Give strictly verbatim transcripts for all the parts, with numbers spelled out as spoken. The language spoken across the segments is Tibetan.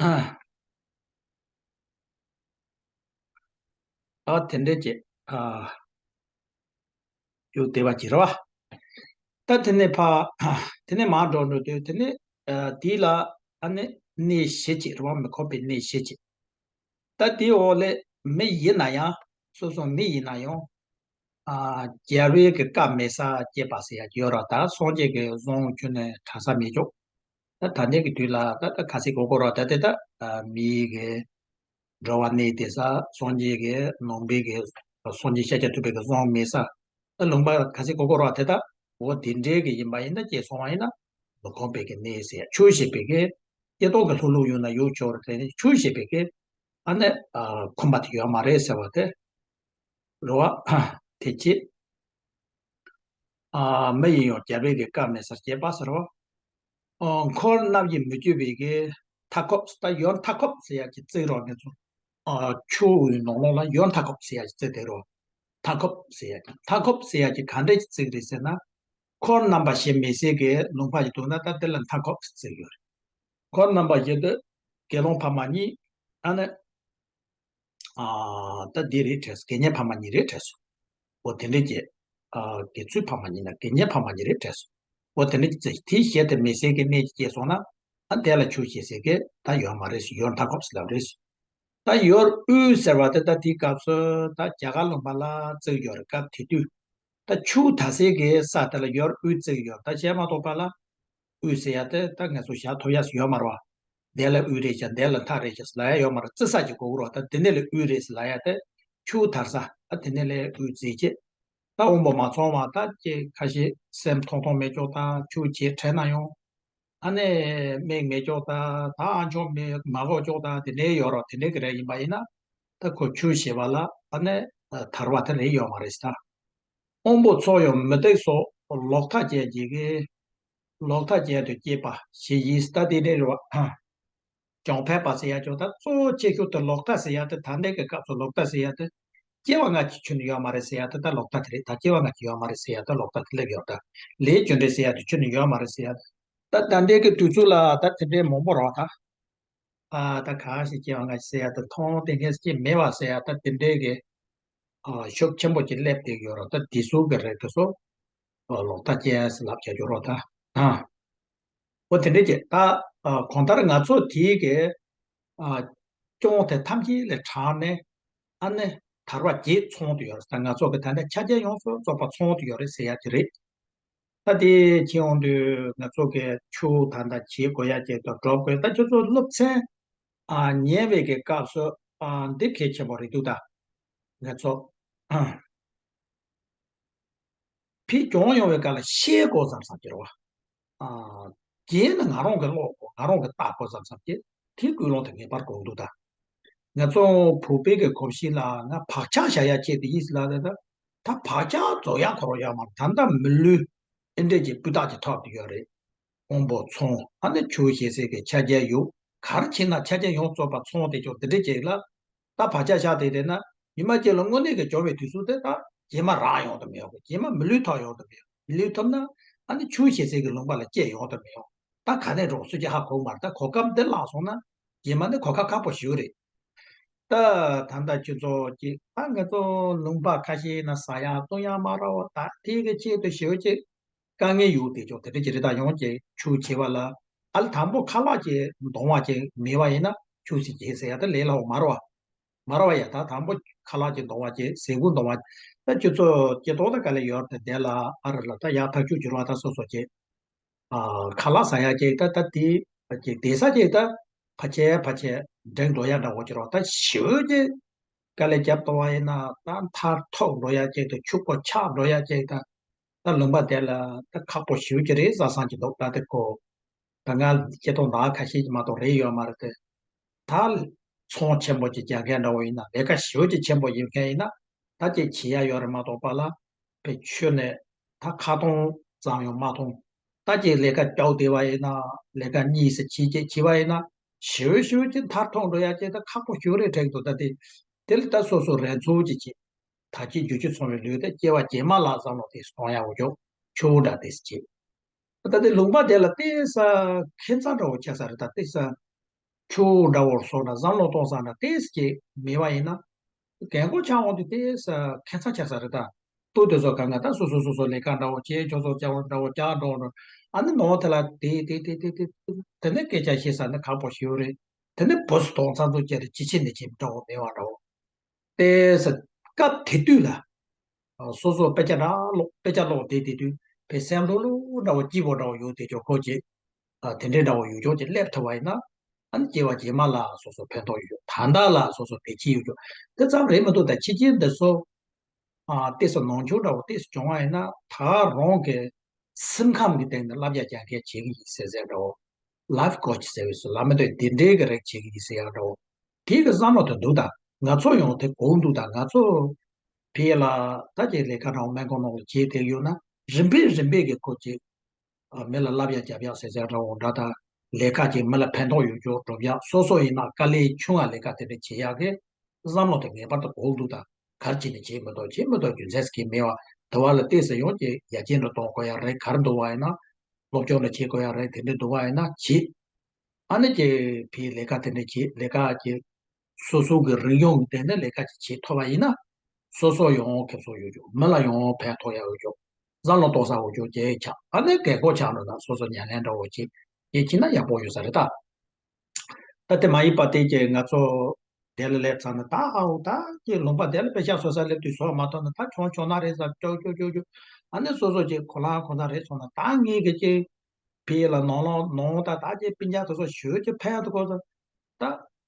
ཨ་དེ་འདྲས་ཀྱི་ཨ་རྒྱུ་བདེ་བ་ཅིག་རེད་བ། ད་དེ་ནས་ཕ་དེ་ནས་མར་འགྲོ་འགྲོ་དུས་དེ་ནས་ཨ་དེ་ལ་ཨ་ནི་གནས་བཞི་ཅིག་རེད་བ། མི་ཁོམ་པའི་གནས་བཞི་ཅིག་ད་དེའི་འོག་ལས་མི་ཡིན་ན་ཡང་། སོ་སོ་མི་ཡིན་ན་ཡང་། ཨ་རྒྱལ་བའི་གི་བཀའ་མེད་སར་སྐྱེས་པ་ཟེར་ཡ་ཅིག་ཡོད་ར། ད་སངས་རྒྱས་ཀྱི་གསུང་ཁྱོན་ནས་གྲགས་ས་མེད་ཅོག་ད་ད་ལྟའི་གི་དུས་ལ་ད་ད་ག་ཚོད་གོ་གོ་ར། ད་དེ་ད་ཨ་མིའི་གི་འགྲོ་བ་གནས་བསྡད་ས། སངས་རྒྱས་ཀྱི་ནང་པའི་གི་སངས་རྒྱས་ཤཱཀྱ་ཐུབ་པའི་གི་གསུང་མེད་ས། ད་ལུང་པ་ག་ཚོད་གོ་གོ་ར། དེ་ད་འོ་དེ་འདྲའི་གི་ཡིན་པ་ཡིན་ན། སྐྱེས་སོང་བ་ཡིན་ན་མི་ཁོམ་པའི་གི་གནས་ཟེར། ཆོས་བཤད་པའི་གི་སྐྱེ་སྟོབས་ཀྱི་ལྷུག་ལྷུག་ཡོད་ན་ཡོད་ཆོག་རེད། དེ་ནི་ཆོས་བཤད་པའི་གི་ཨ་ནི་ཨ་ཁོམ་པ་དེ་ཡོད་མ་རེད་ཟེར་བ་དེ་རེད་བ། དེ་ཅི། ཨ་མི་ཡིན་ཡང་རྒྱལ་བའི་གི་བཀའ་མེད་སར་སྐྱེས་པ་ཟེར་བ། ཨ་འཁོར་རྣམས་ཀྱིས་མི་བསྐྱོད་པའི་གི་མཐའ་འཁོབ། ད་ཡུལ་མཐའ་འཁོབ་ཟེར་ཡ་ཅིག་བརྩི་རོགས། ངེད་ཚོ་ཨ་ཆུ་བོའི་ནང་ལོགས་ལ་ཡུལ་མཐའ་འཁོབ་ཟེར་ཡ་ཅིག་བརྩི་བསྡད་རོགས། མཐའ་འཁོབ་ཟེར་ཡ་ཅིག་མཐའ་འཁོབ་ཟེར་ཡ་ཅིག་ག་འདྲས་ཅིག་བརྩི་གི་རེད་ཟེར་ན། འཁོར་རྣམ་པ་བཞི་མེད་སའི་གི་ལུང་པ་ཞིག་འདུག་ན་ད་དེ་ལ་མཐའ་འཁོབ་ཟེར་གྱི་ཡོད་རེད། འཁོར་རྣམ་པ་བཞི་དེ་དགེ་སློང་ཕ་མ་གཉིས། ཨ་ནི་ཨ་ད་འདི་རེད་དྲན་སོང་། དགེ་བསྙེན་ཕ་མ་གཉིས་རེད་དྲན་སོང་། འོ་དེ་འདྲས་ཀྱི་ཨ་དགེ་ཚུལ་ཕ་མ་གཉིས་ན་དགེ་བསྙེན་ཕ་མ་གཉིས་རེད་དྲན་སོང་། འོ་དེ་འདྲས་ཀྱི་དེ་བཞི་དེ་མེད་སའི་གི་གནས་ཀྱི་སྐྱེས་སོང་ན། ཨ་དེ་ལ་ཆོས་བཤད་སའི་གི་ད་ཡོད་མ་རེད། ཡུལ་མཐའ་འཁོབ་ཟེར་ལབ་རེད། ད་ཡུལ་དབུས་ཟེར་བ་དེ་ད་དེའི་སྐབས་སུ་ད་རྒྱ་གར་ལུང་པ་ལ་བརྩི་ཡོད་རེད། སྐབས་དེ་དུས་ད་ཆུ་དར་སའི་གི་ས་དེ་ལ་ཡུལ་དབུས་བརྩི་ཡོད། ད་བྱས་མ་གཏོགས་པ་ལ་དབུས་ཟེར་ཡ་དེ་ད་ངེད་ཚོ་བཞག་ཐུབ་ཡ་ཡོད་མ་རེད་བ། དེ་ལ་དབུས་རེད་ཤག་དེ་ལ་མཐའ་རེད་ཤག་ལབ་ཡ་ཡོད་མ་རེད། བརྩི་ས་ཅིག་དགོས་ཀྱི་རེད་བ། ད་དེ་འདི་ལ་དབུས་རེད་ཟེར་ལབ་ཡ་དེ་ཆུ་དར་ས། ཨ་དེ་འདི་ལ་དབུས་བརྩི་བྱས། ད་དབང་པོ་མ་ཚང་བ་ད་ཅིག་ཁ་ཤས་སེམས་ཐོང་ཐོང་མེད་ཅོག་ད་ཆུ་བྱས་དྲན་ན་ཡང་། ཨ་ནི་མིག་མེད་ཅོག་ད་ད་ཨ་མཆོག་མི་མ་གོ་ཅོག་ད་དེ་འདྲའི་ཡོད་རེད། དེ་འདྲའི་གི་རེད། ཡིན་པ་ཡིན་ན་ད་ཁོ་ཆུ་བྱས་པ་ལ་ཨ་ནི་དར་བ་དེ་རེད་ཡོད་མ་རེད་ད། དབང་པོ་ཚོགས་ཡང་མུ་སྟེགས་སོགས། ལོག་ལྟ་ཅན་གྱི་གི་ལོག་ལྟ་ཅན་དུ་སྐྱེས་པ་ཞིག་ཡིན། ད་དེ་འདྲའི་རེད་བ། གྱོང་འཕེལ་པ་ཟེར་ཡ་ཅོག་ད་གཙོ་བོ་ཆེ་ཤོས་དེ་ལོག་ལྟ་ཟེར་ཡ་དེ། ད་ལྟའི་གི་སྐབས་སུ་ལོག་ལྟ་ཟེར་ཡ་དེ་སྐྱེ་བ་སྔ་ཕྱི་ཁྱོན་ནས་ཡོད་མ་རེད་ཟེར་ཡ་དེ་ད་ལོག་ལྟ་དེ་རེད། ད་སྐྱེ་བ་སྔ་ཕྱི་ཡོད་མ་རེད་ཟེར་ཡ་ད་ལོག་ལྟ་དེ་སླེབས་ཡོད། ད་ལས་རྒྱུ་འབྲས་ཟེར་ཡ་དེ་ཁྱོན་ནས་ཡོད་མ་རེད་ཟེར་ཡ་དེ། ད་ད་ལྟའི་གི་དུས་ཚོད་ལ་ད་དེ་འདྲའི་མང་པོ་རེད་བ་ད། ཨ་ད་གང་ཞིག་སྐྱེ་བ་སྔ་ཕྱི་ཟེར་ཡ་དེ་མཐོང་དེ་སྔས་སྐྱེ་མེད་པ་ཟེར་ཡ་ད་དེ་འདྲའི་གི་ཨ་ཤུགས་ཆེན་པོ་ཅིག་སླེབས་བསྡད་ཡོད་རེད། ད་དེ་ཚོ་གི་རེད། དེ་ཚོ་ཨ་ལོག་ལྟ་ཅན་ཟེར་ལབ་བྱ་རྒྱུ་རེད་ད། ཨ་འོ་དེ་འདྲ་ཅིག་ད་ཨ་གང་ལྟར་ང་ཚོ་དེའི་གི་ཨ་སྐྱོན་དེ་ཐམས་ཅད་ལས་དྲངས་ནས། ཨ་ནི་དར་བ་བརྒྱད་ཚང་དུ་ཡོད་རེད། ད་ང་ཚོ་གི་ད་ནི་ཆ་རྐྱེན་ཡོངས་སུ་རྫོགས་པ་ཚང་དུ་ཡོད་རེད་ཟེར་ཡ་ཅིག་རེད། ད་དེ་ཁྱེད་འོང་དུས་ང་ཚོ་གི་ཆུ་ད་ལྟ་བྱེད་དགོས་ཡ་ཅིག་དང་སྒྲུབ་དགོས། ད་ཁྱོད་ཚོ་སློབ་ཚན་ཨ་ཉན་པའི་གི་སྐབས་སུ་ཨ་འདི་གལ་ཆེན་པོ་རེད་འདུག་ད་ང་ཚོ་ཕི་གྱོང་ཡོང་བའི་སྐབས་ལ་ཤེས་དགོས་བསམ་བསམ་གྱི་རེད་བ། ཨ་རྗེས་ནི་ང་རང་གི་ཀློག་དགོས། ང་རང་གི་བལྟ་དགོས་བསམ་བསམ་གྱི་དེ་ཀུན་སློང་དེ་ངེས་པར་དགོས་འདུག་ད་ང་ཚོ་བོད་པའི་གི་གོམས་གཤིས་ལ་ང་བག་ཆགས་བཞག་ཡ་ཆེད་དུ་ཡིན་ཟེར་ལབ་ད། ད་བག་ཆགས་རྫོགས་ཡ་ཁོ་རང་ཡོད་མ་རེད། ད་ལྟ་མི་ལུས་ཨེ་འདྲས་ཀྱི་སྤུས་དག་ཅིག་ཐོབ་ཏུ་ཡོད་རེད། དབང་པོ་ཚང་། ཨ་ནི་ཆོས་བཤད་སའི་གི་ཆ་རྐྱེན་ཡོད། ག་རེ་བྱས་ན་ཆ་རྐྱེན་ཡོངས་རྫོགས་པ་ཚང་བསྡད་ཆོག་དེ་འདྲ་ཅིག་ལ། ད་བག་ཆགས་བཞག་བསྡད་བསྡད་ན་ཉི་མ་གཅིག་ལ་དངོས་གནས་ཀྱི་གྱོང་བའི་དུས་ཚོད་དེ་ད་རྗེས་མ་རག་ཡོང་དུ་མི་ཡོང་གི། རྗེས་མ་མི་ལུས་ཐོབ་ཡོང་དུ་མི་ཡོང་། མི་ལུས་ཐོབ་ན་ཨ་ནི་ཆོས་བཤད་སའི་གི་ལུང་པ་ལ་སྐྱེལ་ཡོང་དུ་མི་ཡོང་། ད་ག་ནས་འགྲོ་སུ་གྱིས་ཧ་གོ་མ་རེད། ད་གོ་སྐབས་འདི་བརླག་སོང་ན་རྗེས་མ་ནི་གོ་སྐབས་ཁག་པོ་ཞིག་རེད། ད་ད་ལྟ་ཁྱོད་ཚོ་གཅིག་ད་ང་ཚོ་ལུང་པ་ཁ་ཤས་ན་ཟ་ཡག་བཏུང་ཡག་མ་རག་པ། ད་དེ་གི་ཆེད་དུ་ཞེ་པོ་ཅིག་དཀའ་ངལ་ཡོད་དེ་ཅོག་དེ་འདྲ་ཅིག་རེད། ད་ཡོང་ཅིག་ཆུ་བྱེད་པ་ལ་ཨ་ལ་དང་པོ་ཁ་ལག་ཅིག་འདོང་བ་ཅིག་མེད་པ་ཡིན་ན་ཆུ་ཞིག་བྱེད་ཟེར་ཡ་ད་ལས་སླ་པོ་མ་རེད་བ། མ་རེད་བ་ཡ། ད་དང་པོ་ཁ་ལག་ཅིག་འདོང་བ་ཅིག་ཟས་གོས་འདོང་བ། ད་ཁྱོད་ཚོ་སྐྱེ་ཐོག་ད་ག་ལེ་ཡོད་དེ་དེ་ལ་ཨ་རི་ལ་ད་ཡག་ཐག་ཆོད་ཅིག་རེད་བ། ད་སོ་སོ་ཅིག་ཨ་ཁ་ལག་ཟ་ཡག་ཅིག་ད་ད་དེ་ཅིག་བསྡད་ས་ཅིག་ད་ཕལ་ཆེར་ཕལ་ཆེར་འགྲིག་འགྲོ་ཡག་འདྲ་བོ་ཅིག་རེད་བ། ད་ཞེ་པོ་ཅིག་དཀའ་ལས་རྒྱབ་གཏོང་བ་ཡིན་ན་ད་མཐར་ཐུག་འགྲོ་ཡག་ཅིག་དང་ཕྱུག་པོ་ཆགས་འགྲོ་ཡག་ཅིག་ད་ད་ལུང་པ་དེ་ལ་ད་ཁག་པོ་ཞེ་པོ་ཅིག་རེད་བསམ་བསམ་གྱི་འདུག་ད་དེ་ཁོ་ད་ང་སྐྱེ་སྟོབས་ནང་ཁ་ཤས་ཀྱི་མ་གཏོགས་རེད་ཡོད་མ་རེད་དེ། ད་ཚོང་ཆེན་པོ་ཅིག་རྒྱག་མཁན་འདྲ་བོ་ཡིན་ན། ལས་ཀ་ཞེ་པོ་ཅིག་ཆེན་པོ་ཡིན་མཁན་ཡིན་ན་ད་ཅིག་བྱེད་ཡག་ཡོད་རེད་མ་གཏོགས་པ་ལ་པའི་ཆོས་ནས་ད་ཁ་ཐོང་ཙམ་ཡང་མ་མཐོང་། ད་ཅིག་ལས་ཀ་རྒྱག་བསྡད་པ་ཡིན་ན། ལས་ཀ་གཉིས་སུ་བྱེད་ཅིག་བྱེད་པ་ཡིན་ན་ཞེ་པོ་ཞེ་པོ་ཅིག་མཐར་ཐུག་འགྲོ་ཡག་ཅིག་ད་ཁག་པོ་ཞེ་པོ་རེད་དྲན་གྱི་འདུག་ད་དེ་དེ་ལ་ད་སོ་སོ་རེ་འཚོ་ཅིག་བྱེད། ད་ཅིག་རྒྱུ་ཆུ་ཚང་བའི་ལུས་དེ་སྐྱེ་བ་རྗེས་མ་ལ་བསམ་བློ་དེ་གཏོང་ཡག་འོ་ཅོག་ཆུ་བོ་འདྲ་དེ་སུ་བྱེད། ད་དེ་ལུང་པ་དེ་ལ་ཏོག་ཙམ་ཁྱད་མཚར་འདྲ་བོ་ཆགས་ས་རེད། ད་ཏོག་ཙམ་ ཕྲུ་གུ་འདྲ་བོར་སོང་ན་བསམ་བློ་གཏོང་ས་ན་ཏོག་ཙམ་ཅིག་མེད་པ་ཡིན་ན། རྒན་གོག་ཆགས་འོང་དུས་དེ་ས་ཁྱད་མཚར་ཆགས་ས་རེད་ད། སྤུ་དེ་ཚོ་གང་ག་ད་སོ་སོ་སོ་སོ་ལས་ཀ་འདྲ་བོ་བྱེད། ཁྱོད་ཚོ་སྐྱ་བོ་འདྲ་བོ་སྐྱ་འགྲོ་འགྲོ། ཨ་ནི་ནང་དེ་ལ་དེ་དེ་དེ་དེ་དེ་དེ་ནས་སྐད་ཆ་བཤད་ས་ནི་ཁག་པོ་ཞིག་རེད། དེ་ནས་བུ་སུ་དོང་ཚང་ཚོ་བཅས་ཏེ་ཅི་བྱེད་ནས་བྱེད་འདྲ་བོ་མེད་པ་འདྲ་བོ། དེ་ས་སྐབས་དེ་དུས་ལ། སོ་སོ་དཔེ་ཆ་འདྲ་ཀློག་དཔེ་ཆ་ཀློག་བསྡད་དེ་དུས་ཕའི་སེམས་ལྷོད་ལྷོད་འདྲ་བོ་སྐྱིད་པོ་འདྲ་བོ་ཡོད་དེ་ཅོག་ཁོ་ཅིག་ཨ་དེ་འདྲའི་འདྲ་བོ་ཡོད་ཅོག་ཅིག་སླེབས་ཐུབ་པ་ཡིན་ན། ཨ་ནི་སྐྱེ་བ་རྗེས་མ་ལ་སོ་སོ་ཕན་ཐོགས་ཡོད་ཅོག་ད་ལྟ་ལ་སོ་སོ་བདེ་སྐྱིད་ཡོད་ཅོག་དེ་ཙམ་རེད་མི་འདུག་ད་ཕྱི་རྒྱལ་འདི་ཚོ་ཨ་ཏོག་ཙམ་ནང་ཆོས་འདྲ་བོ་ཏོག་ཙམ་སྦྱོང་བ་ཡིན་ན་ད་རང་གི་སེམས་ཁམས་ཀྱི་སྟེང་ནས་བསླབ་བྱ་རྒྱག་མཁན་བྱེད་ཀྱི་ཡིན་ཟེར་ཟེར་འདྲ་བོ། ལའིཕ་ཀོ་ཆི་ཟེར་བའི་སུ་ལ་མི་འདོད་འདི་འདྲའི་གི་རིགས་བྱེད་ཀྱི་ཡིན་ཟེར་ཡག་འདྲ་བོ། དེའི་གི་བསམ་བློ་དེ་འདུག་ད་ང་ཚོ་ཡང་དེ་གོ་འདུག་ད་ང་ཚོ་ཕི་ལ་ད་ཅིག་ལས་ཀ་འདྲ་བོ་སྨན་ཁང་ནང་ལ་བྱེད་བསྡད་ཡོད་ན་རིམ་པས་རིམ་པས་ཀྱི་ཁོ་ཅིག་ཨ་མི་ལ་བསླབ་ཡག་རྒྱབ་ཡག་ཟེར་ཟེར་འདྲ་བོ་འདྲ་ད་ལས་ཀ་ཅིག་མི་ལ་ཕན་ཐོགས་ཡོད་ཅོག་སྒྲུབ་ཡག་སོ་སོ་ཡིན་ན་དཀའ་ལས་ཆུང་བ་ལས་ཀ་དེ་འདྲ་བྱེད་ཡག་གི་བསམ་བློ་དེ་ངེས་པར་དུ་འགོག་འདུག་ད་གར་བྱས་ནས་བྱེད་མི་ཐུབ་བྱེད་མི་ཐུབ་རྒྱུ་མཚན་ཟེར་གྱི་མེད་པ་དུ་བ་ལ་ཏོག་ཙམ་ཡོང་གི་ཡ་གྱེན་དུ་གཏོང་དགོས་ཡ་རེད། གར་འདུག་བ་ཡིན་ན་སློབ་སྦྱོང་ལ་བྱེད་དགོས་ཡ་རེད། དེ་འདྲ་འདུག་བ་ཡིན་ན་བྱེད། ཨ་ནི་ཀྱི་ཕའི་ལས་ཀ་དེ་འདྲ་བྱེད་ལས་ཀ་ཀྱི་སོ་སོ་གི་རིག་གཞུང་གི་སྟེང་ནས་ལས་ཀ་ཅིག་བྱེད་ཐུབ་པ་ཡིན་ན་སོ་སོ་ཡོང་ཁེབས་སོ་ཡོད་ཅོག་མི་ལ་ཡོང་ཕན་ཐོགས་ཡ་ཡོད་ཅོག་བསམ་བློ་གཏོང་ས་འོ་ཅོག་ཅེས་ཆགས། ཨ་ནི་རྒན་གོག་ཆགས་འགྲོ་ན་སོ་སོ་ཉམས་ལེན་འདྲ་བོ་ཅིག་ཡེ་ཁྱི་ན་ཡག་པོ་ཡོད་ས་རེད་ད། ད་དེ་མ་ཡིན་པ་དེ་ཀྱི་ང་ཚོ་དེ་ལ་སླེབས་ཚར་ན་ད་ཨའོ་ད་ཀྱི་ལུང་པ་དེ་ལ་དཔེ་ཆ་བཟོ་ས་སླེབས་དུས་བཟོ་མ་ཐུབ་ན་ད་ཆུང་ཆུང་ན་རེད་ས་ཅོག་ཅོག་ཅོག་ཅོག་ཨ་ནི་སོ་སོ་ཀྱི་གོ་ལ་གོ་ས་རེད་སོང་ན་ད་ངེད་ཀྱི་ཀྱི་ཕི་ལ་ནང་ལོང་ནང་ད་ད་ཀྱི་སྤུན་ཀྱག་དེ་ཚོ་ཞོལ་ཀྱི་ཕན་ཐོགས་ས་ད་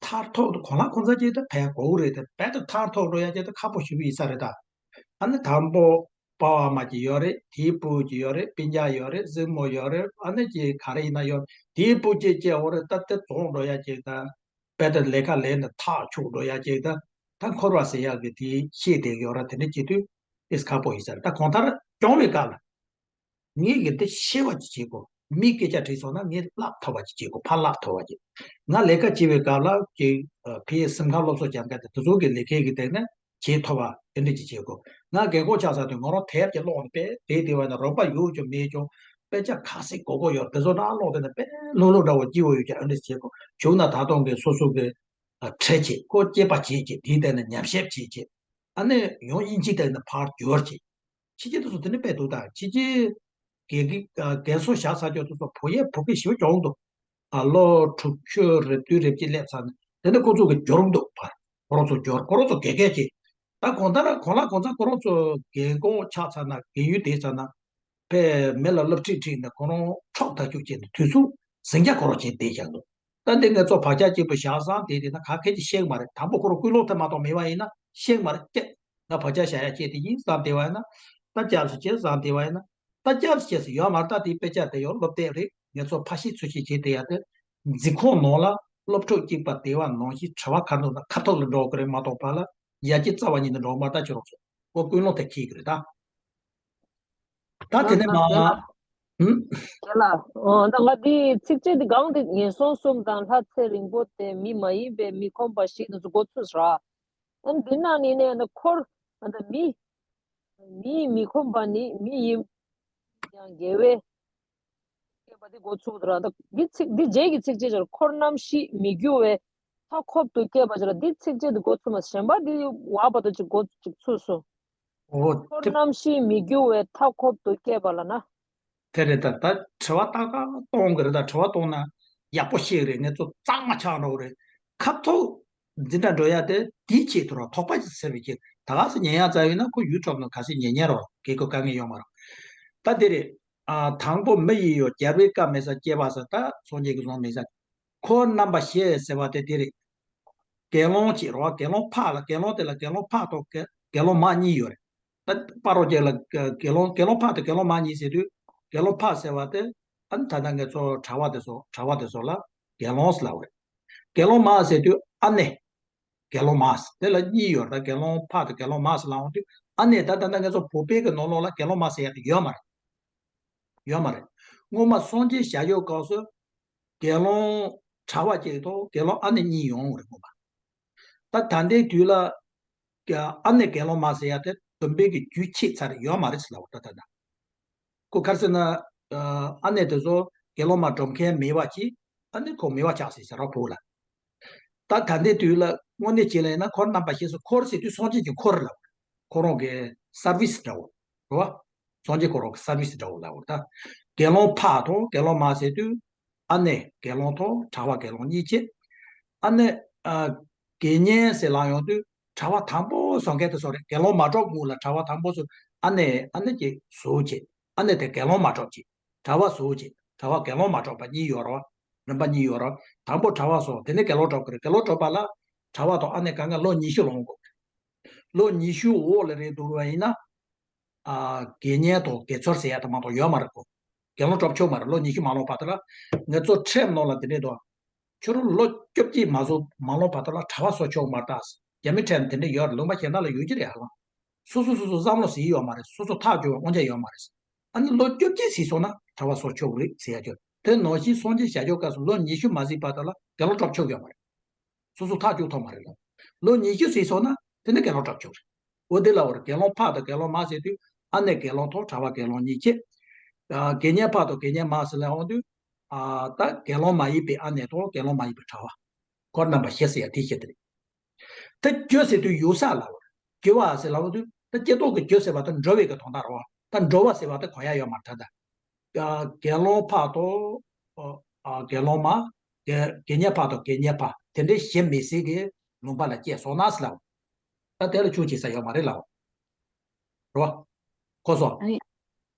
ཐར་ཐོག་ཏུ་གོ་ལ་གོ་ས་ཀྱི་ད་ཕན་གོ་གི་རེད། ད་རྦད་དེ་ཐར་ཐོག་འགྲོ་ཡ་ཀྱི་ད་ཁག་པོ་ཞིག་ཡིན་ས་རེད་ད། ཨ་ནི་དང་པོ་པ་ཕ་མ་གཅིག་ཡོད་རེད། དེའི་བུ་གཅིག་ཡོད་རེད། སྤུན་ཀྱག་ཡོད་རེད། གཟིགས་མོ་ཡོད་རེད། ཨ་ནི་གཅིག་ག་རེ་ཡིན་ན་ཡོད་རེད། དེའི་བུ་གཅིག་སྐྱེ་འོ་རེད། ད་དེ་རྫོང་འགྲོ་ཡ་གཅིག་ད་དཔེ་ད་ལས་ཀ་ལས་ནས་ཐག་ཆོད་འགྲོ་ཡ་གཅིག་ད་ད་འཁོར་བ་ཟེར་ཡ་གི་དེ་ཤེས་བསྡད་ཡོད་རེད། དེ་འདྲ་བྱེད་དུས་ཨེས་ཁག་པོ་ཡིན་ས་རེད། ད་གང་ལྟར་སྦྱོང་བའི་སྐབས་ལ་ངས་གི་འདི་ཤེས་པ་ཅིག་བྱེད་དགོས། མིའི་སྐད་ཆ་དྲིས་སོང་ན་ངས་བསླབ་ཐུབ་པ་ཅིག་བྱེད་དགོས། ཕར་བསླབ་ཐུབ་པ་ཅིག་ང་ལས་ཀ་བྱེད་པའི་སྐབས་ལ་ཅིག་ཕའི་སེམས་ཁམས་སློབ་གསོ་སྦྱང་མཁན་དེ་དེ་ཚོ་གི་ལས་ཀའི་གི་སྟེང་ནས་བྱེད་ཐུབ་པ་ཨེ་འདྲ་ཅིག་བྱེད་དགོས། ང་རྒན་གོག་ཆགས་ཚར་དུས་ང་རང་དེབ་ཀྱི་ཀློག་ནས་དཔེ་དེ་དེ་བ་ན་རོགས་པ་ཡོད་ཀྱང་མེད་ཀྱང་དཔེ་ཆ་ག་ཚད་དགོས་དགོས་ཡོད་དེ་ཚོ་ན་ཀློག་དེ་ནས་དཔེ་ལྷུག་ལྷུག་འདྲ་བོ་སྐྱིད་པོ་ཡོད་ཀྱང་ཨེ་འདྲ་བྱེད་དགོས། བྱུང་ན་ད་དུང་གི་སོ་སོ་གི་ཨ་ཁྲིད་བྱེད་ཁོ་སྐྱེས་པ་བྱེད་ཀྱི་དེའི་སྟེང་ནས་ཉམས་ཞིབ་བྱེད་ཀྱི་ཨ་ནི་ཡང་དབྱིན་ཇིའི་སྟེང་ནས་ཕར་བསྒྱུར་བྱེད། ཕྱི་རྒྱལ་དུ་སོང་དེ་ནི་དཔེ་འདུག་ད་ཕྱི་རྒྱལ་རྒན་གི་རྒན་གསོ་བཞག་ཚར་ཀྱོག་དུ་སོང་བུ་ཡས་བུ་གི་ཞིབ་སྦྱོང་འདུག་ཨ་ལོ་དྲུག་ཅུ་རེ་བདུན་རེ་བརྒྱད་སླེབས་ཚར་ནས་དེ་ནི་ཁོ་ཚོ་གི་འབྱོར་འདུག་ཕར་ཁོ་རང་ཚོ་འབྱོར་ཁོ་རང་ཚོ་དགེ་རྒན་གྱི་ད་གང་ལྟར་གང་ལ་གང་འཚམ་ཁོ་རང་ཚོ་རྒན་གོག་ཆགས་ཚར་ན་རྒན་ཡོལ་དེ་ཚར་ན་ཕའི་མི་ལ་སློབ་ཁྲིད་ཁྲིད་ནས་ཁོ་རང་འཕྲོག་ཐག་གཅོད་བྱས་ནས་དུས་ཚོད་ཟིང་ཆ་ཁོ་རང་བྱས་བསྡད་ཀྱང་འདུག་ད་འདི་ང་ཚོ་བག་ཆགས་གཅིག་པུ་བཞག་བཟང་དེ་དེ་ན་ག་གལ་གྱི་ཤེས་ཀྱི་མ་རེད། དང་པོ་ཁོ་རང་ཀུན་སློང་དེ་མ་གཏོགས་མེད་པ་ཡིན་ན་ཤེས་ཀྱི་མ་རེད། ཀྱེ་ང་བག་ཆགས་བཞག་ཡ་ཅེས་དེ་ཡིན་བཟང་དེ་བ་ཡིན་ན་ད་སྐྱབས་སུ་མཆི་བཟང་དེ་བ་ཡིན་ན་ད་སྐྱབས་སུ་མཆི་སུ་ཡོད་མ་རེད། ད་དེའི་དཔེ་ཆ་དེ་ཡང་སློབ་དེབ་རེད། ང་ཚོ་ཕ་ཤི་ཚུ་ཤི་བྱེད་དེ་ཡ་དེ་འཛིན་ཁང་ནང་ལ་སློབ་ཕྲུག་གཅིག་པ་དེ་བ་ནང་བཞིན་དྲི་བ་ག་འདུག་ན་ཁ་ཐོག་ལ་འགྲོ་གི་རེད་མ་གཏོགས་པ་ལ་ཡ་གྱི་རྩ་བ་ཉིད་ནས་འགྲོ་མ་ད་ཁྱེད་རང་ཚོ་ཁོ་ཀུན་སློང་དེ་ཁྱེད་ཀྱི་རེད་ད། ད་དེ་ནས་མ། ཨ་ཨ་ཧུམ། རྒན་ལགས། ཨོ་ད་ང་འདི་ཚིགས་བཅད་འདི་གང་འདི་ངན་སོང་གསུམ་དང་ལྷ་ཚེ་རིང་པོ་སྟེ་མི་མ་ཡིན་པའི་མི་ཁོམ་པ་ཞིག་ཏུ་འགོ་ཚུགས་ར། ཨ་འདི་ནང་ནས་ནས་ཨ་འཁོར་ཨ་ད་མི་མིའི་མི་ཁོམ་པ་ནི་མི་ཡིན་ཡང་དགེ་བའི་སྐྱེས་པ་འདི་འགོ་ཚུགས་ར། ད་འདི་ཚིག་འདི་རྗེས་ཀྱི་ཚིགས་བཅད་ཅིག་འཁོར་རྣམ་ཤེས་མི་འགྱུར་བའི་མཐའ་འཁོབ་ཏུ་སྐྱེས་པ་ཅིག་ལ་འདི་ཚིགས་བཅད་འདི་འགོ་ཚུགས་མ་གཞན་པ་འདི་བ་བ་དུ་ཅིག་འགོ་ཅིག་ཚུགས་སོ། འོ་འཁོར་དེ་རྣམ་ཤེས་མི་འགྱུར་བའི་མཐའ་འཁོབ་ཏུ་སྐྱེས་པ་ལ་ན། དེ་རེད་ད། ད་དྲི་བ་ཏག་ཏག་གཏོང་གི་རེད། ད་དྲི་བ་གཏོང་ན་ཡག་པོ་ཤེས་གི་རེད། ངས་ཚོ་གཙང་མ་ཆགས་འགྲོ་གི་རེད། ཁ་ཐུག་འཛིན་གྲྭ་འགྲོ་ཡ་དེ་དེའི་ཆེད་དུ་རོ་དོགས་པ་ཅིག་སེལ་བའི་ཆེད་ད་ག་སེ་ཉན་ཡ་རྩ་ཡོད་ན་ཁོ་ཡུ་ཊུབ་ནང་ག་སེ་ཉན་ཉན་རོ་གེ་ཁོ་དཀའ་ངལ་ཡོད་མ་རོ། ད་དེ་རེད། ཨ་དང་པོ་མི་ཡི་ཡོ་རྒྱལ་བའི་བཀའ་མེད་ས་སྐྱེས་པ་ས་ད་སངས་རྒྱས་ཀྱི་གསུང་མེད་ས། འཁོར་རྣམ་པ་ཤེས་ཟེར་བ་དེ་དེ་རེད། དགེ་སློང་གཅིག་རོ། དགེ་སློང་འཕགས་ལ་དགེ་སློང་དེ་ལ་དགེ་སློང་འཕགས་དང་དགེ་དགེ་སློང་མ་གཉིས་ཡོད་རེད། ད་སྤ་རོ་ཅན་ལ་དགེ་སློང་དགེ་སློང་འཕགས་དང་དགེ་སློང་མ་གཉིས་ཟེར་དུས་དགེ་སློང་འཕགས་ཟེར་བ་དེ་ཨ་ནི་ད་ལྟ་ངས་ཚོ་གྲྭ་པ་དེ་ཚོ་གྲྭ་པ་དེ་ཚོ་ལ་དགེ་སློང་ཟེར་ལབ་རེད། དགེ་སློང་མ་ཟེར་དུས་ཨ་ནེ་དགེ་སློང་མ་ཟེར་དེ་ལ་གཉིས་ཡོད་རེད། ད་དགེ་སློང་འཕགས་དང་དགེ་སློང་མ་ཟེར་ལབ་འོང་དུས་ཨ་ནེ་ད་ད་ལྟ་ངས་ཚོ་བོད་པའི་གི་ནང་ལོགས་ལ་དགེ་སློང་མ་ཟེར་ཡ་དེ་ཡོད་མ་རེད། ཡོད་མ་རེད། སྔོན་མ་སངས་རྒྱས་ཞལ་བྱོན་སྐབས་སུ་དགེ་སློང་གྲྭ་པ་གཅིག་དང་དགེ་སློང་ཨ་ནེ་གཉིས་ཡོང་རེད་སྔོན་མ། ད་ད་ལྟའི་དུས་ལ་ཨ་ནེ་དགེ་སློང་མ་ཟེར་ཡ་དེ་བསྡོམས་པས་ཀྱི་རྒྱུ་ཆད་ཚར་ཡོད་མ་རེད་ཟེར་ལབ་པ་ད་ད་ད། ཁོ་ག་རེ་ཟེར་ན་ཨ་ནེ་དེ་ཚོ་དགེ་སློང་མ་སྒྲུབ་མཁན་མེད་པ་ཅིག་ཨ་ནེ་ཁོ་མེད་པ་ཆགས་ཟེར་ཟེར་རོགས་ཕུག་ལ། ད་ད་ལྟའི་དུས་ལ་དངོས་གནས་བྱས་ལ་ཡིན་ན་འཁོར་རྣམ་པ་བཞི་སོགས། འཁོར་ཟེར་དུས་སངས་རྒྱས་ཀྱི་འཁོར་ལ། ཁོ་རང་གི་སར་བིས་འདྲ་བོ་རེད་བ། སངས་རྒྱས་ཁོ་རང་གི་སར་བིས་འདྲ་བོ་ལ་བར་ད། དགེ་སློང་ཕ་དང་དགེ་སློང་མ་ཟེར་དུས། ཨ་ནེ་དགེ་སློང་དང་གྲྭ་པ་དགེ་སློང་གཉིས་བྱས། ཨ་ནེ་ཨ་དགེ་བསྙེན་ཟེར་ལབ་ཡོང་དུས་གྲྭ་པ་དང་པོ་བཟོ་མཁན་དེ་ཚོ་རེད། དགེ་སློང་མ་གྲོགས་གུན་ལ་གྲྭ་པ་དང་པོ་ཚོ་ཨ་ནེ་ཨ་ནེ་ཅིག་བཟོ་བྱས། ཨ་ནེ་དེ་དགེ་སློང་མ་གྲོགས་བྱས། གྲྭ་པ་བཟོ་བྱས། གྲྭ་པ་དགེ་སློང་མ་གྲོགས་པ་གཉིས་ཡོད་རེད་བ། རིམ་པ་གཉིས་ཡོད་རེད། དང་པོ་གྲྭ་པ་བཟོ། དེ་ནས་དགེ་སློང་གྲོགས་ཀྱི་རེད། དགེ་སློང་གྲོགས་པ་ལ་གྲྭ་པ་དང་ཨ་ནེ་གང་ག་ལོ་ཉི་ཤུ་ལོངས་དགོས། ལོ་ཉི་ཤུ་འོག་ལ་རེད་འདུག་བ་ཡིན་ན། ཨ་དགེ་བསྙེན་དང་དགེ་ཚོལ་ཟེར་ཡ་དེ་མ་གཏོགས་ཡོད་མ་རེད་གོ། དགེ་སློང་གྲོགས་ཆོག་མ་རེད། ལོ་ཉི་ཤུ་མ་ལོངས་བར་དུ་ལ། ང་ཚོ་ཁྲལ་ནང་ལ་དེ་འདྲས་འདུག་ཁྱོད་རང་ལོ་བཅོ་བརྒྱད་མ་བཟོ་མ་ལོངས་བར་དུ་ལ་གྲྭ་པ་བཟོ་ཆོག་མ་རེད་ད། རྒྱ་མི་ཁྲལ་དེ་འདྲས་ཡོད་རེད། ལུང་པ་གཞན་དག་ལ་ཡོད་ཀྱི་རེད་ཧ་ལམ། སོ་སོ་སོ་སོ་བསམ་བློ་ཟིན་ཡོད་མ་རེད། སོ་སོ་ཐག་གཅོད་པའི་དབང་ཆ་ཡོད་མ་རེད། ཨ་ནི་ལོ་བཅོ་བརྒྱད་ཟིན་སོང་ན་གྲྭ་པ་བཟོ་ཆོག་གི་རེད་ཟེར་ཡ་ཅིག་དེ་ནང་བཞིན་སངས་རྒྱས་བྱ་རྒྱུ་སྐབས་སུ་ལོ་ཉི་ཤུ་མ་ཟིན་བར་དུ་ལ་དགེ་སློང་གྲོགས་ཆོག་ཡོད་མ་རེད། སོ་སོ་ཐག་གཅོད་ཐུབ་མ་རེད་ལ། ལོ་ཉི་ཤུ་ཟིན་སོང་ན་དེ་ནི་དགེ་སློང་གྲོགས་ཆོག་རེད། འོ་དེ་ལ་འོ་རེད། དགེ་སློང་ཕ་དང་དགེ་སློང་མ་ཟེར་དུས་ཨ་ནེ་དགེ་སློང་དང་གྲྭ་པ་དགེ་སློང་གཉིས་བྱས། ཨ་དགེ་བསྙེན་ཕ་དང་དགེ་བསྙེན་མ་ཟེར་ལ་འོང་དུས། ཨ་ད་དགེ་སློང་མ་ཡིན་པའི་ཨ་ནེ་དང་དགེ་སློང་མ་ཡིན་པའི་གྲྭ་པ། འཁོར་རྣམ་པ་བཞི་ཟེར་ཡ་དེ་བཤད་དེ་རེད། ད་རྒྱུ་ཟེར་དུས་ཡུལ་ས་ལ་འོ་རེད། རྒྱུ་བ་ཟེར་ལ་འོང་དུས་ད་སྐྱེ་ཐོག་གི་རྒྱུ་ཟེར་བ་ད་འགྲོ་བའི་གི་དོན་དག་རེད་བ། ད་འགྲོ་བ་ཟེར་བ་ད་གོ་ཡ་ཡོད་མ་རེད་ད། དགེ་སློང་ཕ་དང་། ཨ་དགེ་སློང་མ། དགེ་དགེ་བསྙེན་ཕ་དང་དགེ་བསྙེན་ཕ་དེ་འདྲའི་གཞི་མེད་ཟེར་གི་ལུང་པ་ལ་སྐྱེས་སོང་ན་ཟེར་ལ། ད་དེ་ལ་ཆོས་བྱེད་ས་ཡོད་མ་རེད་ལ། རེད་བ། གོ་སོང་། ཨ་ནི།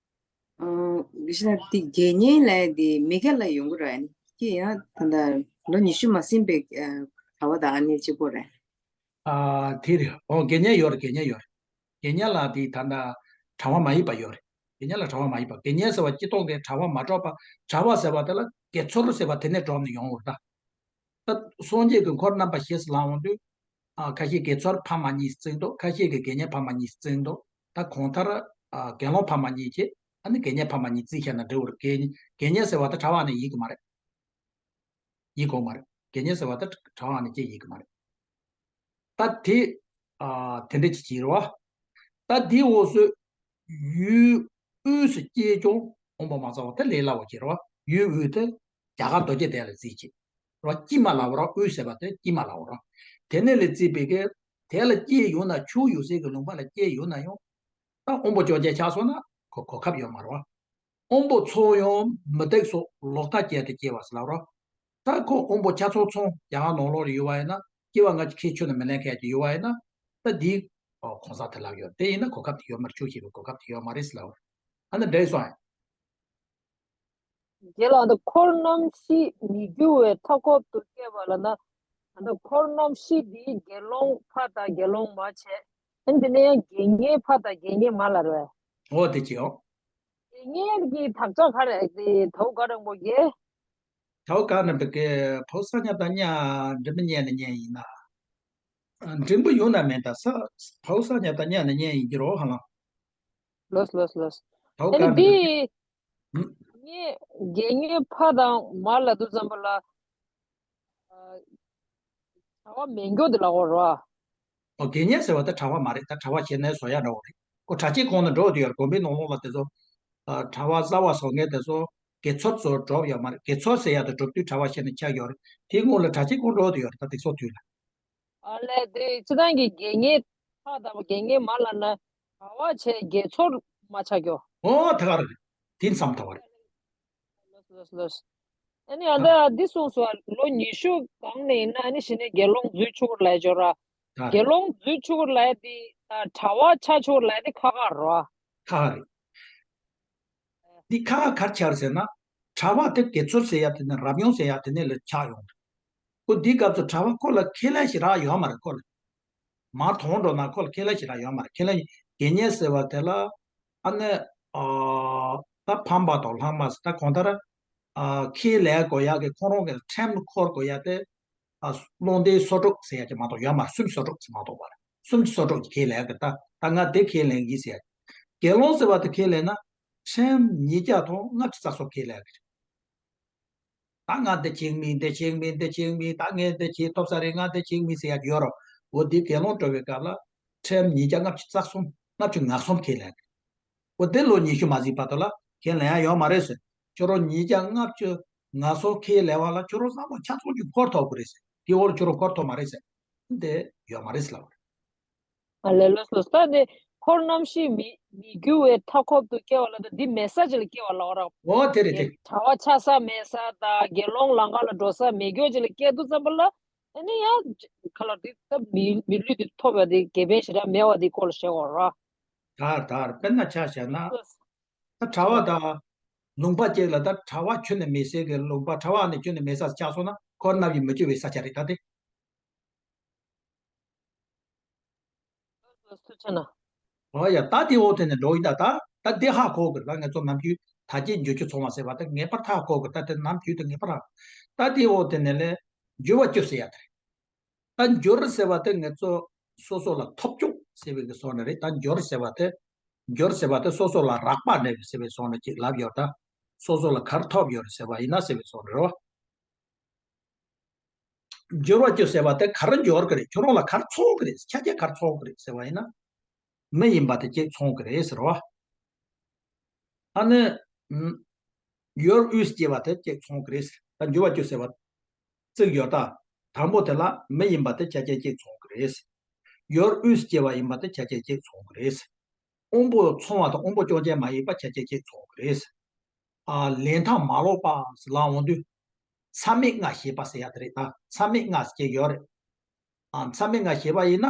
ཨ་དེ་དགེ་བསྙེན་ལབ་དེ་མི་སྒེར་ལ་ཡོང་གི་རེད། ཨ་ནི་ཀྱེ་ཡང་ད་ལྟ་ལོ་ཉི་ཤུ་མ་ཟིན་པའི་གྲྭ་པ་དང་ཨ་ནི་གཅིག་པོ་རེད། ཨ་དེ་རེད། ཨོ་དགེ་བསྙེན་ཡོད་རེད། དགེ་བསྙེན་ཡོད་རེད། དགེ་བསྙེན་ལ་དེ་ད་ལྟ་གྲྭ་པ་མ་ཡིན་པ་ཡོད་རེད། དགེ་བསྙེན་ལ་གྲྭ་པ་མ་ཡིན་པ། དགེ་བསྙེན་ཟེར་བ་སྤྱི་ཐོག་གི་གྲྭ་པ་མ་གྲོགས་པ། གྲྭ་པ་ཟེར་བ་དེ་ལ་དགེ་ཚོལ་ཟེར་བ་དེ་ནས་གྲོངས་ནས་ཡོང་བར་ད། ད་སངས་རྒྱས་ཀྱི་འཁོར་རྣམ་པ་བཞི་ཟེར་ལབ་འོང་དུས། ཨ་ཁ་ཤས་དགེ་ཚོལ་ཕ་མ་གཉིས་བརྩི་འདུག་ཁ་ཤས་ཀྱིས་དགེ་བསྙེན་ཕ་མ་གཉིས་བརྩི་འདུག་ད་གང་ལྟར་ཨ་དགེ་སློང་ཕ་མ་གཉིས་བྱས། ཨ་ནི་དགེ་བསྙེན་ཕ་མ་གཉིས་བརྩིས་བཞག་ན་འགྲིག་གི་རེད། དགེ་དགེ་བསྙེན་ཟེར་བ་ད་གྲྭ་པ་ནས་ཡིན་གི་མ་རེད། ཡིན་དགོས་མ་རེད། དགེ་བསྙེན་ཟེར་བ་ད་གྲྭ་པ་ནས་ཅིག་ཡིན་གི་མ་རེད། ད་དེ། ཨ་དེ་འདྲ་ཅིག་བྱེད་རོགས། ད་དེའི་འོག་སུ། ཡུལ་དབུས་སུ་སྐྱེས་ཀྱང་དབང་པོ་མ་ཚང་བ་དེ་ལས་སླ་བོ་བྱེད་རོགས། ཡུལ་དབུས་དེ་རྒྱ་གར་རྡོ་རྗེ་གདན་ལ་བརྩིས་བྱེད་རོགས། དཀྱིལ་མ་ལ་བ་རོགས། དབུས་ཟེར་བ་དེ་དཀྱིལ་མ་ལ་བ་རོགས། དེ་ནས་ལས་བརྩིས་པའི་གི་དེ་ལ་སྐྱེས་ཡོང་ན་ཆུ་ཡོད་སའི་གི་ལུང་པ་ལ་སྐྱེས་ཡོང་ན་ཡང་། ད་དབང་པོ་བཅོ་བརྒྱད་ཆགས་སོང་ན་གོ་གོ་སྐབས་ཡོད་མ་རེད་བ། དབང་པོ་ཚང་ཡང་མུ་སྟེགས་སོགས་ལོག་ལྟ་སྐྱེས་ཏེ་སྐྱེ་བ་ཟེར་ལབ་རོགས། ད་ཁོ་དབང་པོ་ཆ་ཚང་ཚང་རྒྱ་གར་ནང་ལོགས་ལ་ཡོད་པ་ཡིན་ན། སྐྱེ་བ་སྔ་ཕྱི་ཁྱོན་ནས་མི་ལེན་མཁན་ཅིག་ཡོད་པ་ཡིན་ན། ད་འདིའི་གང་ཟག་དེ་ལབ་ཡོད། དེ་ཡིན་ན་གོ་སྐབས་དེ་ཡོད་མ་རེད། ཆོས་བྱེད་པའི་གོ་སྐབས་དེ་ཡོད་མ་རེད་ཟེར་ལབ་རོགས། ཨ་ནི་འགྲིག་སོང་ཨ། རྒན་ལགས། ད་འཁོར་རྣམ་བཞི་མི་འགྱུར་བའི་མཐའ་འཁོབ་ཏུ་སྐྱེས་པ་ལབ་ན། ད་འཁོར་རྣམ་བཞི་འདི་དགེ་སློང་ཕ་དང་དགེ་སློང་མ་བྱས། ཨ་ནི་དེ་ནས་ཡང་དགེ་བསྙེན་ཕ་དང་དགེ་བསྙེན་མ་ལ་རེད། འོ་དེ་ཅི་ཡོང་། དགེ་བསྙེན་གྱི་དག་ཆ་ག་རེ་དེ་དའུ་ག་རང་པོ་གེ། དའུ་ག་རང་པོ་གེ་ཕའུ་ས་ཉ་དང་ཉ་འགྲེང་བུ་སྙན་ན་སྙན་ཡིན་ན། འགྲེང་བུ་ཡོང་ན་མེད་ད་ས། ཕའུ་ས་ཉ་དང་སྙན་ན་སྙན་ཡིན་གྱི་རོ་ཧ་ལམ། ལོས་ལོས་ལོས། དའུ་ཨ་ནི་ག་རང་པོ་གེ། འདི། ངས་དགེ་བསྙེན་ཕ་དང་མ་ལ་དུ་ཙམ་པ་ལ། ཨ། གྲྭ་པ་མེད་མགྱོགས་དེ་ལ་འོ་རོ། ཨོ་དགེ་བསྙེན་ཟེར་བ་དེ་གྲྭ་པ་མ་རེད། ད་གྲྭ་པ་བྱས་ནས་བཟོ་ཡ་འདྲ་བོ་རེད། ཁོ་གྲྭ་ཆས་གོན་ནས་འགྲོ་དུས་ཡོད་རེད། དགོན་པའི་ནང་ལོགས་ལ་དེ་ཚོ། ཨ་གྲྭ་པ་གསར་པ་བཟོ་མཁན་དེ་ཚོ་དགེ་ཚོལ་ཚོ་འགྲོ་ཡོད་མ་རེད། དགེ་ཚོལ་ཟེར་ཡ་དེ་འགྲོ་དུས་གྲྭ་པ་བྱས་ནས་ཆགས་ཡོད་རེད། དེའི་སྔོན་ལ་གྲྭ་ཆས་གོན་འགྲོ་དུས་ཡོད་རེད། ད་དེ་ཚོ་དུས་ལ། ཨ་ལས་དེ་སྤྱི་བཏང་གི་དགེ་བསྙེན་ཕ་དང་དགེ་བསྙེན་མ་ལ་ན་གྲྭ་པ་བྱས་དགེ་ཚོལ་མ་ཆགས་ཀྱོ། ཨོ་ད་ག་རེད། དེ་མཚམས་ད་བ་རེད། ལོས་ལོས་ལོས། ཨ་ནི་ཨ་ད་འདི་གསུངས་སོ། ལོ་ཉི་ཤུ་གང་ནས་ཡིན་ན་ཨ་ནི་གཞི་ནས་དགེ་སློང་འཛུལ་ཆོག་གི་ལབ་ཡ་ཅོ་ར། ད་དགེ་སློང་འཛུལ་ཆོག་གི་ལབ་ཡ་དེ་ད་གྲྭ་པ་ཆགས་ཆོག་གི་ལབ་ཡ་དེ་ཁག་ཁག་རེད་བ། ཁག་ཁག་རེད། འདི་ཁག་ཁག་ག་རེ་ཆགས་རེད་ཟེར་ན། གྲྭ་པ་དེ་དགེ་ཚོལ་ཟེར་ཡ་དེ་ནས་རབ་ཡོང་ཟེར་ཡ་དེ་ནས་ལ་ཆགས་ཡོང་། ཁོ་འདིའི་སྐབས་སུ་གྲྭ་པ་ཁོ་ལ་ཁས་ལེན་ཞེ་དྲག་ཡོད་མ་རེད་ཁོ་ལ། མར་དོན་འགྲོ་ན་ཁོ་ལ་ཁས་ལེན་ཞེ་དྲག་ཡོད་མ་རེད། ཁས་ལེན་དགེ་བསྙེན་ཟེར་བ་དེ་ལ་ཨ་ནི་ཨ་ད་ཕམ་པ་དང་ལྷག་མ་ཟེར་ད་གང་ལྟར་ཨ་ཁས་ལེན་དགོས་ཡག་གི་ཁོ་རང་གི་ཁྲིམས་འཁོར་དགོས་ཡག་དེ་ཨ་སློང་སྡེའི་སོ་དྲུག་ཟེར་ཡག་གི་མ་གཏོགས་ཡོད་མ་རེད། སུམ་ཅུ་སོ་དྲུག་ཟེར་མ་གཏོགས་པ་རེད། སུམ་ཅུ་སོ་དྲུག་གི་ཁས་ལེན་གི་ད་ད་ང་དེ་ཁས་ལེན་གི་ཟེར་ཡག་དགེ་སློང་ཟེར་བ་དེ་ཁས་ལེན་ན་ཁྲིམས་ཉིས་བརྒྱ་དང་ལྔ་བཅུ་རྩ་གསུམ་ཁས་ལེན་གི་རེད། ད་ང་འདི་བྱེད་མིན་འདི་བྱེད་མིན་འདི་བྱེད་མིན། ད་ངས་འདི་བྱེད་ཐུབ་ས་རེད། ང་འདི་བྱེད་མིན་ཟེར་ཡག་ཡོད་རོ། འོ་འདི་དགེ་སློང་འགྲོ་བའི་སྐབས་ལ་ཁྲིམས་ཉིས་བརྒྱ་ལྔ་བཅུ་རྩ་གསུམ་ལྔ་བཅུ་ང་གསུམ་ཁས་ལེན། འོ་འདི་ལོ་ཉི་ཤུ་མ་ཟིན་བར་དུ་ལ་ཁས་ལེན་ཡག་ཡོད་མ་རེད་ཟེར། ཁྱོད་རང་ཉིས་བརྒྱ་ལྔ་བཅུ་ང་གསུམ་ཁས་ལེན་པ་ལ་ཁྱོད་རང་བསམ་བློ་ཆ་ཚང་ཅིག་འཁོར་ཐུབ་ཀྱི་རེད་ཟེར། དེའི་འོག་ལ་ཁྱོད་རང་འཁོར་ཐོབ་མ་རེད་ཟེར། དེ་ཡོད་མ་རེད་ཟེར་ལབ་པ་རེད། ཨ་ལས་ལོས་ལོས། ད་དེ་འཁོར་རྣམ་ཤེས་མི་མི་འགྱུར་བའི་མཐའ་འཁོབ་ཏུ་སྐྱེ་བ་ལ། ད་འདི་མེད་ས་ཅིག་ལ་སྐྱེ་བ་ལ་འོ་ར། འོ་དེ་རེད་དེ། གྲྭ་པ་ཆགས་ས་མེད་ས་དང་དགེ་སློང་ལམ་ཁ་ལ་འགྲོ་ས་མེད་སྐྱོ་ཅིག་ལ་སྐྱེ་དུས་ཙམ་པ་ལ། ཨ་ནི་ཡང་ཁ་ལ་དེ་ད་མི་མི་ལུས་དེ་ཐོབ་པ་དེ་དགེ་ཕན་ཞེ་དྲག་མེད་པ་དེ་སྐོར་ལ་བཤད་འོ་ར། དར་དར་དཔེར་ན་ཆ་བཞག་ན། ད་གྲྭ་པ་དང་ལུང་པ་གཅིག་ལ། ད་གྲྭ་པ་ཁྱོན་ནས་མེད་སའི་གི་ལུང་པ། གྲྭ་པ་ནས་ཁྱོན་ནས་མེད་ས་ཆགས་སོང་ན། འཁོར་རྣམ་ཤེས་མི་འགྱུར་བའི་ས་ཆ་རེད་ད་དེ། སུ་ཆ་ན། འོ་ཡ། ད་དེ་འོག་དེ་ནས་འགྲོ་ཡིན་ད། ད་ད་དེ་ཧ་གོ་གི་རེད། ད་ང་ཚོ་ནམ་རྒྱུན་ད་ཅི་འགྱུར་རྒྱུ་ཚང་བ་ཟེར་བ་ད་ངེས་པར་ཧ་གོ་གི། ད་དེ་ནམ་རྒྱུན་དུ་ངེས་པར་ཧ། ད་དེ་འོག་དེ་ནས་ལས་འགྱུར་བ་བཅུ་ཟེར་ཡ་དེ་རེད། ད་འགྱུར་ཟེར་བ་དེ་ང་ཚོ་སོ་སོ་ལ་ཐོབ་བྱུང་ཟེར་བའི་གི་སོགས་ནས་རེད། ད་འགྱུར་ཟེར་བ་དེ། འགྱུར་ཟེར་བ་དེ་སོ་སོ་ལ་རག་པ་འདྲ་བའི་ཟེར་བའི་སོགས་ནས་ཅིག་ལབ་ཡོད་ད། སོ་སོ་ལ་ག་རེ་ཐོབ་ཡོད་རེད་ཟེར་བ་ཡིན་ན་ཟེར་བའི་སོགས་ནས་རེད་བ། འགྱུར་བ་བཅུ་ཟེར་བ་དེ་ག་རེ་འགྱུར་གི་རེད། ཁྱོད་རང་ལ་ག་རེ་ཚོར་གི་རེད། ཁྱེད་ཀྱིས་ག་རེ་ཚོར་གི་རེད་ཟེར་བ་ཡིན་ན། མི་ཡིན་པ་དེ་གཅིག་ཚོར་གི་རེད་ཟེར་བ། ཨ་ནི། ཨམ། ཡོད་དབུས་སུ་སྐྱེ་བ་དེ་གཅིག་ཚོར་གི་རེད། ད་འགྱུར་བ་བཅུ་ཟེར་བ་བརྩིགས་ཡོད་ད། དང་པོ་དེ་ལ་མི་ཡིན་པ་དེ་ཁྱེད་ཀྱིས་གཅིག་ཚོར་གི་རེད། ཡོད་དབུས་སུ་སྐྱེ་བ་ཡིན་པ་དེ་ཁྱེད་ཀྱིས་གཅིག་ཚོར་གི་རེད། དབང་པོ་ཚོར་བ་དང་དབང་པོ་སྐྱོན་ཅན་མ་ཡིན་པ་ཁྱེད་ཀྱིས་གཅིག་ཚོར་གི་རེད། ཨ། ལན་མཐའ་མ་ལོག་པ་ཟེར་ལབ་འོང་དུས། མཚམས་མེད་ལྔ་ཞེས་པ་ཟེར་ཡ་དེ་རེད་ད། མཚམས་མེད་ལྔ་ཟེར་གྱི་ཡོད་རེད། ཨ། མཚམས་མེད་ལྔ་ཞེས་པ་ཡིན་ན།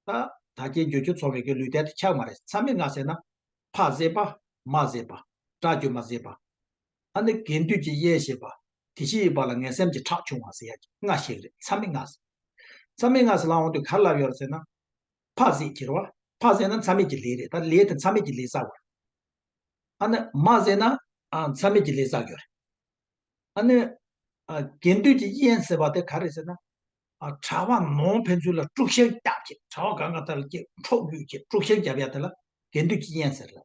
ད་ད་གིན་འགྱུར་བཅུ་ཚོར་བའི་གི་ལུས་རྟེན་དེ་ཆགས་མ་རེད། མཚམས་མེད་ལྔ་ཟེར་ན། ཕ་བཟེད་པ། མ་བཟེད་པ། སྐྲ་གྱོན་མ་བཟེད་པ། ཨ་ནི་དགེ་འདུན་གྱི་དབྱེན་བྱེད་པ། དེ་བཞིན་གཤེགས་པ་ལ་ངན་སེམས་ཀྱི་ཁྲག་ཕྱུང་བ་ཟེར་ཡ་གི་ལྔ་ཞིག་རེད། མཚམས་མེད་ལྔ་ཟེར། མཚམས་མེད་ལྔ་ཟེར་ལབ་འོང་དུས་ག་རེ་ལབ་ཡོད་རེད་ཟེར་ན། ཕ་བཟེད་ཀྱི་རེད་བ། ཕ་བཟེད་ན་མཚམས་མེད་ཀྱི་ལས་རེད། ད་ལས་དེ་མཚམས་མེད་ཀྱི་ལས་བསགས་པ་རེད། ཨ་ནི་མ་བཟེད་ན། ཨ། མཚམས་མེད་ཀྱི་ལས་བསགས་ཡོད་རེད། ཨ་ནི། ཨ། དགེ་འདུན་གྱི་དབྱེན་ཟེར་བ་དེ་ག་རེ་ཟེར་ན། ཨ། གྲྭ་པ་ནང་ཕན་ཚུན་ལ་དཀྲུག་ཤིང་རྒྱབ་བྱས། གྲྭ་པ་གང་ག་དེ་ལ་ཅིག་འཕྲོག་རྒྱུག་བྱས། དཀྲུག་ཤིང་རྒྱབ་ཡ་དེ་ལ་དགེ་འདུན་གྱི་དབྱེན་ཟེར་ལ།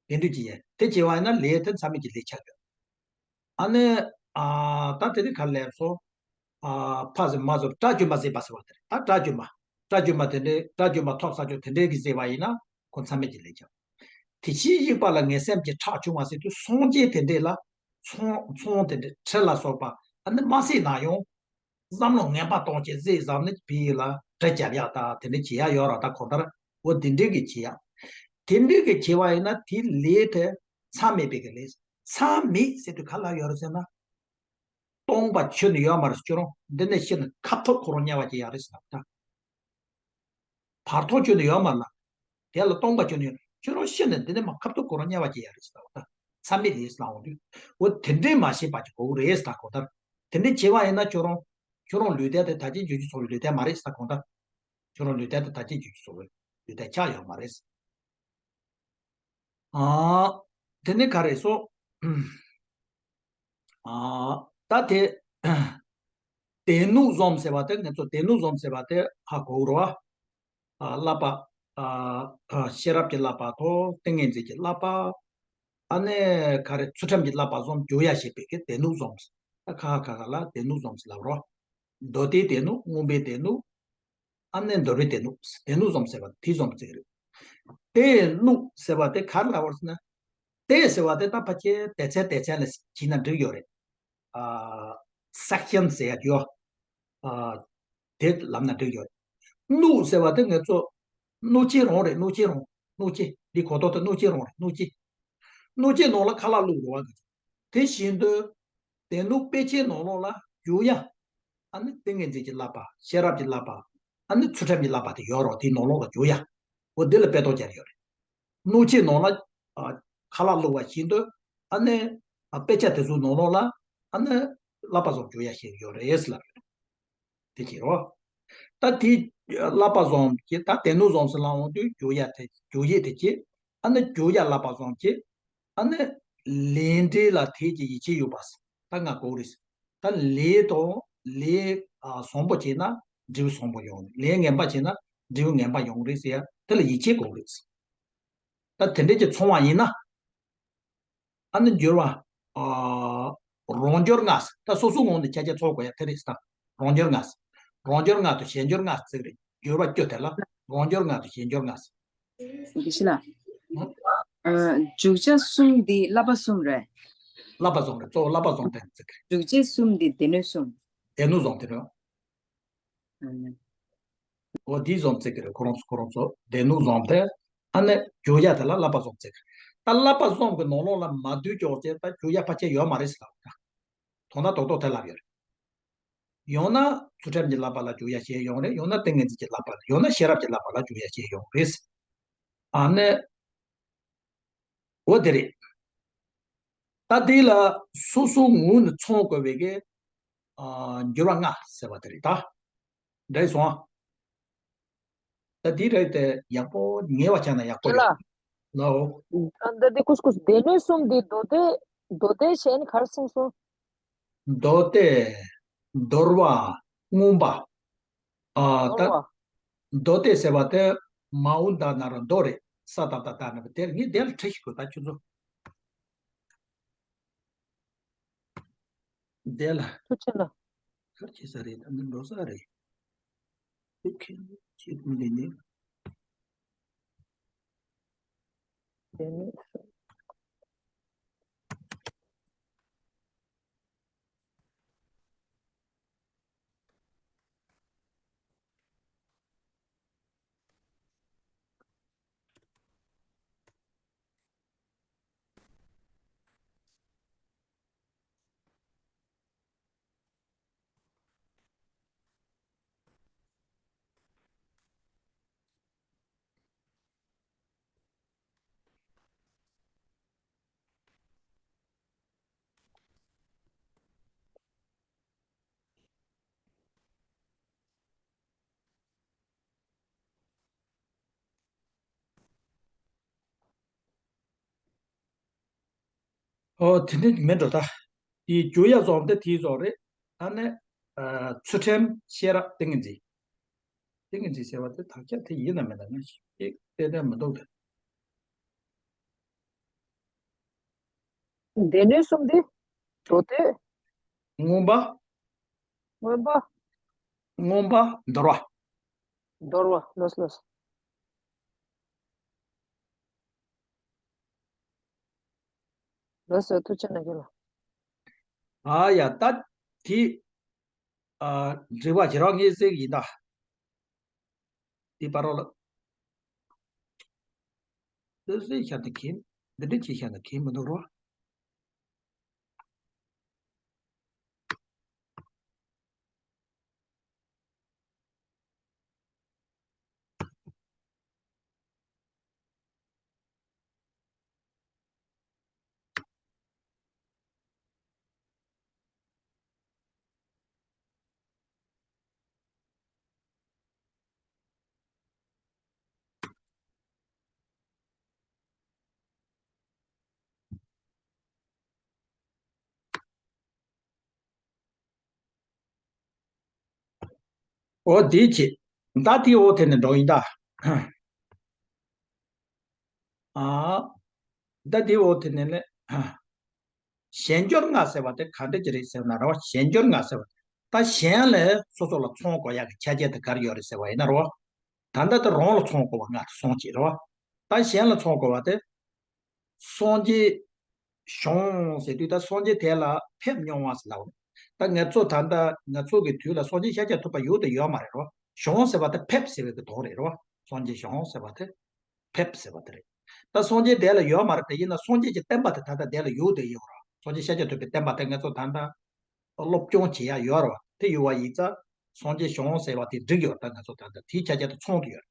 དགེ་འདུན་གྱི་དབྱེན་དེ་བྱས་པ་ཡིན་ན་ལས་དེ་མཚམས་མེད་ཀྱི་ལས་ཆགས་ཡོད། ཨ་ནི། ཨ། ད་དེ་རིང་ག་རེ་ལབ་སོང་། ཨ། ཕ་བཟེད་མ་བཟེད། སྐྲ་གྱོན་པ་བཟེད་པ་ཟེར་བ་དེ་རེད། ད་སྐྲ་གྱོན་པ། སྐྲ་གྱོན་པ་དེ་འདྲའི། སྐྲ་གྱོན་པ་ཐོབ་ས་ཆོག་དེ་འདྲའི་གི་བཟེད་པ་ཡིན་ན་ཁོ་མཚམས་མེད་ཀྱི་ལས་ཆགས། དེ་བཞིན་གཤེགས་པ་ལ་ངན་སེམས་ཀྱི་ཁྲག་ཕྱུང་བ་ཟེར་དུས་སངས་རྒྱས་དེ་འདྲས་ལ་ཚོང་ཚོང་དེ་འདྲས་ཁྲི་ལ་སོགས་པ་ཨ་ནི་མ་བསད་ན་ཡང་བསམ་བློ་ངན་པ་གཏོང་བྱས་བཟེད་བཟང་ནི་བི་ཡི་ལ་གྲི་རྒྱབ་ཡག་ད་དེ་འདྲས་བྱེད་ཡག་ཡོད་ར། ད་གང་ལྟར་འོ་དེ་འདྲས་གི་བྱེད་ཡག་དེ་འདྲས་གི་བྱེད་པ་ཡིན་ན་དེ་ལས་དེ་མཚམས་མེད་པའི་གི་ལས། མཚམས་མེད་ཟེར་དུས་ག་ལ་ཡོད་རེད་ཟེར་ན། སྟོང་པ་ཁྱོན་ནས་ཡོད་མ་རེད། ཁྱོད་རང་འདི་ནས་ཤི་ནས་ཁ་ཐུག་ཁོ་རང་དམྱལ་བ་སྐྱེ་ཡག་རེད་ཟེར་ལབ་ད། བར་ཐོག་ཁྱོན་ནས་ཡོད་མ་ལ། དེ་ལ་སྟོང་པ་ཁྱོན་ནས་ཡོད། ཁྱོད་རང་ཤི་ནས་འདི་ནས་མར་ཁ་ཐུག་ཁོ་རང་དམྱལ་བ་སྐྱེ་ཡག་རེད་ཟེར་ལབ་ད། མཚམས་མེད་ལས་ལབ་འོང་དུས། འོ་དེ་འདྲས་མ་བྱེད་པ་ཅིག་དགོས་རེད་ཟེར་ད། གང་ལྟར་དེ་འདྲས་བྱེད་པ་ཡིན་ན་ཁྱོད་རང་ཁྱོད་རང་ལུས་རྟེན་དེ་ད་གིན་འགྱུར་བཅུ་ཚོར་བའི་ལུས་རྟེན་མ་རེད་ཟེར་ད། གང་ལྟར་ཁྱོད་རང་ལུས་རྟེན་དེ་ད་གིན་འགྱུར་བཅུ་ཚོར་བའི་ལུས་རྟེན་ཆགས་ཡོད་མ་རེད། ཨ། དེ་ནི་ག་རེ་སོ། ཨ། ད་དེ། སྡེ་སྣོད་གསུམ་ཟེར་བ་དེ། ང་ཚོ་སྡེ་སྣོད་གསུམ་ཟེར་བ་དེ་ཧ་གོ་རོ། ཨ། བསླབ་པ། ཨ། ཤེས་རབ་ཀྱི་བསླབ་པ་དང་ཏིང་ངེ་འཛིན་གྱི་བསླབ་པ། ཨ་ནི་ག་རེ། ཚུལ་ཁྲིམས་ཀྱི་བསླབ་པ་གསུམ་སྦྱོང་ཡ་བྱེད་པའི་གི་སྡེ་སྣོད་གསུམ། ད་ཁ་ཁ་ཁ་ལ་སྡེ་སྣོད་གསུམ་ཟེར་ལབ་རོ། མདོ་སྡེའི་སྡེ་སྣོད། མངོན་པའི་སྡེ་སྣོད། ཨ་ནི་འདོད་པའི་སྡེ་སྣོད། སྡེ་སྣོད་གསུམ་ཟེར་བ་དེ་གསུམ་བརྩི་གི་རེད། སྡེ་སྣོད་ཟེར་བ་དེ་ག་རེ་ལབ་པ་རེད་ཟེར་ན། སྡེ་ཟེར་བ་དེ་ད་ཕལ་ཆེར་སྡེ་ཚན་སྡེ་ཚན་ལ་བྱས་ན་འགྲིག་ཡོད་རེད། ཨ། སེག་ཤན་ཟེར་ཡ་ཡོད། ཨ། དེ་ལབ་ན་འགྲིག་ཡོད་རེད། སྣོད་ཟེར་བ་དེ་ང་ཚོ་སྣོད་ཆས་རང་རེད། སྣོད་ཆས་རང་། སྣོད་ཆས་འདི་གོ་ཐོག་ཏུ་སྣོད་ཆས་རང་རེད། སྣོད་ཆས། སྣོད་ཆས་ནང་ལ་ཁ་ལག་བླུགས་རོགས་ཨ། དེ་བཞིན་དུ་སྡེ་སྣོད་དཔེ་ཆའི་ནང་ལོགས་ལ་འཇུག་ཡ། ཨ་ནི་ཏིང་ངེ་འཛིན་གྱི་བསླབ་པ། ཤེས་རབ་ཀྱི་བསླབ་པ། ཨ་ནི་ཚུལ་ཁྲིམས་ཀྱི་བསླབ་པ་དེ་ཡོད་རོགས། དེའི་ནང་ལོགས་ལ་འཇུག་ཡ། འོ་འདི་ལ་དཔེ་ཐོག་སྦྱར་ཡོད་རེད། སྣོད་ཆས་ནང་ལ། ཨ། ཁ་ལག་བླུགས་པ་བཞིན་དུ། ཨ་ནི། ཨ། དཔེ་ཆ་དེ་ཚོའི་ནང་ལོགས་ལ། ཨ་ནི་བསླབ་པ་གསུམ་འཇུག་ཡ་ཞིག་ཡོད་རེད་ཟེར་ལབ་རེད། དེ་བྱེད་རོགས། ད་དེ་བསླབ་པ་གསུམ་གྱི། ད་སྡེ་སྣོད་གསུམ་ཟེར་ལབ་འོང་དུས་འཇུག་ཡ་དེ། འཇུག་ཡས་དེ་བྱེད། ཨ་ནི་འཇུག་ཡ་བསླབ་པ་གསུམ་བྱེད། ཨ་ནི་ལས་འབྲས་ལ་དད་ཅིང་ཡིད་ཆེས་ཡོད་པ། ད་ང་གོ་རེད། ད་ལས་དང་ལས། ཨ། བཟང་པོ་བྱས་ན་འབྲས་བུ་བཟང་པོ་ཡོང་རེད། ལས་ངན་པ་བྱས་ན་འབྲས་བུ་ངན་པ་ཡོང་རེད་ཟེར་ཡ་དེ་ལ་ཡིད་ཆེས་དགོས་རེད། ད་དེ་འདྲས་ཀྱི་ཚོར་བ་ཡིན་ན། ཨ་ནི་འགྱུར་བ། ཨ། རང་འགྱུར་ལྔ་ཟེར། ད་སོ་སོའི་ངོས་ནས་ཁྱེད་ཀྱིས་ཚོར་དགོས་ཡ་དེ་རེད་ཟེར་ད། རང་འགྱུར་ལྔ་ཟེར། རང་འགྱུར་ལྔ་དང་གཞན་འགྱུར་ལྔ་ཟེར་རེད། འགྱུར་བ་བཅུ་དེ་ལ་རང་འགྱུར་ལྔ་དང་གཞན་འགྱུར་ལྔ་ཟེར། དེ་ཤི་ལ། ཨ། འཇུག་བྱ་གསུམ་འདི་བསླབ་པ་གསུམ་རེད། བསླབ་པ་གསུམ་རེད། གཙོ་བོ་བསླབ་པ་གསུམ་དེ་ཟེར་གི་རེད། འཇུག་བྱེད་གསུམ་འདི་སྡེ་སྣོད་གསུམ། སྡེ་སྣོད་གསུམ་དེ་རེད། འོ་འདི་བཟུང་བརྩི་གི་རེད། ཁོ་རང་ཚོ་ཁོ་རང་ཚོ་སྡེ་སྣོད་བཟུང་སྟེ། ཨ་ནི་བསྒྱུར་ཡ་དེ་ལ་བསླབ་པ་བཟུང་བརྩི་གི་རེད། ད་བསླབ་པ་བཟུང་གི་ནང་ལོགས་ལ་མ་འདུས་ཀྱོག་ཅེས་ད་བསྒྱུར་ཡ་ཕལ་ཆེར་ཡོད་མ་རེད་ཟེར་ལབ་ད། དོན་དག་རྡོག་རྡོག་དེ་ལབ་ཡོད་རེད། ཡང་ན་ཚུལ་ཁྲིམས་ཀྱི་བསླབ་པ་ལ་བསྒྱུར་ཡ་བྱས་ཡོང་རེད། ཡང་ན་ཏིང་ངེ་འཛིན་གྱི་བསླབ་པ་ལ། ཡང་ན་ཤེས་རབ་ཀྱི་བསླབ་པ་ལ་བསྒྱུར་ཡ་བྱས་ཡོང་རེད། ཨ་ནི། འོ་དེ་རེད། ད་དེ་ལ་སོ་སོ་ངོས་ནས་ཚང་དགོས་པའི་གི། ཨ། འགྱུར་བ་ལྔ་ཟེར་བ་དེ་རེད་ད། འགྲིག་སོང་ཨ། ད་དེ་རེད་དེ་ཡག་པོ་ཉེ་བ་ཆགས་ན་ཡག་པོ་ཡོད། ལའོ། ཨ། ད་དེ་ཀུས་ཀུས་སྡེ་སྣོད་གསུམ་དེ་མདོ་སྡེ། མདོ་སྡེ་གཞན་ག་རེ་གསུངས་སོང་། མདོ་སྡེ། དོར་བ། མངོན་པ། ཨ། ད་དོར་བ། མདོ་སྡེ་ཟེར་བ་དེ་མ་འོངས་ད་ན་རོ་མདོ་རེད། ས་ད་ད་ད་ན་བ་དེར་ངས་དེ་ལ་ཁྲིད་ཤིག་གོ་ད་ཁྱོད་ཚོ། དེ་ལ། ཐུགས་ཆེ་ན། གར་ཁྱེད་ས་རེད། ད་འདི་འགྲོ་ས་རེད། ཐུགས་ཁྱེད་ཁྱེད་མི་འདི་ནི། དེ་ནི། ཨོ་དེ་འདྲ་མིན་འགྲོ་ད། དེའི་རྒྱུ་ཡ་བཟོ་འདི་དེའི་བཟོ་རེད། ཨ་ནི། ཨ། ཚུལ་ཁྲིམས་ཤེས་རབ་ཏིང་ངེ་འཛིན། ཏིང་ངེ་འཛིན་ཟེར་བ་དེ་དག་ཆ་དེ་ཡིན་ན་མིན་ན་ང་ཞིག་ཏན་ཏན་མི་འདུག་དེ། སྡེ་སྣོད་གསུམ་དེ། མདོ་སྡེ། མངོན་པ། མངོན་པ། མངོན་པ། དོར་བ། དོར་བ། ལོས་ལོས། ལོས་ལོས་ཐུགས་ཆེ་གནང་གི་ལ། ཨ་ཡ་ད་དེ། ཨ། འགྲིག་པ་བྱེད་རོགས་ངས་ཟེར་གི་ཡིན་ད། དེ་པ་རོ་ལ། ལོས་ལོས་ཤ་ད་ཁྱིམ། འདི་འདྲ་ཅིག་ཤ་ད་ཁྱིམ་མི་འདུག་རོ། འོ་དེ་བྱེད། ད་དེའི་འོག་དེ་ནས་འགྲོ་ཡིན་ད། ཨ། ད་དེའི་འོག་དེ་ནས་ལས། གཞན་འགྱུར་ལྔ་ཟེར་བ་དེ་ག་འདྲ་ཅིག་རེད་ཟེར་ན་རེད་བ། གཞན་འགྱུར་ལྔ་ཟེར་བ་ད་གཞན་ལས་སོ་སོ་ལ་ཚང་དགོས་ཡག་གི་ཆ་རྐྱེན་དེ་ག་རེ་ཡོད་རེད་ཟེར་བ་ཡིན་ན་རེད་བ། ད་ལྟ་དེ་རང་ལ་ཚང་དགོས་པ་ལྔ་དེ་སོང་ཅིག་རེད་བ། ད་གཞན་ལ་ཚང་དགོས་པ་དེ། སངས་རྒྱས་བྱུང་ཟེར་དུས་ད་སངས་རྒྱས་དེ་ལ་ཕེབས་མྱོང་བ་ཟེར་ལབ་རེད། ད་ང་ཚོ་ད་ལྟ་ང་ཚོ་གི་དུས་ལ་སངས་རྒྱས་ཤཱཀྱ་ཐུབ་པ་ཡོད་དང་ཡོད་མ་རེད་རོ། བྱུང་ཟེར་བ་དེ་ཕེབས་ཟེར་བའི་གི་དོན་རེད་རོ། སངས་རྒྱས་བྱུང་ཟེར་བ་དེ་ཕེབས་ཟེར་བ་དེ་རེད། ད་སངས་རྒྱས་དེ་ལ་ཡོད་མ་རེད་དེ། ཡིན་ན་སངས་རྒྱས་ཀྱི་བསྟན་པ་དེ་ད་ལྟ་དེ་ལ་ཡོད་དེ་ཡོད་རོ། སངས་རྒྱས་ཤཱཀྱ་ཐུབ་པའི་བསྟན་པ་དེ་ང་ཚོ་ད་ལྟ་སློབ་སྦྱོང་བྱེད་ཡ་ཡོད་རོ། དེ་ཡོད་བ་ཡིན་ཙང་སངས་རྒྱས་བྱུང་ཟེར་བ་དེ་འགྲིག་ཡོད། ད་ང་ཚོ་ད་ལྟ་དེའི་ཆ་རྐྱེན་དེ་ཚང་དུ་ཡོད་རེད།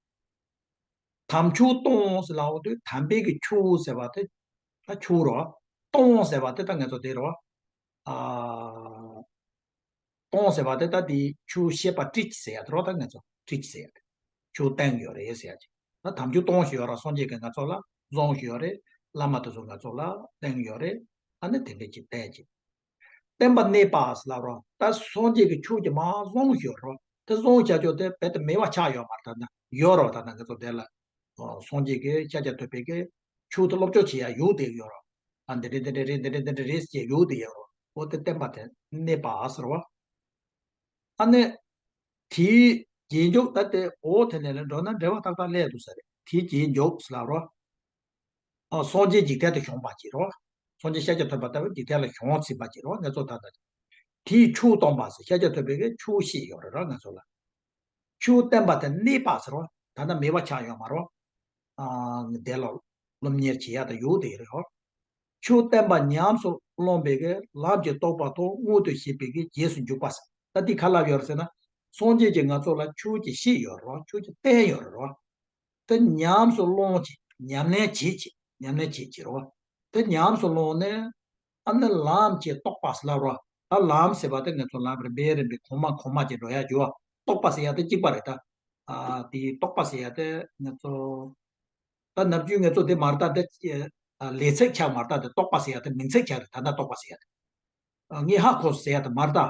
དམ་ཆོས་སྟོང་ཟེར་ལབ་འོ་དུས་དམ་པའི་གི་ཆོས་ཟེར་བ་དེ་ད་ཆོས་རོ། སྟོང་ཟེར་བ་དེ་ད་ང་ཚོ་དེ་རོ། ཨ། སྟོང་ཟེར་བ་དེ་ད་དེ་ཆོས་བཤད་པ་ཊིཆ་ཟེར་ཡ་དེ་རོ། ད་ང་ཚོ་ཊིཆ་ཟེར་ཡ་དེ་ཆོས་སྟོན་ཡོད་རེད་ཟེར་ཡ་ཅིག་ད་དམ་ཆོས་སྟོང་ཞིག་ཡོད་རོ། སངས་རྒྱས་ཀྱིས་ང་ཚོ་ལ་གསུངས་ཞིག་ཡོད་རེད། བླ་མ་དེ་ཚོ་ང་ཚོ་ལ་སྟོན་ཡོད་རེད། ཨ་ནི་དེ་འདྲ་ཅིག་བསྟན་ཅིག་བསྟན་པ་གནས་པ་ཟེར་ལབ་རོ། ད་སངས་རྒྱས་ཀྱི་ཆོས་ཀྱི་མ་གསུངས་ཞིག་ཡོད་རོ། དེ་གསུངས་བྱ་ཆོས་དེ་རྦད་དེ་མེད་པ་ཆགས་ཡོད་མ་རེད། ད་ན་ཡོད་རོ། ད་ན་ང་ཚོ་དེ་ལ་སངས་རྒྱས་ཀྱི་ཤཱཀྱ་ཐུབ་པའི་གི་ཆོས་དེ་སློབ་སྦྱོང་བྱེད་ཡ་ཡོད་དེ་ཡོད་རོ། ཨ་འདི་འདྲ་འདི་འདྲ་རེད། འདི་འདྲ་འདི་འདྲ་རེད་ཅེས་ཡོད་དེ་ཡོད་རོ། འོ་དེ་བསྟན་པ་དེ་གནས་པ་ཟེར་བ། ཨ་ནི། དེའི་རྗེས་འཇུག་ད་དེ་འོ་དེ་ནས་ལས་འགྲོ་ན་འབྲེལ་བ་ཏག་ཏག་སླེབས་འདུག་ས་རེད། དེའི་རྗེས་འཇུག་ཟེར་ལབ་རོ། ཨ་སངས་རྒྱས་འཇིག་རྟེན་དུ་བྱུང་བ་ཅིག་རོ། སངས་རྒྱས་ཤཱཀྱ་ཐུབ་པ་ལྟ་བུ་འཇིག་རྟེན་ལ་བྱུང་ཟིན་པ་ཅིག་རོ། ང་ཚོ་ད་ལྟ་དེའི་ཆོས་སྟོན་པ་ཟེར་ཤཱཀྱ་ཐུབ་པའི་གི་ཆོས་བཤད་ཡོད་རེད་རོ། ང་ཚོ་ལ། ཆོས་བསྟན་པ་དེ་གནས་པ་ཟེར་བ། ད་ལྟ་མེད་པ་ཆགས་ཡོད་མ་རེད་བ། ཨ། དེ་ལ་སློབ་གཉེར་བྱེད་ཡ་ད་ཡོད་དེ་རེད་བ། ཆོས་བསྟན་པ་ཉམས་སུ་བླངས་པའི་གི་ལམ་གྱི་རྟོགས་པ་ཐོག་མངོན་དུ་བྱེད་པའི་གི་རྗེས་སུ་འཇུག་པ་ཟེར། ད་འདི་ག་ལབ་ཡོད་རེད་ཟེར་ན། སངས་རྒྱས་ཀྱིས་ང་ཚོ་ལ་ཆོས་ཀྱི་བཤད་ཡོད་རེད་བ། ཆོས་ཀྱི་བསྟན་ཡོད་རེད་བ། དེ་ཉམས་སུ་བླངས་བྱས། ཉམས་ལེན་བྱེད་བྱས། ཉམས་ལེན་བྱེད་བྱེད་རོ། དེ་ཉམས་སུ་བླངས་ནས། ཨ་ནི་ལམ་གྱི་རྟོགས་པ་ཟེར་ལབ་རོ། ད་ལམ་ཟེར་བ་དེ་ང་ཚོ་ལམ་རིམ་པས་རིམ་པས་གོང་མ་གོང་མ་ཅིག་འགྲོ་ཡ་རྒྱུ་བ། རྟོགས་པ་ཟེར་ཡ་དེ་གཅིག་པ་རེད་ད། ཨ། དེ་རྟོགས་པ་ཟེར་ཡ་དེ་ང་ཚོ། ད་ནམ་རྒྱུན་ང་ཚོ་དེ་མ་རེད་ད། དེ་ལས་ཚིག་ཆགས་མ་རེད་ད། དེ་རྟོགས་པ་ཟེར་ཡ་དེ་མིང་ཚིག་ཆགས་རེད། ད་ལྟ་རྟོགས་པ་ཟེར་ཡ་དེ། ངས་ཧ་གོ་ཟེར་ཡ་དེ་མ་རེད་ད།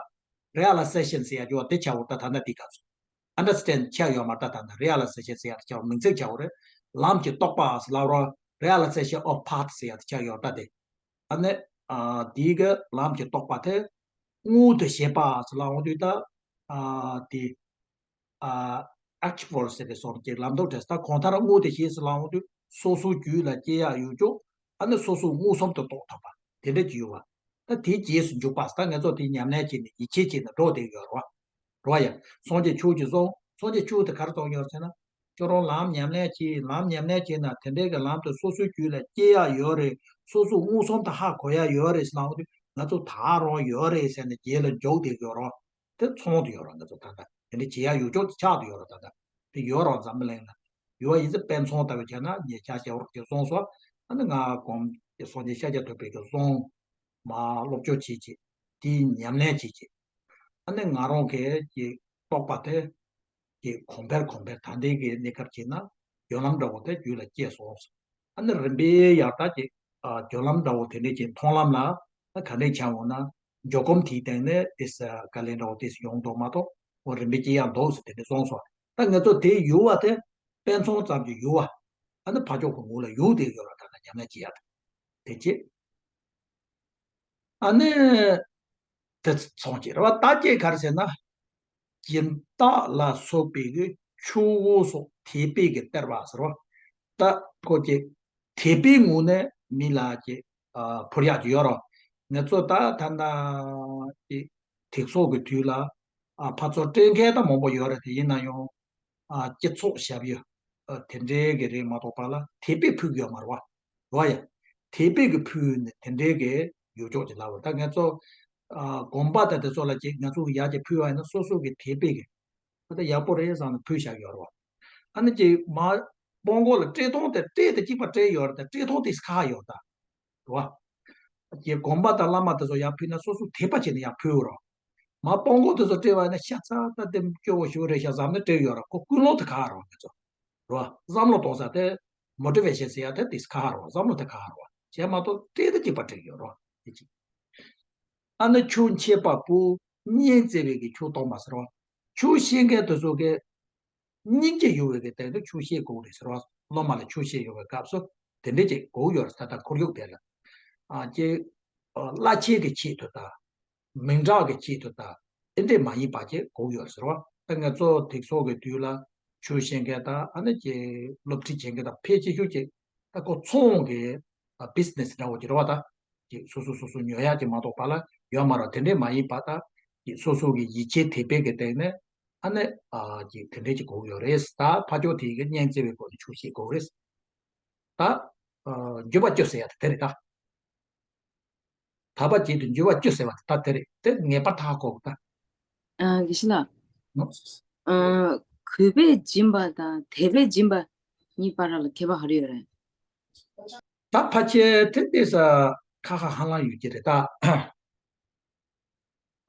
རི་ཨ་ལ་ཟེ་ཤན་ཟེར་ཡ་རྒྱུ་བ་དེ་ཆགས་འོ་ད། ད་ལྟ་དེ་ག་ཚོད། ཨན་ཌར་སི་ཊེན་ཌི་ཆགས་ཡོད་མ་རེད་ད། ད་ལྟ་རི་ཨ་ལ་ཟེ་ཤན་ཟེར་ཡ་དེ་ཆགས་མིང་ཚིག་ཆགས་འོ་རེད། ལམ་གྱི་རྟོགས་པ་ཟེར་ལབ་རོ། Realization of Path ཟེར་ཡ་དེ་ཆགས་ཡོད་ད་དེ། ཨ་ནི། ཨ། དེའི་གི་ལམ་གྱི་རྟོགས་པ་དེ་མངོན་དུ་བྱེད་པ་ཟེར་ལབ་འོང་དུས་ད། ཨ། དེ། ཨ། ཨེག་ཊི་ཝར་ཟེར་ཏེ་སོང་གི་ལམ་སྟོན་བྲིས། ད་གང་ལྟར་མངོན་དུ་བྱེད་ཟེར་ལབ་འོང་དུས་སོ་སོའི་རྒྱུད་ལ་སྐྱེ་ཡག་ཡོད་ཅོག་ཨ་ནི་སོ་སོ་མངོན་སུམ་དུ་རྟོགས་ཐུབ་པ་དེ་འདྲ་ཅིག་ཡོད་པ། ད་དེའི་རྗེས་སུ་འཇུག་པ་ཟེར། ད་ང་ཚོ་དེ་ཉམས་ལེན་བྱས་ནས་ཡིད་ཆེས་བྱས་ནས་འགྲོ་བསྡད་ཡོད་རེད་བ། རེད་བ་ཡ། སངས་རྒྱས་ཆོས་ཀྱི་གསུང་། སངས་རྒྱས་ཆོས་དེ་ག་རེ་གསུངས་ཡོད་ཟེར་ན། ཁྱོད་རང་ལམ་ཉམས་ལེན་བྱས། ལམ་ཉམས་ལེན་བྱས་ན་དེ་འདྲའི་གི་ལམ་དུ་སོ་སོའི་རྒྱུད་ལ་སྐྱེ་ཡག་ཡོད་རེད། སོ་སོ་མངོན་སུམ་དུ་ཧ་གོ་ཡག་ཡོད་རེད་ཟེར་ལབ་འོང་དུས་ང་ཚོ་ད་རུང་ཡོད་རེད་ཟེར་ནས་རྗེས་ལ་འཇུག་བསྡད་ཡོད་རེད་བ། དེ་ཚང་དུ་ཡོད་རེད། ང་ཚོ་ད་ལྟ་དེ་འདྲ་བྱེད་ཡག་ཡོད་ཅོག་ཅིག་ཆགས་དུ་ཡོད་རེད། ད་ལྟ་དེ་ཡོད་རེད་བ། འཛམ་བུ་གླིང་ལ་ཡོད་པ་ཡིན་ཙང་དཔེ་མཚོན་ལྟ་བུ་བྱས་ན་ངས་ཤཱཀྱ་ཝ་ར་ཀྱི་གསུང་སོགས། ཨ་ནི་ང་གོང་གི་སངས་རྒྱས་ཤཱཀྱ་ཐུབ་པའི་གི་གསུང་མར་སློབ་སྦྱོང་བྱེད་ཀྱི། དེའི་ཉམས་ལེན་བྱེད་ཀྱི། ཨ་ནི་ང་རང་གི་གི་རྟོགས་པ་དེ་གི་གོང་འཕེལ་གོང་འཕེལ། ད་ལྟའི་གི་གནས་སྐབས་བྱས་ན་རྒྱུ་ལམ་འདྲ་བོ་དེ་རྒྱུད་ལ་སྐྱེས་སོང་། ཨ་ནི་རིམ་པས་ཡར་ད་ཀྱི། ཨ། རྒྱུ་ལམ་འདྲ་བོ་དེ་འདྲས་ཀྱི་མཐོང་ལམ་ལ་ད་ག་འདྲས་ཆགས་འོང་ན། འཇོག་སྒོམ་དེའི་སྟེང་ནས་དེ་ས་དཀའ་ལས་འདྲ་བོ་དེ་ཡོང་འདུག་མ་གཏོགས་འོ་རིམ་པས་སྐྱེ་ཡག་འདུག་ཟེར་དེ་འདྲས་གསུངས་སོང་། ད་ང་ཚོ་དེ་ཡོད་པ་དེ་དཔེ་མཚོན་ཙམ་གྱི་ཡོད་པ། ཨ་ནི་ཕར་ཕྱོགས་ཀྱི་ངོ་ལ་ཡོད་དེ་ཡོད་ར། ད་ལྟ་ཉམས་ལེན་བྱེད་ཡག་དེ་དེ་བྱེད། ཨ་ནི། དེ་ཚོང་ཅེས་རེད་བ། ད་ཅེས་ག་རེ་ཟེར་ན། སྦྱིན་བདག་ལ་སོགས་པའི་གི་ཆོས་འོས་སོགས་དད་པས་གི་སྟེར་བ་ཟེར་བ། ད་ཁོ་ཅེས་དད་པའི་ངོས་ནས་མི་ལ་ཅེས། ཨ། ཕུལ་ཡག་ཅིག་ཡོད་རོ། ང་ཚོ་ད་ད་ད་ཅེས་ཐིག་ཚོགས་ཀྱི་དུས་ལ། ཨ། ཕར་ཚུར་སྤྲད་མཁན་ད་མང་པོ་ཡོད་རེད་དེ། ཡིན་ན་ཡང་། ཨ། སྤྱི་ཚོགས་ཞབས་ཡུལ། ཨ། དེ་འདྲའི་གི་རིགས་མ་གཏོགས་པ་ལ་དད་པས་ཕུལ་གི་ཡོད་མ་རེད་བ། རེད་བ་ཡ། དད་པས་གི་ཕུལ་ནས་དེ་འདྲའི་གི་ཡོད་ཅོག་ཅིག་ལབ་པ། ད་ང་ཚོ། ཨ། དགོན་པ་དང་དེ་ཚོ་ལ་ཅིག་ང་ཚོ་གི་ཡར་ཅིག་ཕུལ་བ་ཡིན་ན་སོ་སོ་གི་དད་པས་གི། ད་ཡག་པོ་རེད་བསམ་ནས་ཕུལ་བཞག་ཡོད་རེད་བ། ཨ་ནི་ཅིག་མ་སྤོ་འགོ་ལ་སྤྲད་སྟངས་དེ་སྤྲད་དེ་གཅིག་པ་སྤྲད་ཡོད་རེད་དེ། སྤྲད་སྟངས་དེ་ཁག་ཡོད་ད། རེད་བ། ཅིག་དགོན་པ་དང་བླ་མ་དེ་ཚོ་ཡར་ཕུལ་ན་སོ་སོ་དད་པ་བྱས་ནས་ཡར་ཕུལ་རོགས། མ་སྤོ་འགོ་དེ་ཚོ་སྤྲད་པ་ཡིན་ན་ཤ་ཚ་ད་དེ་སྐྱོ་བོ་ཞིག་རེད་ཤག་བསམ་ནས་སྤྲད་ཡོད་ར། ཁོ་ཀུན་སློང་དེ་ཁག་ར་བ་ང་ཚོ། རེད་བ། བསམ་བློ་གཏོང་ས་དེ་མོ་ཊི་ཝེ་ཤན་ཟེར་ཡ་དེ་དེ་ཁག་ར་བ། བསམ་བློ་དེ་ཁག་ར་བ་བྱས་མ་གཏོགས་སྤྲད་དེ་གཅིག་པ་སྤྲད་ཡོད་ར་བ། དེ་གཅིག་ཨ་ནི་ཆོས་འཆད་པ་པོ་སྙིང་བརྩེ་བའི་གི་ཆོས་གཏོང་བ་ཟེར་བ། ཆོས་བཤད་མཁན་དེ་ཚོ་གི་སྙིང་རྗེ་ཡོད་པའི་གི་སྟེང་དུ་ཆོས་བཤད་དགོས་རེད་ཟེར་བ། སློབ་མ་ལ་ཆོས་བཤད་ཡོང་བའི་སྐབས་སུ་དེ་འདྲས་ཅིག་དགོས་ཡོད་རེད། ད་ལྟ་ཁོར་ཡུག་དེ་ལ། ཨ། ཅེ། ཨ། གླ་ཆེན་གྱི་ཆེད་དུ་དང་། མིང་གྲགས་ཀྱི་ཆེད་དུ་དང་། དེ་འདྲས་མ་ཡིན་པ་ཅིག་དགོས་ཡོད་རེད་ཟེར་བ། ད་ང་ཚོ་དེ་ཚོ་གི་དུས་ལ་ཆོས་བཤད་མཁན་དང་། ཨ་ནི་ཅེ་སློབ་ཁྲིད་བྱེད་མཁན་དང་ཕལ་ཆེ་ཤོས་ཅིག་ད་ཁོ་ཚོང་གི། ཨ། བི་ཛི་ནེ་སི་འདྲ་བོ་ཅིག་རེད་བ། ད་ཅིག་སོ་སོ་སོ་སོ་ཉོ་ཡག་ཅིག་མ་གཏོགས་པ་ལ་ཡོད་མ་རེད། དེ་འདྲས་མ་ཡིན་པ་ད་ཅིག་སོ་སོ་གི་ཡིད་ཆེས་དད་པའི་གི་སྟེང་ནས། ཨ་ནི། ཨ། ཅིག་དེ་འདྲས་ཅིག་དགོས་ཡོད་རེད། ད་ཕར་ཕྱོགས་དེ་གི་སྙིང་བརྩེ་བའི་སྒོ་ནས་ཆོས་བཤད་དགོས་རེད། ད། ཨ། འགྱུར་བ་བཅུ་ཟེར་ཡ་དེ་དེ་རེད་ད། དད་པ་བྱེད་དུ་འགྱུར་བ་བཅུ་ཟེར་བ་དེ་ད་དེ་རེད། དེ་ངེས་པར་ཧ་གོ་དགོས་ད། ཨ། དགེ་བཤེས་ལགས། ཨ། གུས་པས་སྦྱིན་པ་དང་དད་པས་སྦྱིན་པ་གཉིས་བར་ལ་ཁྱད་པར་ག་རེ་ཡོད་རེད། ད་ཕལ་ཆེར་དེ་དེ་ས་ཁ་ཁ་ཧ་ལམ་ཡོད་ཀྱི་རེད་ད།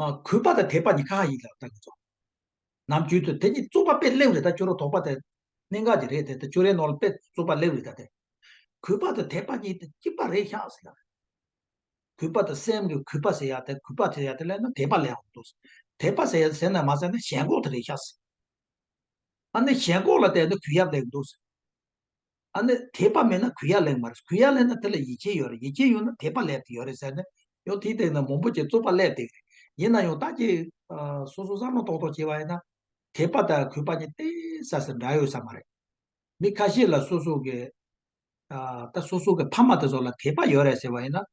ཨ། གུས་པ་དང་དད་པ་གཉིས་ཁ་ཁ་ཡིན་ལ་ད་ང་ཚོ། ནམ་རྒྱུན་དུ་དེ་གཉིས་རྩོད་པ་དཔེ་སླེབས་རེད་ད། ཅོ་རོ་དོགས་པ་དེ་གནད་འགག་ཅིག་རེད་དེ། ད་ཅོ་རོའི་ནང་ལ་དཔེ་རྩོད་པ་སླེབས་རེད་ད་དེ། གུས་པ་དང་དད་པ་གཉིས་དེ་གཅིག་པ་རེད་ཤག་ཟེར་ཡ། གུས་པ་དང་སེམས་ཀྱི་གུས་པ་ཟེར་ཡ་དེ། གུས་པ་ཟེར་ཡ་དེ་ལས་ན་དད་པ་ལས་འོང་འདུག་དད་པ་ཟེར་ཡ་ཟེར་ན་མ་ཟེར་ན་ཞེན་ཁོག་དེ་རེད་ཤག་ཟེར། ཨ་ནི་ཞེན་ཁོག་ལ་བརྟེན་ནས་གུས་ཡབ་ལེན་འདུག་ཨ་ནི་དད་པ་མེད་ན་གུས་ཡབ་ལེན་མ་རེད། གུས་ཡབ་ལེན་ན་དེ་ལ་ཡིད་ཆེས་ཡོད་རེད། ཡིད་ཆེས་ཡོད་ན་དད་པ་ལེན་ཡོད་རེད་ཟེར་ནས་ཡང་དེའི་སྟེང་ན་མང་པོ་ཅིག་རྩོད་པ་སླེབས་བསྡད་ཀྱི་རེད། ཡིན་ན་ཡང་ད་ཅིག་ཨ། སོ་སོ་བསམ་བློ་ཏོག་ཏོག་བྱས་པ་ཡིན་ན། དད་པ་དང་གུས་པ་གཉིས་ཏོག་ཙམ་ཙམ་འདྲ་ཡོད་ས་མ་རེད། མི་ཁ་ཤས་ལ་སོ་སོ་གི། ཨ། ད་སོ་སོ་གི་ཕ་མ་དེ་ཚོ་ལ་དད་པ་ཡོད་རེད་ཟེར་བ་ཡིན་ན།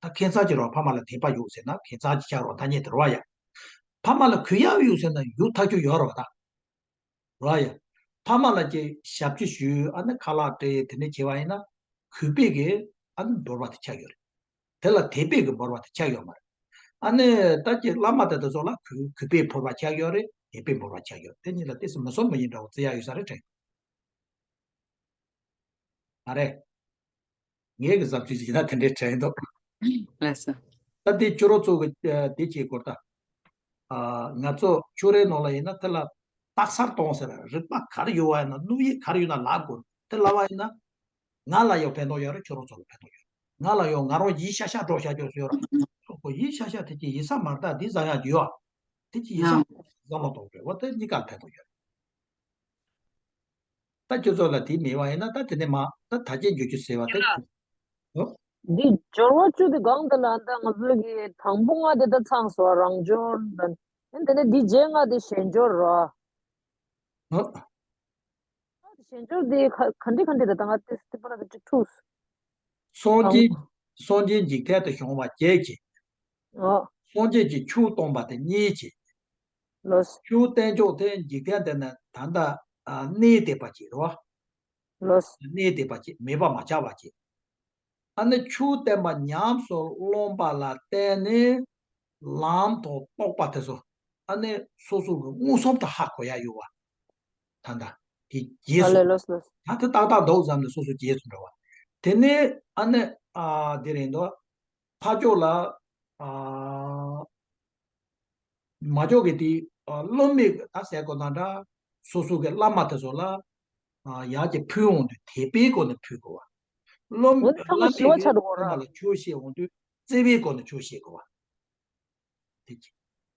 ད་ཁྱད་མཚར་གྱི་རེད་བ། ཕ་མ་ལ་དད་པ་ཡོད་ཟེར་ན་ཁྱད་མཚར་གྱི་ཆགས་རེད་བ། ཐ་སྙད་དེ་རེད་བ་ཡ། ཕ་མ་ལ་གུས་ཡབ་ཡོད་ཟེར་ན་ཡོད་ཐག་ཆོད་ཡོད་རེད་བ་ད། རོ་ཡ། ཕ་མ་ལ་ཅིག་ཞབས་ཕྱི་ཞུས། ཨ་ནི་ཁ་ལག་སྤྲད། དེ་ནས་བྱས་པ་ཡིན་ན་གུས་པས་ཀྱི་ཨ་ནི་འབོར་བ་དེ་ཆགས་ཡོད་རེད། དེ་ལ་དད་པས་ཀྱི་འབོར་བ་དེ་ཆགས་ཡོད་མ་རེད། ཨ་ནི་ད་ཀྱི་བླ་མ་དེ་དེ་ཚོ་ལ་གུས་གུས་པས་འབོར་བ་ཆགས་ཡོད་རེད། དད་པས་འབོར་བ་ཆགས་ཡོད་རེད། དེ་གཉིས་ལ་ཏོག་ཙམ་མི་སོ་མི་ཡིན་འདྲ་བོ་བརྩི་ཡག་ཡོད་ས་རེད་དྲན། མ་རེད། ངའི་གི་བསམ་ཚུལ་ཞིག་ན་དེ་འདྲའི་དྲན་འདུག་ལགས་སོ། ད་དེ་ཕྱི་རོལ་ཚོ་གི་ཨ་དེ་བྱེད་སྐོར་ད། ཨ་ང་ཚོ་ཕྱུགས་རའི་ནང་ལ་ཡིན་ན་དེ་ལ་སྟག་གསར་གཏོང་ཟེར། རིག་པ་ག་རེ་ཡོད་པ་ཡིན་ན། བློ་ཡིད་ག་རེ་ཡོད་ན་ལབ་དགོས། དེ་ལབ་པ་ཡིན་ན་ང་ལ་ཡང་ཕན་ཐོགས་ཡོད་རེད། ཕྱི་རོལ་ཚོ་ལ་ཕན་ཐོགས་ཡོད་རེད། ང་ལ་ཡང་ང་རང་ཡིད་ཤ་ཤ་སྒྲོག་བྱ་རྒྱུ་ཡོད་རེད། ཁོ་ཁོ་ཡིད་ཤ་ཤ་དེ་ཅི་ཡིན་ས་མ་རེད། ད་འདི་བཟང་ཡག་ཅིག་ཡོད། དེ་ཅི་ཡིན་ས་མ་རེད། བསམ་བློ་གཏོང་དགོས། འོ་དེ་གཉིས་ཀ་ལ་ཕན་ཐོགས་ཡོད་རེད། ད་ཁྱོད་ཚོ་ལ་དེ་མེད་པ་ཡིན་ན་ད་དེ་ནས་མ་ད་ད་ཅི་འགྱུར་རྒྱུ་ཟེར་བ་དེ། ཨོ། འདི་སྦྱོར་བ་བཅུ་དེ་གང་དེ་ལ་ད་ང་ཚོ་གི་དང་པོ་ལྔ་དེ་ད་ཚང་སོང་། རང་སྦྱོར་དང་། ཨ་དེ་ནས་འདི་རྗེས་ལྔ་དེ་གཞན་སྦྱོར་རོ། ཨོ། གཞན་སྦྱོར་དེ་ག་ག་འདྲ་ག་འདྲ་རེད། ད་ང་དེ་དེ་པར་དེ་ཅིག་འཁྲུགས་སོང་། སངས་རྒྱས་སངས་རྒྱས་འཇིག་རྟེན་དུ་བྱུང་བ་བརྒྱད་ཀྱི། ཨོ། སངས་རྒྱས་ཀྱིས་ཆོས་སྟོན་པ་དེ་གཉིས་ཀྱི། ལགས། ཆོས་བསྟན་ཕྱོགས་དེ་འཇིག་རྟེན་འདི་ན་ད་ལྟ་ཨ་གནས་བསྡད་པ་ཅིག་རེད་བ། ལགས། གནས་བསྡད་པ་ཅིག་མེད་པ་མ་ཆགས་པ་ཅིག་ཨ་ནི་ཆོས་བསྟན་པ་ཉམས་སུ་བླངས་པ་ལ་བརྟེན་ནས་ལམ་དང་རྟོགས་པ་དེ་ཚོ་ཨ་ནི་སོ་སོ་གི་མངོན་སུམ་དུ་ཧ་གོ་ཡ་ཡོད་པ། ད་ལྟ་དེ་རྗེས་ཨ་སུ་ལས། ལགས་ལགས། ད་དེ་ཏག་ཏག་འདུག་བསམ་ནས་སོ་སོ་རྗེས་སུ་འགྲོ་བ། དེ་ནས་ཨ་ནི་ཨ་དེ་རེད་འདུག་ཕ་ཕྱོགས་ལ་ཨ་མ་ཕྱོགས་ཀྱི་དེ་ཨ་སློབ་མའི་ད་ཟེར་དགོས་ན་འདྲ། སོ་སོ་གི་བླ་མ་དེ་ཚོ་ལ་ཨ་ཡར་གྱི་ཕུལ་འོང་དུས་དད་པའི་སྒོ་ནས་ཕུལ་དགོས་པ། སློབ་འོ་དེ་ཚང་མ་བླ་མས་ཞི་བ་ཀྱི་ཆགས་འགྲོ་གོ་ར། བླ་མ་ལ་ཆོས་བཤད་འོང་དུས་བརྩེ་བའི་སྒོ་ནས་ཆོས་བཤད་དགོས་པ། དེ་གཅིག་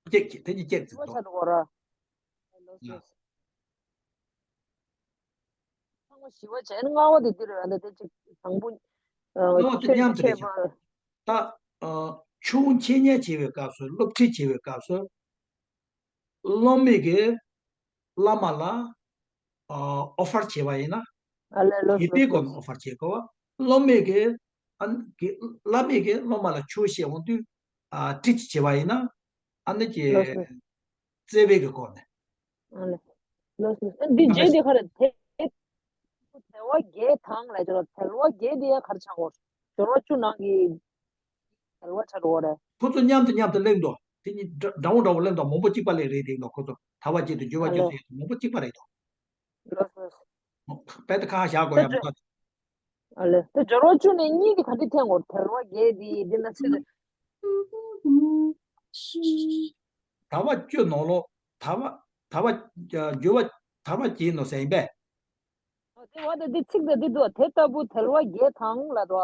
གཅིག་གཅིག་དེ་གཉིས་གཅིག་ཞི་བ་ཆགས་འགྲོ་གོ་ར། ལགས་ལགས། ཚང་མ་ཞི་བ་བྱས་ནས་ལྔ་པ་དེ་འདི་རེད། ཨ་ནི་དེ་གཅིག་དང་པོ་ཨ་ལྔ་པ་དེ་མཉམ་དུ་རེད་ཀྱང་། ད་ཨ་ཆུང་འཆད་ཉན་བྱེད་པའི་སྐབས་སུ། སློབ་ཁྲིད་བྱེད་པའི་སྐབས་སུ་སློབ་མས་ཀྱིས་བླ་མ་ལ་ཨ་ཨོ་ཕར་བྱས་པ་ཡིན་ན། ཨ་ལས། ལོ་དེ་དེའི་སྒོ་ནས་ཨོ་ཕར་བྱེད་དགོས་པ། སློབ་མས་ཀྱིས་ཨ་ནི་ཀྱི་བླ་མས་ཀྱིས་སློབ་མ་ལ་ཆོས་བཤད་འོང་དུས་ཨ་ཁྲིད་ཅིག་བྱས་པ་ཡིན་ན། ཨ་ནི་ཀྱི་ལོ་སོ། བརྩེ་བའི་གི་སྒོ་ནས། ཨ་ལས། ལོ་སོ། ཨ་འདི་རྗེས་དེ་ག་རེ་དེ། དལ་བ་བརྒྱད་དང་ལས་ཀྱི་ལ། དལ་བ་བརྒྱད་དེ་ཡང་ག་རེ་ཆགས་འོང་། སྦྱོར་བ་བཅུ་ནང་གི་དལ་བ་ཆགས་འོང་རེད། ཁོ་ཚོ་མཉམ་དུ་མཉམ་དུ་གླེང་དོ། དེ་གཉིས་འདྲ་འདྲ་བོ་འདྲ་བོ་གླེང་དོ། མང་པོ་གཅིག་པ་ལས་རེད་དེ་ལོ། ཁོ་ཚོ་དལ་བ་བརྒྱད་དང་འབྱོར་བ་ཨ་བཅུ་ལས། ཟེར་མང་པོ་གཅིག་པ་རེད་དོ། ལོ་སོ། དཔེ་དེ་ཁ་བཞག་དགོས་ཡ་མ་ཐག་ཨ་ལས། དེ་སྦྱོར་བ་བཅུ་ནས་གཉིས་དེ་ག་འདྲ་འཐེན་དགོས། དལ་བ་བརྒྱད་དེ་འདི་ན་ཚེ་དལ་བ་བཅུ་ནང་ལོ། དལ་བ་དལ་བ་འབྱོར་བ་དལ་བ་བརྒྱད་ནང་ཟེར་ཡིན་པས། དེ་བ་དེ་འདི་ཚིག་དེ་འདི་འདུག་དེ་ལྟ་བུ་དལ་བ་བརྒྱད་དང་ལ་དོ།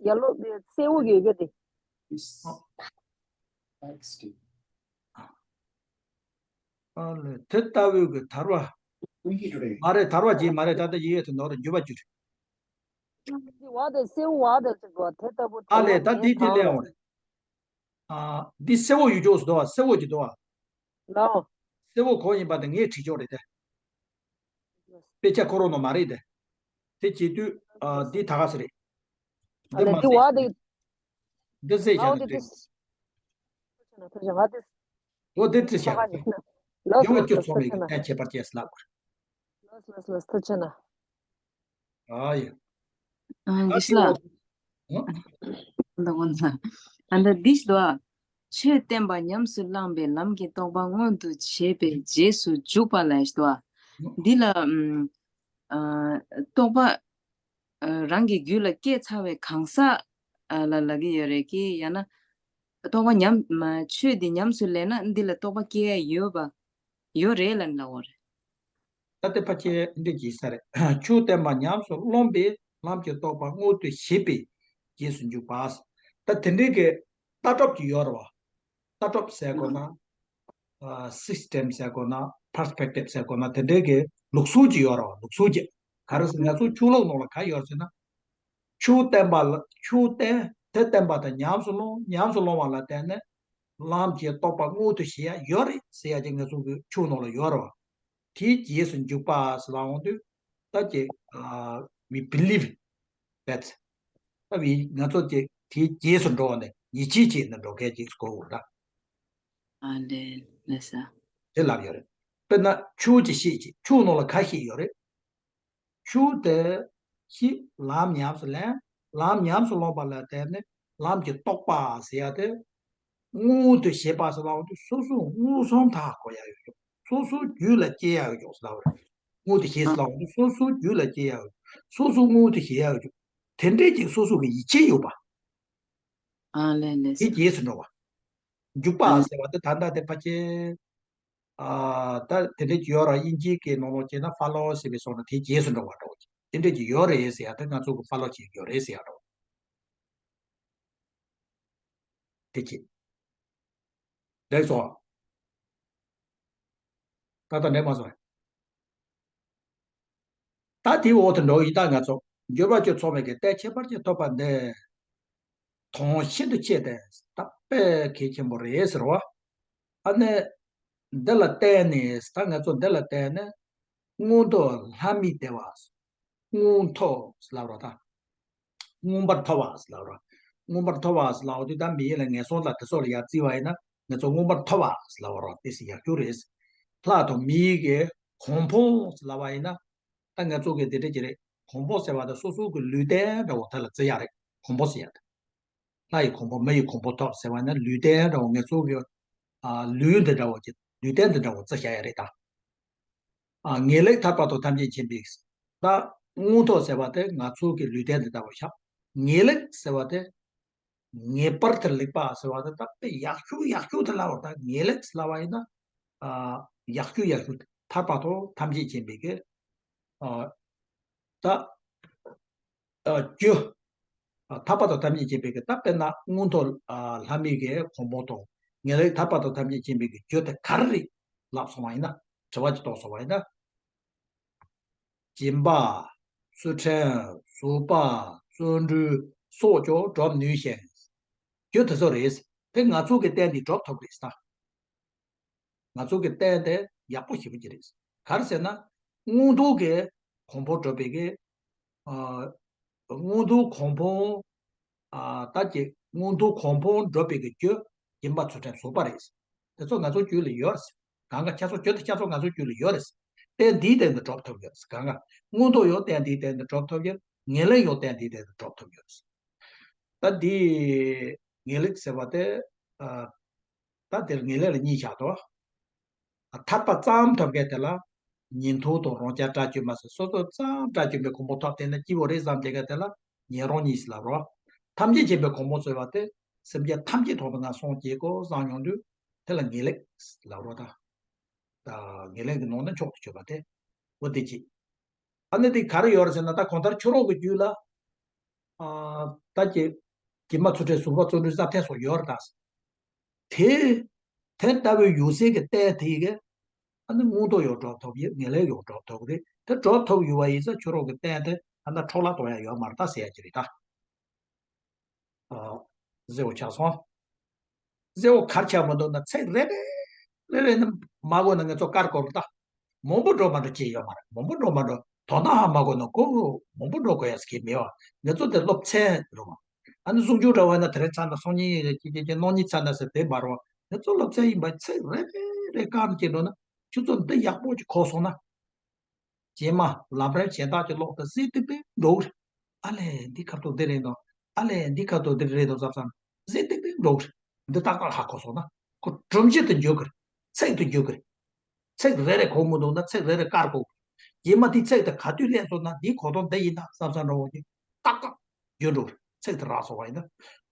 ཡ་ལོ་སེའུ་གི་གི་དེ། ཨ་ལས། དེ་ལྟ་བུའི་གི་དལ་བ། མ་རེད། དལ་བ་བརྒྱད་མ་རེད། ད་ལྟ་ཡི་གེ་དེ་ནོར་རེད། འབྱོར་བ་བཅུ་རེད། འདི་བ་དེ་སེའུ་བ་དེ་ཅིག་གོ། དེ་ལྟ་བུ་ཨ་དལ་བ་ལས། ད་འདི་འདི་ལས་འོང་རེད། ཨ་འདི་སེ་བོ་ཡུལ་ཕྱོགས་སུ་འདུག་བ། སེ་བོ་གི་འདུག་བ། ལའོ། སེ་བོ་གང་ཡིན་པ་དེ་ངས་བྲིས་ཆོག་རེད་དེ། དཔེ་ཆ་ཁོ་རང་ནང་མ་རེད་དེ། དེ་བྱེད་དུས་ཨ་འདི་ད་ག་ཟེ་རེད། ཨ་འདི་ལས་མ་འདི་ཟེ་བ་དེ། འདི་ཟེ་བྱ་ལའོ་ན་དེ་དེ། འགྲིག་ཐུགས་རྗེ་གནང་། ཐུགས་རྗེ་གནང་། ང་དེ། འོ་དེ་ཚེ་ཆ་བཞག་ག་ཡིན་ན། ལོས་ཡོང་བ་ལོས་བཅུ་ལོས། ཚོགས་མེད་ཀྱི་ཐུགས་རྗེ་གནང་། ལྟས་ཁྱད་པར་ཅན་ཟེར་ལབ་དགོས། ལོས་ལོས་ལོས། ཐུགས་རྗེ་གནང་། ཨ་ཡ། ཨ་ད་འདི་ལ། ཨ་འདི་འོ་ན། ཨ་འདི་འདི་ཞིག་འདུག་ཨ། ཆོས་བསྟན་པ་ཉམས་སུ་བླངས་པས་ལམ་གྱི་རྟོགས་པ་མངོན་དུ་བྱེད་པའི་རྗེས་སུ་འཇུག་པ་ལ་ཞིག་འདུག་ཨ། འདི་ལ་ཨ་རྟོགས་པ་ཨ་རང་གི་རྒྱུད་ལ་སྐྱེས་ཚར་བའི་གང་ཟག་ཨ་ལ་ལབ་ཀྱི་ཡོད་རེད་ཀི། ཡང་ན་རྟོགས་པ་ཉམས་མ་ཆོས་འདི་ཉམས་སུ་ལེན་ན་འདི་ལ་རྟོགས་པ་སྐྱེ་ཡ་ཡོད་པ་ཡོད་རེད་ལབ་ལབ་འོ་རེད། ད་ལྟ་ཕལ་ཆེར་འདི་གྱིས་ས་རེད། ཆོས་བསྟན་པ་ཉམས་སུ་བླངས་པས་ལམ་གྱི་རྟོགས་པ་མངོན་དུ་བྱེད་པའི་རྗེས་སུ་འཇུག་པ། ད་དེ་འདྲའི་གི་ལྟ་གྲུབ་ཀྱི་ཡོད་རེད་བ། ལྟ་གྲུབ་ཟེར་དགོས་ན། ཨ་སིས་ཊེམ་ཟེར་དགོས་ན། པར་སི་པེག་ཊིབ་ཟེར་དགོས་ན། དེ་འདྲའི་གི་ལུགས་སྲོལ་ཅིག་ཡོད་རེད་བ། ལུགས་སྲོལ་ཅིག་ག་རེ་ཟེར་ང་ཚོ་ཆོས་ལུགས་ནང་ལ་ག་ཡོད་ཟེར་ན། ཆོས་བསྟན་པ་ལ་ཆོས་བསྟན་དེ་བསྟན་པ་དང་ཉམས་སུ་བླངས། ཉམས་སུ་བླངས་པ་ལ་བརྟེན་ནས་ལམ་གྱི་རྟོགས་པ་མངོན་དུ་བྱེད་ཡ་ཡོད་རེད་ཟེར་ཡ་ཅིག་ང་ཚོ་གི་ཆོས་ནང་ལ་ཡོད་རེད་བ། དེའི་རྗེས་སུ་འཇུག་པ་ཟེར་ལ་འོང་དུས་ད་ཅིག་ཨ་we believe that། ད་བི་ང་ཚོ་ཅིག་དེའི་རྗེས་སུ་འགྲོ་བ་ནས་ཡིད་ཆེས་བྱས་ནས་འགྲོ་མཁན་ཅིག་དགོས་འོ་ར། ཨ་ལས་ལས་ས། དེ་ལབ་ཡོད་རེད། དཔེར་ན་ཆུ་ཅིག་བཤད་ཅིག་ཆུ་ནང་ལ་ཁ་ཤས་ཡོད་རེད། ཆུ་དེ་ཞིག་ལམ་ཉམས་སུ་ལེན། ལམ་ཉམས་སུ་ལོངས་པ་ལ་བརྟེན་ནས་ལམ་གྱི་རྟོག་པ་ཟེར་ཡ་དེ། མངོན་དུ་བྱེད་པ་ཟེར་ལབ་དུས་སོ་སོ་མངོན་སུམ་དུ་ཧ་གོ་ཡ་ཡོད། སོ་སོའི་རྒྱུད་ལ་སྐྱེ་ཡ་ཡོད་ཟེར་ལབ་རེད། མངོན་དུ་བྱེད་ཟེར་ལབ་དུས་སོ་སོའི་རྒྱུད་ལ་སྐྱེ་ཡ་ཡོད། སོ་སོ་མངོན་དུ་བྱེད་ཡ་ཡོད། དེ་འདྲས་ཀྱི་སོ་སོ་གི་ཡིད་ཆེས་ཡོད་པ། ཨ་ལས་ལས། དེ་རྗེས་སུ་འགྲོ་བ། འཇུག་པ་ཨ་ཟེར་བ་དེ་ད་ལྟ་དེ་ཕལ་ཆེར། ཨ་ད་དེ་འདྲས་ཀྱི་ཡོད་ར། དབྱིན་ཇིའི་སྐད་ནང་ལོགས་བྱས་ན་ཕ་ལོ་ཟེར་བའི་སོགས་ནི་དེ་རྗེས་སུ་འགྲོ་བ་འདྲ་བོ་ཅིག་དེ་འདྲས་ཀྱི་ཡོད་རེད་ཟེར་ཡ་དེ་ང་ཚོ་གི་ཕ་ལོ་བྱེད་ཀྱི་ཡོད་རེད་ཟེར་ཡ་འདྲ་བོ། དེ་ཅི། འགྲིག་སོང་། ད་ལྟ་འགྲིག་མ་སོང་། ད་དེའི་འོག་ཏུ་འགྲོ་ཡི་ད་ང་ཚོ། འགྱུར་བ་བཅུ་ཚང་བའི་གི་རྟེན་ཁྱད་པར་ཅན་ཐོབ་པ་འདི། དོན་ཤིན་ཏུ་ཆེ་སྟེ་ད་དཔེ་གལ་ཆེན་པོ་རེད་ཟེར་བ། ཨ་ནི། འདི་ལ་བརྟེན་ནས་ད་ང་ཚོ་འདི་ལ་བརྟེན་ནས། མངོན་མཐོ་ལྷ་མིའི་བདེ་བ། མངོན་མཐོ་ཟེར་ལབ་རོགས་ད། མངོན་པར་མཐོ་བ་ཟེར་ལབ་རོགས། མངོན་པར་མཐོ་བ་ཟེར་ལབ་དུས་ད་མི་ཡུལ་ལ་ངན་སོང་ལ་དེ་སོགས་ལ་ཡར་བརྩི་བ་ཡིན་ན་ང་ཚོ་མངོན་པར་མཐོ་བ་ཟེར་ལབ་རོགས། དེ་སྲིད་ཡག་ཤོས་རེད། ལྷ་དང་མིའི་གི་གོ་འཕང་ཟེར་ལབ་པ་ཡིན་ན། ད་ང་ཚོ་གི་འདི་འདྲ་ཅིག་རེད། གོ་འཕང་ཟེར་བ་དང་སོ་སོ་གི་ལུས་རྟེན་འདྲ་བོ་དེ་ལ་བརྩི་ཡག་རེད། གོ་འཕང་ཟེར་ཡག་དེ། ལྷ་ཡི་གོ་འཕང་མི་ཡི་གོ་འཕང་ཐོབ་ཟེར་བ་ཡིན་ན་ལུས་རྟེན་འདྲ་བོ་ང་ཚོ་གི། ཨ་ལུས་འདི་འདྲ་བོ་ཅིག་ལུས་རྟེན་འདི་འདྲ་བོ་བརྩི་བཞག་ཡག་རེད་ད། ཨ་ངེས་ལེགས་ཐར་པ་དང་ཐམས་ཅད་མཁྱེན་པའི། ད་མངོན་མཐོ་ཟེར་བ་དེ་ང་ཚོ་གི་ལུས་རྟེན་འདི་ལྟ་བུ་ཤག་ངེས་ལེགས་ཟེར་བ་དེ། ངེས་པར་དུ་ལེགས་པ་ཟེར་བ་དེ་ད་དཔེ་ཡག་ཤོས་ཡག་ཤོས་དེ་ལབ་པ་ད་ངེས་ལེགས་ལབ་པ་ཡིན་ན། ཨ་ཡག་ཤོས་ཡག་ཤོས་ཐར་པ་དང་ཐམས་ཅད་མཁྱེན་པའི་གི། ཨ་ད། ཨ་རྒྱུ། ཨ་ཐར་པ་དང་ཐམས་ཅད་མཁྱེན་པའི་གི་ད་དཔེར་ན་མངོན་མཐོ་ཨ་ལྷ་མིའི་གི་གོ་འཕང་དང་ངེས་ལེགས་ཐར་པ་དང་ཐམས་ཅད་མཁྱེན་པའི་གི་རྒྱུ་དེ་ག་རེ་རེད་ལབ་སོང་བ་ཡིན་ན། དྲི་བ་ཅིག་གཏོང་སོང་བ་ཡིན་ན། སྦྱིན་པ། ཚུལ་ཁྲིམས། ཟོག་པ། བརྩོན་འགྲུས། སྲོག་ཀྱང་སྒྲུབ་ནུས་ཤིང་། རྒྱུ་དེ་ཚོ་རེད། དེ་ང་ཚོ་གི་རྟེན་འདི་སྒྲུབ་ཐུབ་རེད་ད། ང་ཚོ་གི་རྟེན་དེ་ཡག་པོ་ཞེ་པོ་ཅིག་རེད། ག་རེ་ཟེར་ན། མངོན་མཐོ་གི་གོ་འཕང་སྒྲུབ་པའི་གི། ཨ་མངོན་མཐོ་གོ་འཕང་། ཨ་ད་ཀྱི་མངོན་མཐོ་གོ་འཕང་སྒྲུབ་པའི་གི་རྒྱུ། སྦྱིན་པ་ཚུལ་ཁྲིམས་ཟོག་པ་རེད། དེ་ཚོ་ང་ཚོ་རྒྱུད་ལ་ཡོད་རེད། གང་ག་ཁྱེད་ཚོ་རྒྱུ་དེ་ཁྱེད་ཚོ་ང་ཚོ་རྒྱུད་ལ་ཡོད་རེད། རྟེན་འདིའི་སྟེང་དུ་གྲུབ་ཐུབ་ཡོད་རེད། གང་ག་མངོན་མཐོ་ཡང་རྟེན་འདིའི་སྟེང་དུ་གྲུབ་ཐུབ་ཡོད། ངེས་ལེགས་ཡང་རྟེན་འདིའི་སྟེང་དུ་གྲུབ་ཐུབ་ཡོད་རེད། ད་འདི་ངེས་ལེགས་ཟེར་བ་དེ། ཨ་ད་དེར་ངེས་ལེགས་ལ་གཉིས་བཞག་འདུག་ཐར་པ་ཙམ་ཐོབ་མཁན་དེ་ལ་ཉན་ཐོས་དང་རང་རྐྱ་དགྲ་བཅོམ་པ་ཟེར་སོ་སོ་ཙམ་དགྲ་བཅོམ་པའི་གོ་འཕང་ཐོབ་དེ་ནི་སྐྱིད་པོ་རེད་བསམ་བསྡད་མཁན་དེ་ལ་ཉན་རང་གཉིས་ལབ་རོགས། ཐམས་ཅད་མཁྱེན་པའི་གོ་འཕང་ཟེར་བ་དེ་སེམས་ཅན་ཐམས་ཅད་ཐོག་ཏུ་ང་སངས་རྒྱས་དགོས་བསམ་ཡོང་དུས་དེ་ལ་ངེས་ལེགས་ལབ་རོགས་ད། ད་ངེས་ལེགས་ཀྱི་ནང་ནས་མཆོག་ཏུ་གྱུར་པ་དེ། འོ་དེ་གཅིག་ཨ་ནི་དེ་ག་རེ་ཡོད་རེད་ཟེར་ན་ད་གང་ལྟར་ཁྱོད་རང་གི་རྒྱུད་ལ། ཨ་ད་ཀྱི། སྦྱིན་པ་ཚུལ་ཁྲིམས་ཟོག་པ་བརྩོན་འགྲུས་བསམ་གཏན་སོགས་ཡོད་རེད་ད། དེ། དེ་ལྟ་བུའི་ཡོད་ཚད་ཀྱི་རྟེན་དེ་ཡི་གེ་ཨ་ནི་མངོན་མཐོ་ཡང་སྒྲུབ་ཐུབ་ཡོད། ངེས་ལེགས་ཡང་སྒྲུབ་ཐུབ་རེད། དེ་སྒྲུབ་ཐུབ་ཡོད་པ་ཡིན་ཙང་ཁྱོད་རང་གི་རྟེན་དེ་ཨ་ན་འཕྲོ་བརླག་གཏོང་ཡ་ཡོད་མ་རེད་ད་ཟེར་ཡ་ཅིག་རེད་ད། ཨ་གཟེར་བོ་ཆགས་སོང་། གཟེར་བོ་གར་ཆགས་མི་འདུག་ན་ཚིག་རེ་རེ་རེ་རེ་ནི་མ་གོ་ན་ང་ཚོ་དཀར་གོ་རེད་ད། མང་པོ་འགྲོ་མ་འགྲོ་ཅི་ཡོད་མ་རེད། མང་པོ་འགྲོ་མ་འགྲོ་དོན་དག་ཧ་མ་གོ་ན་གོ་མང་པོ་འགྲོ་དགོས་ཡ་ཟེར་གྱི་མེད་བ། ང་ཚོ་དེ་སློབ་ཚན་རེད་བ། ཨ་ནི་གསུང་ཆོས་འདྲ་བ་ན་དེ་རིང་ཚར་ན་སང་ཉིན་ཡིན་ཅི་ཅི་ཅི་གནངས་ཉིན་ཚར་ན་ཟེར་དེ་མ་རེད་བ། ང་ཚོ་སློབ་ཚན་ཡིན་པ་ཚིག་རེ་རེ་རེ་བཀར་ནས་སྐྱེལ་འགྲོ་ན་ཁྱོད་ཚོ་འདི་ཡག་པོ་ཅིག་གོ་སོང་ན། རྗེས་མ་ལམ་རིམ་གཞན་དག་ཅིག་ཀློག་སྟེ་གཟེར་ཏིག་ཏིག་འགྲོ་གི་རེད། ཨ་ལས་འདི་ཁ་ཐུག་འདི་རེད་འདུག་ཨ་ལས་འདི་ཁ་ཐུག་འདི་རེད་འདུག་བསམ་བསམ་གཟེར་ཏིག་ཏིག་འགྲོ་གི་རེད། འདི་ཏག་ཏག་ཧ་གོ་སོང་ན་ཁོ་སྒྲོམ་གཞི་དུ་འགྱུར་གི་རེད། ཚིག་ཏུ་འགྱུར་གི་རེད། ཚིག་རེ་རེ་གོ་མི་འདུག་ན་ཚིག་རེ་རེ་བཀར་དགོས་གི་རེད། རྗེས་མ་འདི་ཚིག་དེ་ག་དུས་སླེབས་སོང་ན་འདིའི་གོ་དོན་འདི་ཡིན་ན་བསམ་བསམ་འདྲ་བོ་ཅིག་ཏག་ཏག་འགྱུར་འགྲོ་གི་རེད། ཚིག་དེ་རག་སོང་བ་ཡིན་ན་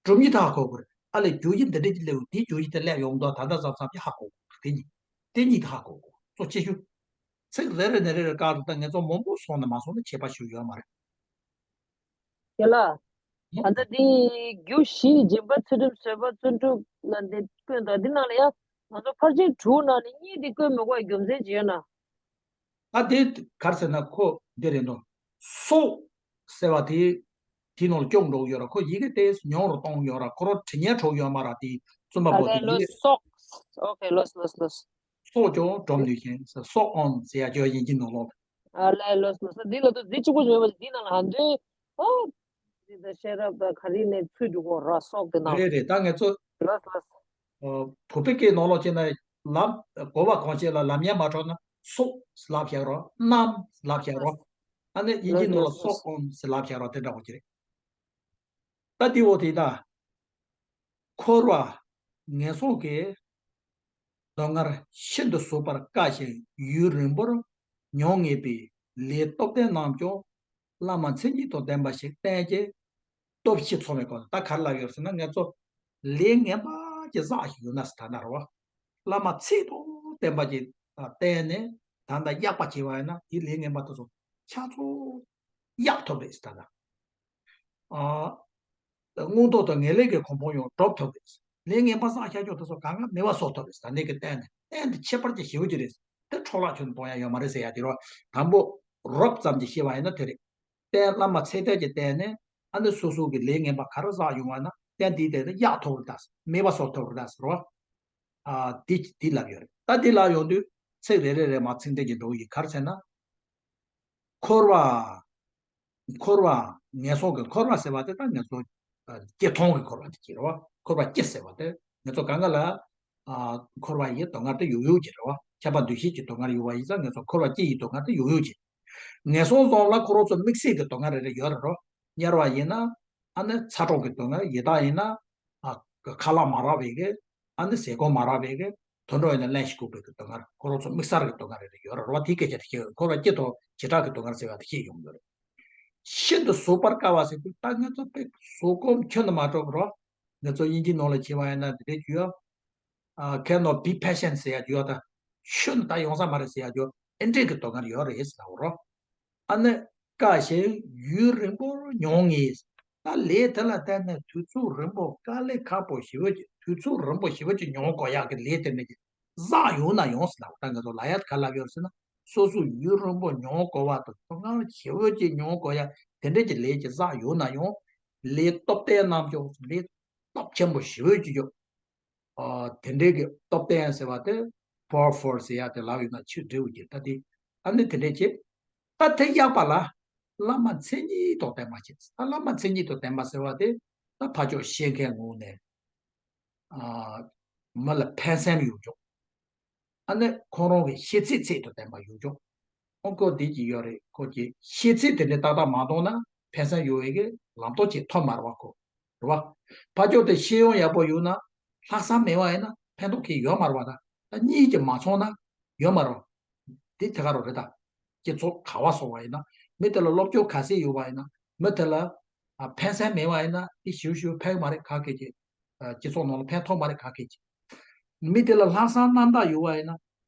སྒྲོམ་གཞི་དེ་ཧ་གོ་གི་རེད། ཨ་ལས་རྒྱུ་གཞི་འདི་འདྲ་ཅིག་སླེབས་འདིའི་རྒྱུ་གཞི་དེ་སླེབས་ཡོང་འདུག་ད་ལྟ་བསམ་བསམ་ཅིག་ཧ་གོ་གི་རེད། དེ་གཉིས་དེ་གཉིས་དེ་ཧ་གོ་གི་རེད། གཙོ་ཆེ་ཤོས། ཚིག་རེ་རེ་ནས་རེ་རེ་བཀག་རེད། ད་ངེད་ཚོ་མང་པོ་སོང་ནས་མ་སོང་ན་ཁྱད་པར་ཞིག་ཡོད་མ་རེད། རྒན་ལགས། ད་ལྟ་འདི་རྒྱུ་བཞི་སྦྱིན་པ་ཚུལ་ཁྲིམས་བཟོད་པ་བརྩོན་འགྲུས་ལ་འདི་བཀོད་འདུག་འདི་ནང་ལ་ཡང་ང་ཚོ་ཕར་ཕྱིན་དྲུག་ནང་ནས་གཉིས་འདི་བཀོད་མི་དགོས་རྒྱུ་མཚན་ཅི་ཡོད་ན། ད་དེ་ག་རེ་ཟེར་ན་ཁོ་འདི་རེད་འདུག་སྲོག་ཟེར་བ་དེ་དེའི་ནང་ལ་སྐྱོན་འགྲོ་གི་ཡོད་ར། ཁོ་ཡི་གེ་དེ་ཉུང་རུ་གཏོང་གི་ཡོད་ར། ཁོ་རང་དྲི་ངན་འཕྲོག་ཡོད་མ་ར། དེ་བཙུན་མ་ཨ་པོ་དེ་ལས་ལོ་ཡི་གེ་སྲོག་ཨོ་ཁེ་ལོས་ལོས་ལོས། སྲོག་ཀྱང་སྒྲོམ་ནུས་ཤིང་སྲོག་ཨོན་ཟེར་ཡ་ཅོ་ཡིན་གྱི་ནང་ལོགས། ཨ་ལས་ལོས་ལོས་འདི་ལ་དུ་འདི་གཅིག་པོ་ཡོད་པ་འདི་ནང་ལ་ཧ་འདོད་ཨོ། འདི་ད་ཤེས་རབ་ད་ག་རི་ནས་ཚུད་འགྲོ་གོ་ར་སྲོག་དེ་ནང་རེད་རེད། ད་ངེད་ཚོ་ལོས་ལོས། ཨོ་བོད་པའི་སྐད་ནང་ལོགས་བྱས་ན་ལམ་གོ་བ་གང་བྱས་ལ་ལམ་ཡན་མ་འཕྲོག་ན་ སོགས་ལབ་བཞག་རོགས། རྣམས་ལབ་བཞག་རོགས། ཨ་ནི་དབྱིན་ཇིའི་ནང་ལ་སོགས་ཨོམ་ཟེར་ལབ་བཞག་རོགས། དེ་འདྲ་བོ་ཅིག་རེད། ད་དེ་འོ་དེ་ད། འཁོར་བ་ངན་སོང་གི་སྡུག་བསྔལ་ཤིན་ཏུ་གཟུགས་པར་དཀའ་ཞིང་ཡུན་རིང་པོར་མྱོང་ངེས་པའི་ལས་སྟོབས་ལྡན་རྣམས་ཀྱང་བླ་མ་མཚན་ཉིད་དང་ལྡན་པ་ཞིག་བསྟེན་གྱི་སྟོབས་ཤིག་ཚང་བའི་སྐོར། ད་ག་རེ་ལབ་ཡོད་ཟེར་ན། ང་ཚོ་ལས་ངན་པ་ཅིག་བསགས་ཤིག་ཡོད་ན་ཟེར། ད་ན་རོ། བླ་མ་ཚད་དང་ལྡན་པ་ཅིག་བསྟེན་ནས་ད་ལྟ་གཡག་པ་བྱས་པ་ཡིན་ན། དེ་ལས་ངན་པ་དེ་ཚོ་ཆ་ཚང་གཡག་ཐུབ་རེད་ཟེར། ད་ལྟ། ཨ། མངོན་རྟོགས་དང་ངེས་ལེགས་ཀྱི་གོ་འཕང་ཡང་སྒྲུབ་ཐུབ་རེད། ལས་ངན་པ་བསགས་བཞག་ཀྱང་དེ་ཚོ་གང་ག་མེད་པ་བཟོ་ཐུབ་རེད། ད་ནི་གི་བསྟེན་ནས། བསྟེན་དེ་ཁྱད་པར་གྱི་ཞེ་པོ་ཅིག་རེད། དེ་འཕྲོ་བརླག་ཁྱོན་གཏོང་ཡ་ཡོད་མ་རེད་ཟེར་ཡ་དེ་རོ། དང་པོ་རོབ་ཙམ་གྱིས་ཤེས་པ་ཡིན་ན་དེ་རེད། བསྟེན། བླ་མ་ཚད་ལྡན་གྱིས་བསྟེན་ནས། ཨ་ནི་སོ་སོ་གི་ལས་ངན་པ་ག་རེ་བསགས་ཡོང་བ་ན། བསྟེན་དེའི་སྟེང་དུ་གཡག་ཐུབ་རེད་ད། མེད་པ་བཟོ་ཐུབ་རེད་ད་ཟེར་རོ། ཨ། དེ་དེ་ལབ་ཡོད་རེད། ད་དེ་ལབ་ཡོང་དུས་ཚིག་རེ་རེ་རེ་མར་ཚིག་འགྲེལ་གྱིས་འགྲོ་གི་ཡོད། ག་རེ་ཟེར་ན། འཁོར་བ། འཁོར་བ་ངན་སོང་གི་འཁོར་བ་ཟེར་བ་དེ་ད་ང་ཚོ་ཨ་སྐྱེ་མཐོང་གི་འཁོར་བ་དེ་ཅིག་རེད་བ། འཁོར་བ་སྐྱེ་ཟེར་བ་དེ་ང་ཚོ་གང་ག་ལ་ཨ་འཁོར་བ་ཡི་སྡུག་བསྔལ་དེ་ཡོད་ཡོད་ཅིག་རེད་བ། ཁྱབ་པ་འདུ་ཤེས་ཀྱི་སྡུག་བསྔལ་ཡོད་པ་ཡིན་ཙང་ང་ཚོ་འཁོར་བ་སྐྱེ་ཡི་སྡུག་བསྔལ་དེ་ཡོད་ཡོད་ཅིག། ངན་སོང་གསུམ་ལ་ཁོ་རང་ཚོ་དམིགས་བསལ་གྱི་སྡུག་བསྔལ་རེ་རེ་ཡོད་རེད་རོ། དམྱལ་བ་ཡིན་ན་ཨ་ནི་ཚ་གྲང་གི་སྡུག་བསྔལ། ཡི་དྭགས་ཡིན་ན་ཨ་ཁ་ལག་མ་རག་པའི་གི། ཨ་ནི་ཟས་གོས་མ་རག་པའི་གི། དུད་འགྲོ་ཡིན་ན་རླན་ཞིག་ལྐུགས་པའི་གི་སྡུག་བསྔལ། ཁོ་རང་ཚོ་དམིགས་བསལ་གྱི་སྡུག་བསྔལ་རེ་རེ་ཡོད་རེད་རོ། དེའི་སྐད་ཆ་དེ་བཤད། འཁོར་བ་སྐྱེ་དང་བྱེ་བྲག་གི་སྡུག་བསྔལ་ཟེར་བ་དེ་བཤད་ཡོང་གི་རེད། ཤིན་ཏུ་གཟུགས་པར་དཀའ་བ་ཟེར་དུས་ད་ང་ཚོ་དཔེ་གཟུགས་སྐོམ་ཁྱོན་ནས་མ་འགྲོ་གི་རོ། ང་ཚོ་དབྱིན་ཇིའི་ནང་ལ་བྱས་པ་ཡིན་ན་དེ་འདྲས་ཡོད། ཨ། cannot be patient ཟེར་ཡ་ཡོད། ད་ཤུན་ད་ཡོང་ས་མ་རེད་ཟེར་ཡ་ཡོད། ཨེ་འདྲས་ཀྱི་སྡུག་བསྔལ་ཡོད་རེད་ཟེར་ལབ་རོ། ཨ་ནི་དཀའ་ཞིང་ཡུན་རིང་པོར་མྱོང་ངེས། ད་ལས་དེ་ལ་བརྟེན་ནས་དུས་ཚོད་རིང་པོ། དཀའ་ལས་ཁག་པོ་ཞེ་པོ་ཅིག། དུས་ཚོད་རིང་པོ་ཞེ་པོ་ཅིག་མྱོང་དགོས་ཡག་གི་ལས་དེ་འདྲ་ཅིག་བསགས་ཡོང་ན་ཡང་ཟེར་ལབ། ད་ང་ཚོ་ལབ་ཡ་ག་ལབ་ཡོད་ཟེར་ན། སོ་སོ་ཡུན་རིང་པོ་མྱོང་དགོས་པ་དང་སྡུག་བསྔལ་ཞེ་པོ་ཅིག་མྱོང་དགོས་ཡ་དེ་འདྲ་ཅིག་ལས་ཅིག་བསགས་ཡོང་ན་ཡང་། ལས་སྟོབས་ལྡན་རྣམས་ཀྱང་། ལས་སྟོབས་ཆེན་པོ་ཞེ་པོ་ཅིག་ཡོད། ཨ། དེ་འདྲའི་གི་སྟོབས་ལྡན་ཟེར་བ་དེ་powerful ཟེར་ཡ་དེ་ལབ་ཡོད་ན་ཆོས་འགྲིག་གི། ད་དེ་ཨ་ནི་དེ་འདྲས་བྱེད། ད་དེ་གཡག་པ་ལ་བླ་མ་མཚན་ཉིད་དང་ལྡན་པ་བྱེད། ད་བླ་མ་མཚན་ཉིད་དང་ལྡན་པ་ཟེར་བ་དེ་ད་ཕར་ཕྱོགས་ཤེས་མཁན་ངོས་ནས། ཨ། མི་ལ་ཕན་སེམས་ཡོད་ཀྱང་། ཨ་ནི་ཁོང་རང་གི་ཤེས་ཚད་ཚད་དང་ལྡན་པ་ཡོད་ཀྱང་། ཨོ་ཁོ་འདི་ཅིག་ཡོད་རེད། ཁོ་ཀྱི་ཤེས་ཚད་དེ་འདྲའི་ཏག་ཏག་མ་གཏོང་ན་ཕན་སེམས་ཡོད་པའི་གི་ལམ་སྟོན་ཅིག་ཐོབ་མ་རེད་བ་ཁོ། རེད་བ། ཕར་ཕྱོགས་དེ་ཤེས་ཡོན་ཡག་པོ་ཡོད་ན་ལྷག་བསམ་མེད་པ་ཡིན་ན་ཕན་ཐོགས་ཀྱི་ཡོད་མ་རེད་བ། ད་ད་གཉིས་ཀྱིས་མ་ཚང་ན་ཡོད་མ་རེད་བ། དེ་དེ་ག་རུ་རེད་ད། སྤྱི་ཚོགས་ག་བ་སོང་བ་ཡིན་ན། མི་དེ་ལ་སློབ་སྦྱོང་ག་ཚད་ཡོད་པ་ཡིན་ན། མི་དེ་ལ་ཨ་ཕན་སེམས་མེད་པ་ཡིན་ན་དེ་ཞིབ་ཞིབ་ཕན་མ་རེད་ག་གེ་ཀྱི། ཨ་སྤྱི་ཚོགས་ནང་ལ་ཕན་ཐོགས་མ་རེད་ག་གེ་ཀྱི། མི་དེ་ལ་ལྷག་བསམ་རྣམ་དག་ཡོད་པ་ཡིན་ན།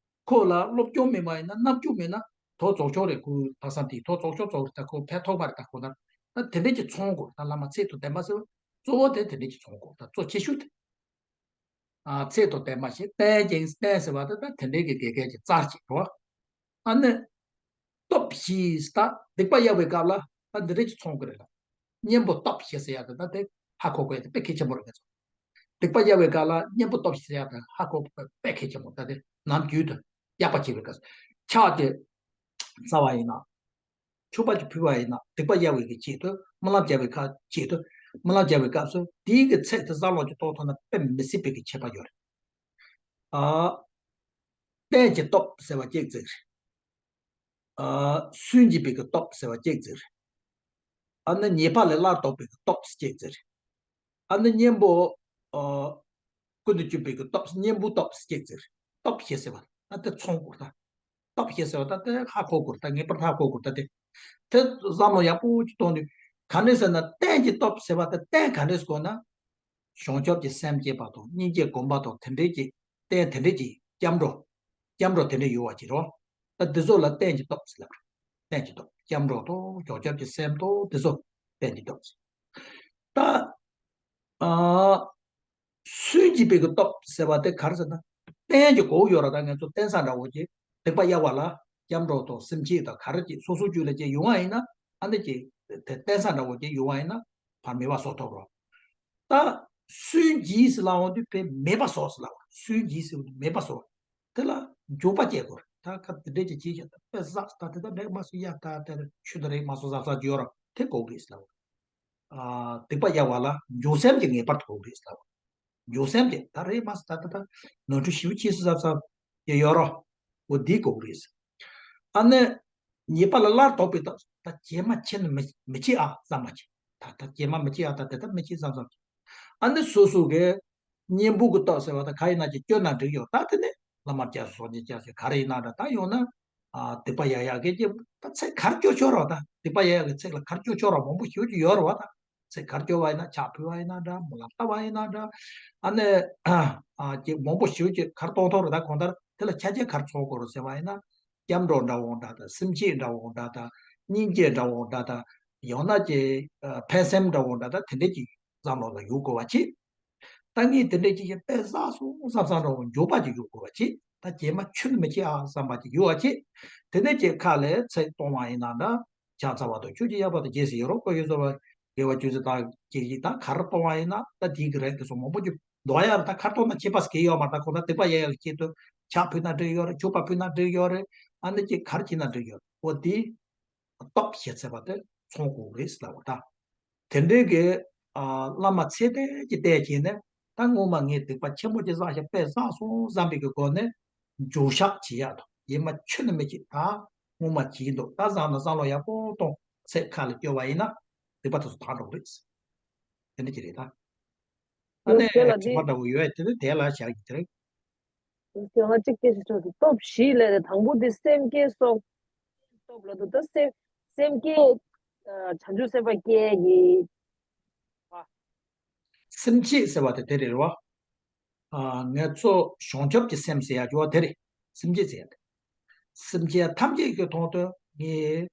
ཁོ་ལ་སློབ་སྦྱོང་མེད་པ་ཡིན་ན། རྣམ་འགྱུར་མེད་ན། ཐོ་རྫོགས་ཆོག་རེད། ཁོའི་ལྷག་བསམ་དེ་ཐོ་རྫོགས་ཆོག་རྫོགས་རེད། ད་ཁོ་ཕན་ཐོགས་མ་རེད། ད་ཁོ་ན་ད་དེ་འདྲས་ཀྱི་ཚོང་དགོས། ད་བླ་མ་ཚད་དུ་ལྡན་པ་ཟེར་བ་གཙོ་བོ་དེ་དེ་འདྲས་ཀྱི་ཚོང་དགོས། ད་གཙོ་ཆེ་ཤོས་དེ། ཨ་ཚད་དུ་ལྡན་པ་ཞིག་བསྟེན་ཅིང་། བསྟེན་ཟེར་བ་དེ་ད་དེ་འདྲས་ཀྱི་དགེ་རྒན་གྱི་རྩར་གཅིག་རོ། ཨ་ནི་སྟོབས་བཞི་ད་སྡིག་པ་གཡར་བའི་སྐབས་ལ་ད་འདི་འདྲས་ཀྱི་ཚོང་དགོས་རེད་ལ། གཉེན་པོ་སྟོབས་བཞི་ཟེར་ཡ་དེ་ད་དེ་ཧ་གོ་དགོས་ཡ་དེ་དཔེ་གལ་ཆེན་པོ་རེད་ངེས་སོ། སྡིག་པ་གཡར་བའི་སྐབས་ལ་གཉེན་པོ་སྟོབས་བཞི་ཟེར་ཡ་དེ་ཧ་གོ་དགོས་དཔེ་གལ་ཆེན་པོ། ད་དེ་ནམ་རྒྱུན་དུ་གཡག་པ་བྱེད་པའི་སྐབས་སུ། ཕྱག་དེ་བཙལ་བ་ཡིན་ན། མཆོད་པ་ཅིག་ཕུལ་བ་ཡིན་ན། སྡིག་པ་གཡར་བའི་གི་ཆེད་དུ། སྨོན་ལམ་རྒྱབ་པའི་ཁ་ཆེད་དུ། སྨོན་ལམ་རྒྱབ་པའི་སྐབས་སུ་དེའི་གི་ཚད་དེ་བསམ་བློ་ཅིག་གཏོང་ཐུབ་ན་དཔེ་མི་སྲིད་པའི་གི་ཁྱད་པར་ཡོད་རེད། ཨ། རྟེན་གྱི་སྟོབས་ཟེར་བ་གཅིག་བརྩི་རེད། ཨ། སུན་འབྱིན་པའི་གི་སྟོབས་ཟེར་བ་གཅིག་བརྩི་རེད། ཨ་ནི་ཉེས་པ་ལས་སླར་ལྡོག་པའི་གི་སྟོབས་གཅིག་བརྩི་རེད། ཨ་ནི་གཉེན་པོ། ཨ། ཀུན་ཏུ་སྤྱོད་པའི་གི་སྟོབས། གཉེན་པོའི་སྟོབས་གཅིག་བརྩི་རེད། སྟོབས་བཞི་ཟེར་བ་ད་དེ་ཚང་དགོས་ད། སྟོབས་བཞི་ཟེར་བ་ད་དེ་ཧ་གོ་དགོས་ད། ངེས་པར་ཧ་གོ་དགོས་ད། དེ་དེ་བསམ་བློ་ཡག་པོ་ཅིག་གཏོང་དུས་ག་འདྲས་ཟེར་ན། རྟེན་གྱི་སྟོབས་ཟེར་བ་ད་རྟེན་ག་འདྲས་དགོས་ན། བྱང་ཆུབ་ཀྱི་སེམས་བསྐྱེད་པ་དང་སྙིང་རྗེ་སྒོམ་པ་དང་དེ་འདྲས་ཀྱི་རྟེན་དེ་འདྲས་ཀྱི་སྐྱབས་འགྲོ། སྐྱབས་འགྲོ་དེ་འདྲས་ཡོད་པ་ཅིག་རོ། ད་འདི་ཚོ་ལ་རྟེན་གྱི་སྟོབས་ཟེར་ལབ། རྟེན་གྱི་སྟོབས། སྐྱབས་འགྲོ་དང་བྱང་ཆུབ་ཀྱི་སེམས་དང་འདི་ཚོ་རྟེན་གྱི་སྟོབས། ད། ཨ། སུན་འབྱིན་པའི་གི་སྟོབས་ཟེར་བ་དེ་ག་རེ་ཟེར་ན། རྟེན་གྱི་གོ་ཡོད་ར། ད་ང་ཚོ་རྟེན་ས་འདྲ་བོ་ཅིག། སྡིག་པ་གཡར་བ་ལ་སྐྱབས་འགྲོ་དང་སེམས་བསྐྱེད་དང་ག་རེ་ཅིག་སོ་སོའི་རྒྱུད་ལ་ཅིག་ཡོང་བ་ཡིན་ན། ཨ་ནི་ཅིག་དེ་རྟེན་ས་འདྲ་བོ་ཅིག་ཡོང་བ་ཡིན་ན་ཕར་མེད་པ་བཟོ་ཐུབ་རོ། ད་སུན་འབྱིན་ཟེར་ལབ་འོང་དུས་དཔེ་མེད་པ་བཟོ་ཟེར་ལབ། སུན་འབྱིན་ཟེར་འོང་དུས་མེད་པ་བཟོ། དེ་ལ་འཇུག་པ་སྐྱེ་དགོས། ད་ཁ་དེ་འདྲས་ཀྱི་ཅིག་བྱས་ད་དཔེ་བསགས། ད་དེ་ད་འདྲས་མ་སུ་ཡ་ད་དེར་ཆུ་དེ་རེད་མ་སུ་བསགས་བསགས་ཀྱི་ཡོད་ར། དེ་གོ་དགོས་ཟེར་ལབ། ཨ། སྡིག་པ་གཡར་བ་ལ་འཇུག་སེམས་ཀྱི་ངེས་པར་དུ་དགོས་རེད་ཟེར་ལབ། འཇུག་སེམས་ཀྱི་ད་རེད་མ་སུ་ད་ད་ད་ནོར་འཁྲུལ་ཞིབ་ཆེ་སུ་བསགས་བསགས་ཀྱི་ཡོད་ར། འོ་འདི་དགོས་རེད་ཟེར། ཨ་ནི་ཉེས་པ་ལ་སླར་ལྡོག་པའི་རྟགས། ད་རྗེས་མ་ཁྱེད་ནི་མི་མི་བྱེད་ཨ་བསམ་པ་ཅིག་ད་ད་རྗེས་མ་མི་བྱེད་ཨ། ད་དེ་ད་མི་བྱེད་བསམ་བསམ་ཅིག་ཨ་ནི་སོ་སོ་གི་གཉེན་པོ་གི་རྟགས་ཟེར་བ་ད་ག་ཡིན་ན་ཅིག་སྐྱོན་ན་འགྲིག་ཡོད། ད་དེ་ནི་བླ་མ་བསྐྱར་གསོ་སོགས་ཀྱི་བསྐྱར་གསོ་ག་རེ་ཡིན་ན་འདྲ། ད་ཡོང་ན་ཨ་སྡིག་པ་ཡག་ཡག་གི་ཅིག་ད་ཚིག་གར་སྐྱོ་ཆོག་རོགས། ད་སྡིག་པ་ཡག་ཡག་གི་ཚིག་ལ་གར་སྐྱོ་ཆོག་རོགས། མང་པོ་ཞེ་པོ་ཅིག་ཡོད་རེད་བ། ད་ཚིག་གར་སྐྱོ་བ་ཡིན་ན་ཕྱག་ཕུལ་བ་ཡིན་ན་འདྲ། མོ་ལ་ལྟ་བ་ཡིན་ན་འདྲ། ཨ་ནི་ཨ་ཅིག་མང་པོ་ཞེ་པོ་ཅིག་གར་གཏོང་ཐོག་རེད། ད་གང་ལྟར་དེ་ལ་ཆ་རྐྱེན་གར་ཚོགས་དགོས་རེད་ཟེར་བ་ཡིན་ན། སྐྱབས་འགྲོ་འདྲ་བོ་འདྲ་དང་། སེམས་བསྐྱེད་འདྲ་བོ་འདྲ་དང་། སྙིང་རྗེ་འདྲ་བོ་འདྲ་དང་། ཡང་ན་ཅིག་ཨ་ཕན་སེམས་འདྲ་བོ་འདྲ་དང་། དེ་འདྲས་ཀྱི་བསམ་བློ་ལ་ཡོད་དགོས་པ་ཅིག་ད་ངས་དེ་འདྲས་ཀྱི་དཔེ་བསགས་སོང་བསམ་བསམ་འདྲ་བོ་འགྱོད་པ་ཅིག་ཡོད་དགོས་པ་ཅིག་ད་རྗེས་མ་ཁྱོད་ནི་མི་བྱེད་ཨ་བསམ་པ་ཅིག་ཡོད་པ་ཅིག་དེ་འདྲས་ཀྱི་ཁ་ལས་ཚིག་གཏོང་བ་ཡིན་ན་འདྲ། ཕྱག་འཚལ་བ་དང་ཆོས་ཀྱི་དབྱེ་བ་དང་རྗེས་སུ་ཡི་རང་བཀོད་ཡོད་ཚོ་བ། དགེ་བ་བཅུ་ཚོད་དང་བཅས་ཀྱི་ད་གར་གཏོང་བ་ཡིན་ན་ད་དེའི་གི་རིགས་དེ་ཚོ་མང་པོ་ཅིག་འདོགས་ཡ་རེད། ད་གར་གཏོང་ན་ཁྱད་པར་གང་ཡང་ཡོད་མ་རེད། ད་ཁོ་ན་སྡིག་པ་ཡག་ཡག་གི་ཆེད་དུ་ཕྱག་ཕུལ་ན་འགྲིག་ཡོད་རེད། མཆོད་པ་ཕུལ་ན་འགྲིག་ཡོད་རེད། ཨ་ནི་ཅིག་གར་བྱེད་ན་འགྲིག་ཡོད་རེད། འོ་དེ་སྟོབས་ཞེས་བྱ་བ་དེ་ཚང་དགོས་རེད་ཟེར་ལབ་པ་ད། དེ་འདྲའི་གི་ཨ་བླ་མ་ཚད་ལྡན་གྱི་བསྟེན་བྱས་ནས། ད་སྔོན་མ་ངས་སྡིག་པ་ཆེན་པོ་ཅིག་བསགས་ཤག་དཔེ་བསགས་སོང་བསམ་པའི་གི་སྒོ་ནས་འགྱོད་བཤགས་བྱེད་ཡག་དང་། ཡེ་མ་ཁྱོན་ནས་མི་བྱེད། ད་སྔོན་མ་བྱས་འདུག་ད་བསམ་ན་བསམ་བློ་ཡག་པོ་གཏོང་། ཚིག་ཁ་ལ་སྐྱོར་བ་ཡིན་ན་སྡིག་པ་དེ་ཚོ་དག་འགྲོ་གི་རེད། དེ་འདྲ་ཅིག་རེད་ད། ཨ་ནི་དྲི་བ་འདྲ་བོ་ཡོད་ཡ་དེ་ནི་དེ་ལ་བཞག་གི་དེ་རེད། ང་གཅིག་སྐད་ཆ་ཆོག་འདུག་སྟོབས་བཞི་ལས་དང་པོ་དེ་སེམས་བསྐྱེད་སོགས་སྟོབས་ལ་འདུག་ད་སེམས་སེམས་བསྐྱེད་ཨ་བྱང་ཆུབ་སེམས་དཔའ་བསྐྱེད་ཀྱི་བ། སེམས་བསྐྱེད་ཟེར་བ་དེ་དེ་རེད་བ། ཨ་ངས་གཙོ་བྱང་ཆུབ་ཀྱི་སེམས་ཟེར་ཡ་ཅིག་བ་དེ་རེད། སེམས་བསྐྱེད་ཟེར་ཡ་དེ། སེམས་ཅན་ཐམས་ཅད་ཀྱི་དོན་དུ་ངས་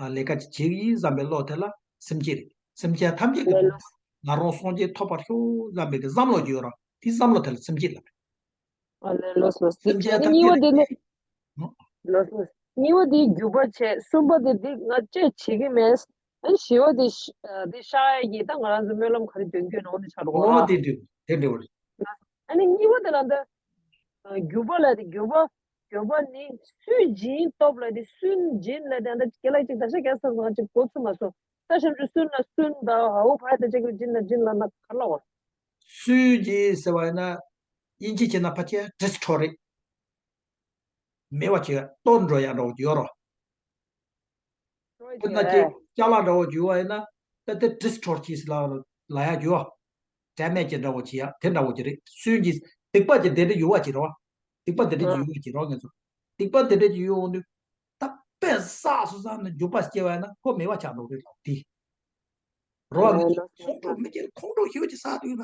ཨ་ལས་ཀ་ཅིག་བྱེད་ཀྱི་ཡིན་བསམ་པའི་བློ་དེ་ལ་སེམས་བསྐྱེད་རེད། སེམས་ཅན་ཐམས་ཅད་ཀྱི་དོན་དུ་ང་རང་སངས་རྒྱས་ཐོབ་པར་ཤོག་བསམ་པའི་གི་བསམ་བློ་ཅིག་ཡོད་ར། དེ་བསམ་བློ་དེ་ལ་སེམས་བསྐྱེད་ལབ་རེད། ཨ་ལེ་ལོས་ལོས། སེམས་ཅན་ཨ་ནི་ཐམས་གཉིས་པ་ཅད་དེ་ལ་ནི་ལོས་ལོས། གཉིས་པ་དེ་རྒྱུད་པ་བྱས། གསུམ་པ་དེ་འདི་ང་ཅི་བྱེད་ཀྱི་མེད། ཨ་ནི་བཞི་པ་དེ་ཤ་ཨ་དེ་བཤགས་ཡས་ཀྱི་ད་ང་རང་ཚོ་སྨོན་ལམ་ག་རེ་འདོན་རྒྱུ་ཡིན་ནོ་ནི་ཆགས་འགྲོ་གོ་ཨོ་ར། དེ་འདྲ་དེ་འདྲ་བ་རེད། ཨ་ནི་གཉིས་པ་དེ་ལ་འདི་རྒྱུད་པ་ལ་དེ་རྒྱུད་པ་རྒྱུད་པ་ནི་སུན་འབྱིན་སྟོབས་ལ་དེ་སུན་འབྱིན་ལ་དེ་འདི་རྒན་ལགས་ཅིག་ད་ཤ་རྒྱག་ས་ང་ཅིག་གོ་ཚུགས་མ་སོང་། ད་ཤམ་ཆུ་སུན་ན་སུན་ད་ཧ་བོ་ཕ་ཡ་ད་ཅིག་གི་འབྱིན་ན་འབྱིན་ལ་ན་ག་ལ་བ། སུན་འབྱིན་ཟེར་བ་ཡིན་ན་དབྱིན་ཇི་བྱས་ན་ཕལ་ཆེར་ཌི་སི་ཊོར་རེད། མེད་པ་བྱེད་ཡ། གཏོར་འགྲོ་ཡ་འདྲ་བོ་ཅིག་ཡོད་རོ། དཔེར་ན་ཅིག་ཅ་ལག་འདྲ་བོ་ཅིག་ཡོད་པ་ཡིན་ན་ད་དེ་ཌི་སི་ཊོར་བྱས་ལ་ལ་ཡ་ཅིག་ཡོད། དྲན་མེད་ཅིག་འདྲ་བོ་བྱེད་ཡ་དེ་འདྲ་བོ་ཅིག་རེད། སུན་གྱི་སྡིག་པ་ཅིག་དེ་འདྲ་ཡོད་པ་ཅིག་རེད་བ། སྡིག་པ་དེ་འདྲ་ཅིག་ཡོད་པ་ཅིག་རོ། ངེད་ཚོ་སྡིག་པ་དེ་འདྲ་ཅིག་ཡོད་འོང་དུས་ད་དཔེ་བསགས་སོང་བསམ་ནས་འགྱོད་པ་སྐྱེ་བ་ཡིན་ན་ཁོ་མེད་པ་ཆགས་འགྲོ་གི་རེད་ལ་དེ། རོ་ཨ་ནི་ཁོང་ཁྲོ་མི་སྐྱེ། ཁོང་ཁྲོ་ཞེ་པོ་ཅིག་ཟ་དུས་ན།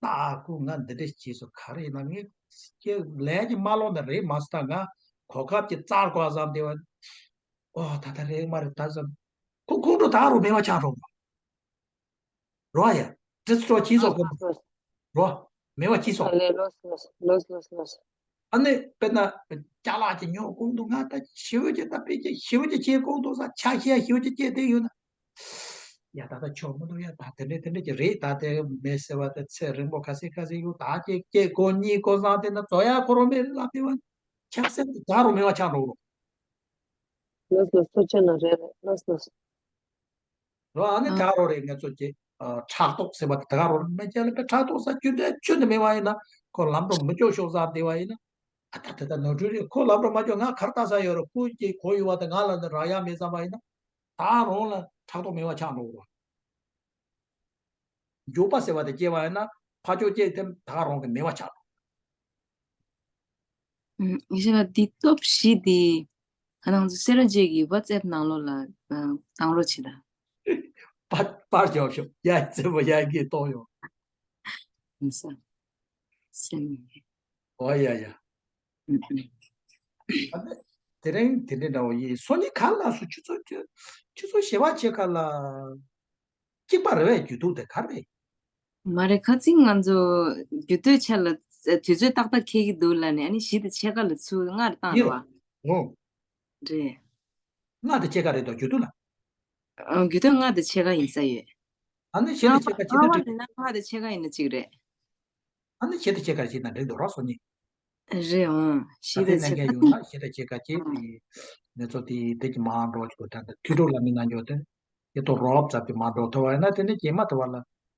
ད་ཁོ་ང་འདི་འདྲ་བྱས་སོང་ག་རེ་ཡིན་ན། ངས་ཀྱི་ལས་ཀྱི་མ་ལོག་ན་རེད་མ་སོང་། ད་ང་གོ་སྐབས་ཀྱི་རྩར་གོ་བསམ་བསྡད་པ། ཨོ་ད་ད་རེད་མ་རེད་ད་བསམ། ཁོ་ཁོང་ཁྲོ་ད་རུ་མེད་པ་ཆགས་འགྲོ་གི་རོ། ཡ་ཌི་སི་ཊོར་བྱས་སོང་ཁོ་རོ། མེད་པ་བྱས་སོང་། ཨ་ལེ་ལོས་ལོས་ལོས་ལོས་ལོས། ཨ་ནི་དཔེར་ན་ཅ་ལག་ཅིག་ཉོ་གོང་དུ་ང་ད་ཞེ་པོ་ཅིག་ད་དཔེ་ཅིག་ཞེ་པོ་ཅིག་བྱེད་གོང་དུ་ས་ཆ་ཤས་ཞེ་པོ་ཅིག་བྱས་བསྡད་ཡོད་ན། ཡ་ད་ལྟ་ཆོག་མི་འདུག་ཡ་ད་དེ་འདྲས་དེ་འདྲས་ཀྱི་རེད། ད་དེ་མེད་ཟེར་བ་དེ་ཚེ་རིང་པོ་ཁ་སིག་ཁ་སིག་ཡོད། ད་ཅིག་སྐྱེ་དགོས་གཉིད་དགོས་བསམ་དེ་ན་རྫོགས་ཡ་ཁོ་རང་མེད་ལབ་དེ་བ། ཆགས་སེམས་དེ་ད་རུང་མེད་པ་ཆགས་འགྲོ་གི་རོ། ལགས་སོ། ཐུགས་རྗེ་གནང་། རེད་རེད། ལགས་སོ། རོ། ཨ་ནི་ཨ། ད་རུང་རེད། ངེད་ཚོ་ཀྱི་ཨ་ཕྲག་དོག་ཟེར་བ་དེ་ད་རུང་མེད་ཀྱང་ལ་པའི་ཕྲག་དོག་ཟེར་རྒྱུ་འབྲས་ཁྱོན་ནས་མེད་པ་ཡིན་ན་ཁོ་ལམ་འགྲོ་མི་སྐྱོ་ཤོག་ཟེར་བསྡད་པ་ཡིན་ན། ཨ་ད་དེ་ད་ནོར་འཁྲུལ་རེད། ཁོ་ལམ་འགྲོ་མ་སྐྱོ་ང་གར་ལྟ་ས་ཡོད་རེད། ཁོ་ཀྱི་གོ་ཡོད་པ་དེ་ང་ལ་ནི་རག་ཡ་མེད་བསམ་པ་ཡིན་ན། ད་རུང་ལ་ཕྲག་དོག་མེད་པ་ཆགས་འགྲོ་གི་རོ། འགྱོད་པ་ཟེར་བ་དེ་སྐྱེ་བ་ཡིན་ན་ཕ་ཕྱོགས་སྐྱེ་དེ་ད་རུང་གི་མེད་པ་ཆགས་འགྲོ། ཨུམ། ཡིན་ཞེ་ན་འདི་སྟོབས་བཞི་འདི་ཁ་ནང་ཚོ་སེ་ར་བྱེས་ཀྱི་ཝ་ཙེབ་ནང་ལོགས་ལ་ཨ་བཏང་རོགས་བྱེད་དང་། པར་པར་རྒྱབ་ཤོག་ཡ་བཙན་པོ་ཡ་གིས་གཏོང་ཡོང་། ཡིན་ས། སེམས་ཡིན། ཨོ་ཡ་ཡ། ཨུམ་ཨུམ། ཨ་ནི་དེ་རིང་དེ་འདྲའི་འདྲ་བོ་ཡིན། སང་ཉིན་ག་ལ་སོ་ཁྱོད་ཚོ་ཁྱོད་ཁྱོད་ཚོ་ཞལ་བ་ཆེ་ཁ་ལ། གཅིག་པ་རེད་པས། རྒྱུ་དུག་དེ་ག་རེད། མ་རེད། ཁ་ཚིག་ང་ཚོ་རྒྱུ་དུས་ཆ་ལ་དུས་ཚོད་ཏག་ཏག་འཁེལ་གྱི་འདུག་ལབ་ནས། ཨ་ནི་བཞི་དང་ཕྱེད་ཀ་ལ་ཚུར་སྔར་བཏང་ཡིན་རེད་རེད། བ། ངོ་། རེད། ལྔ་དང་ཕྱེད་ཀ་རེད་དོ་རྒྱུ་དུས་ལ། ཨ། རྒྱུ་དུས་ལྔ་དང་ཕྱེད་ཀ་ཡིན་ས་ཡོད། ཨ་ནི་བཞི་དང་ཕྱེད་ཀ་ཅི་ལྔ་ལྟར་བ་རེད་ན་ལྔ་དང་ཕྱེད་ཀ་ཡིན་ན་གཅིག་རེད། ཨ་ནི་བཞི་དང་ཕྱེད་ཀ་ཅིག་ན་འགྲིག་འདུག་ར་སོ་གཉིས། རེད་འོང་། ད་བཞི་དེ་དང་ཕྱེད་ཀ་གནད་འགན་ཡོད་ན་བཞི་དང་ཕྱེད་ཀ་ཅིག་ཨང་། ངེད་ཚོ་དེ་དེ་གི་མར་འགྲོ་ཆོག་ད་ད་ཐུགས་སྤྲོ་ལ་མི་གནང་རྒྱུ་དེ། ཡེ་ཏོ་རོབ་ཙམ་གྱི་མར་འགྲོ་ཐུབ་པ་ཡིན་ན་དེ་ནི་རྗེས་མ་ཐུབ་པ་ལ།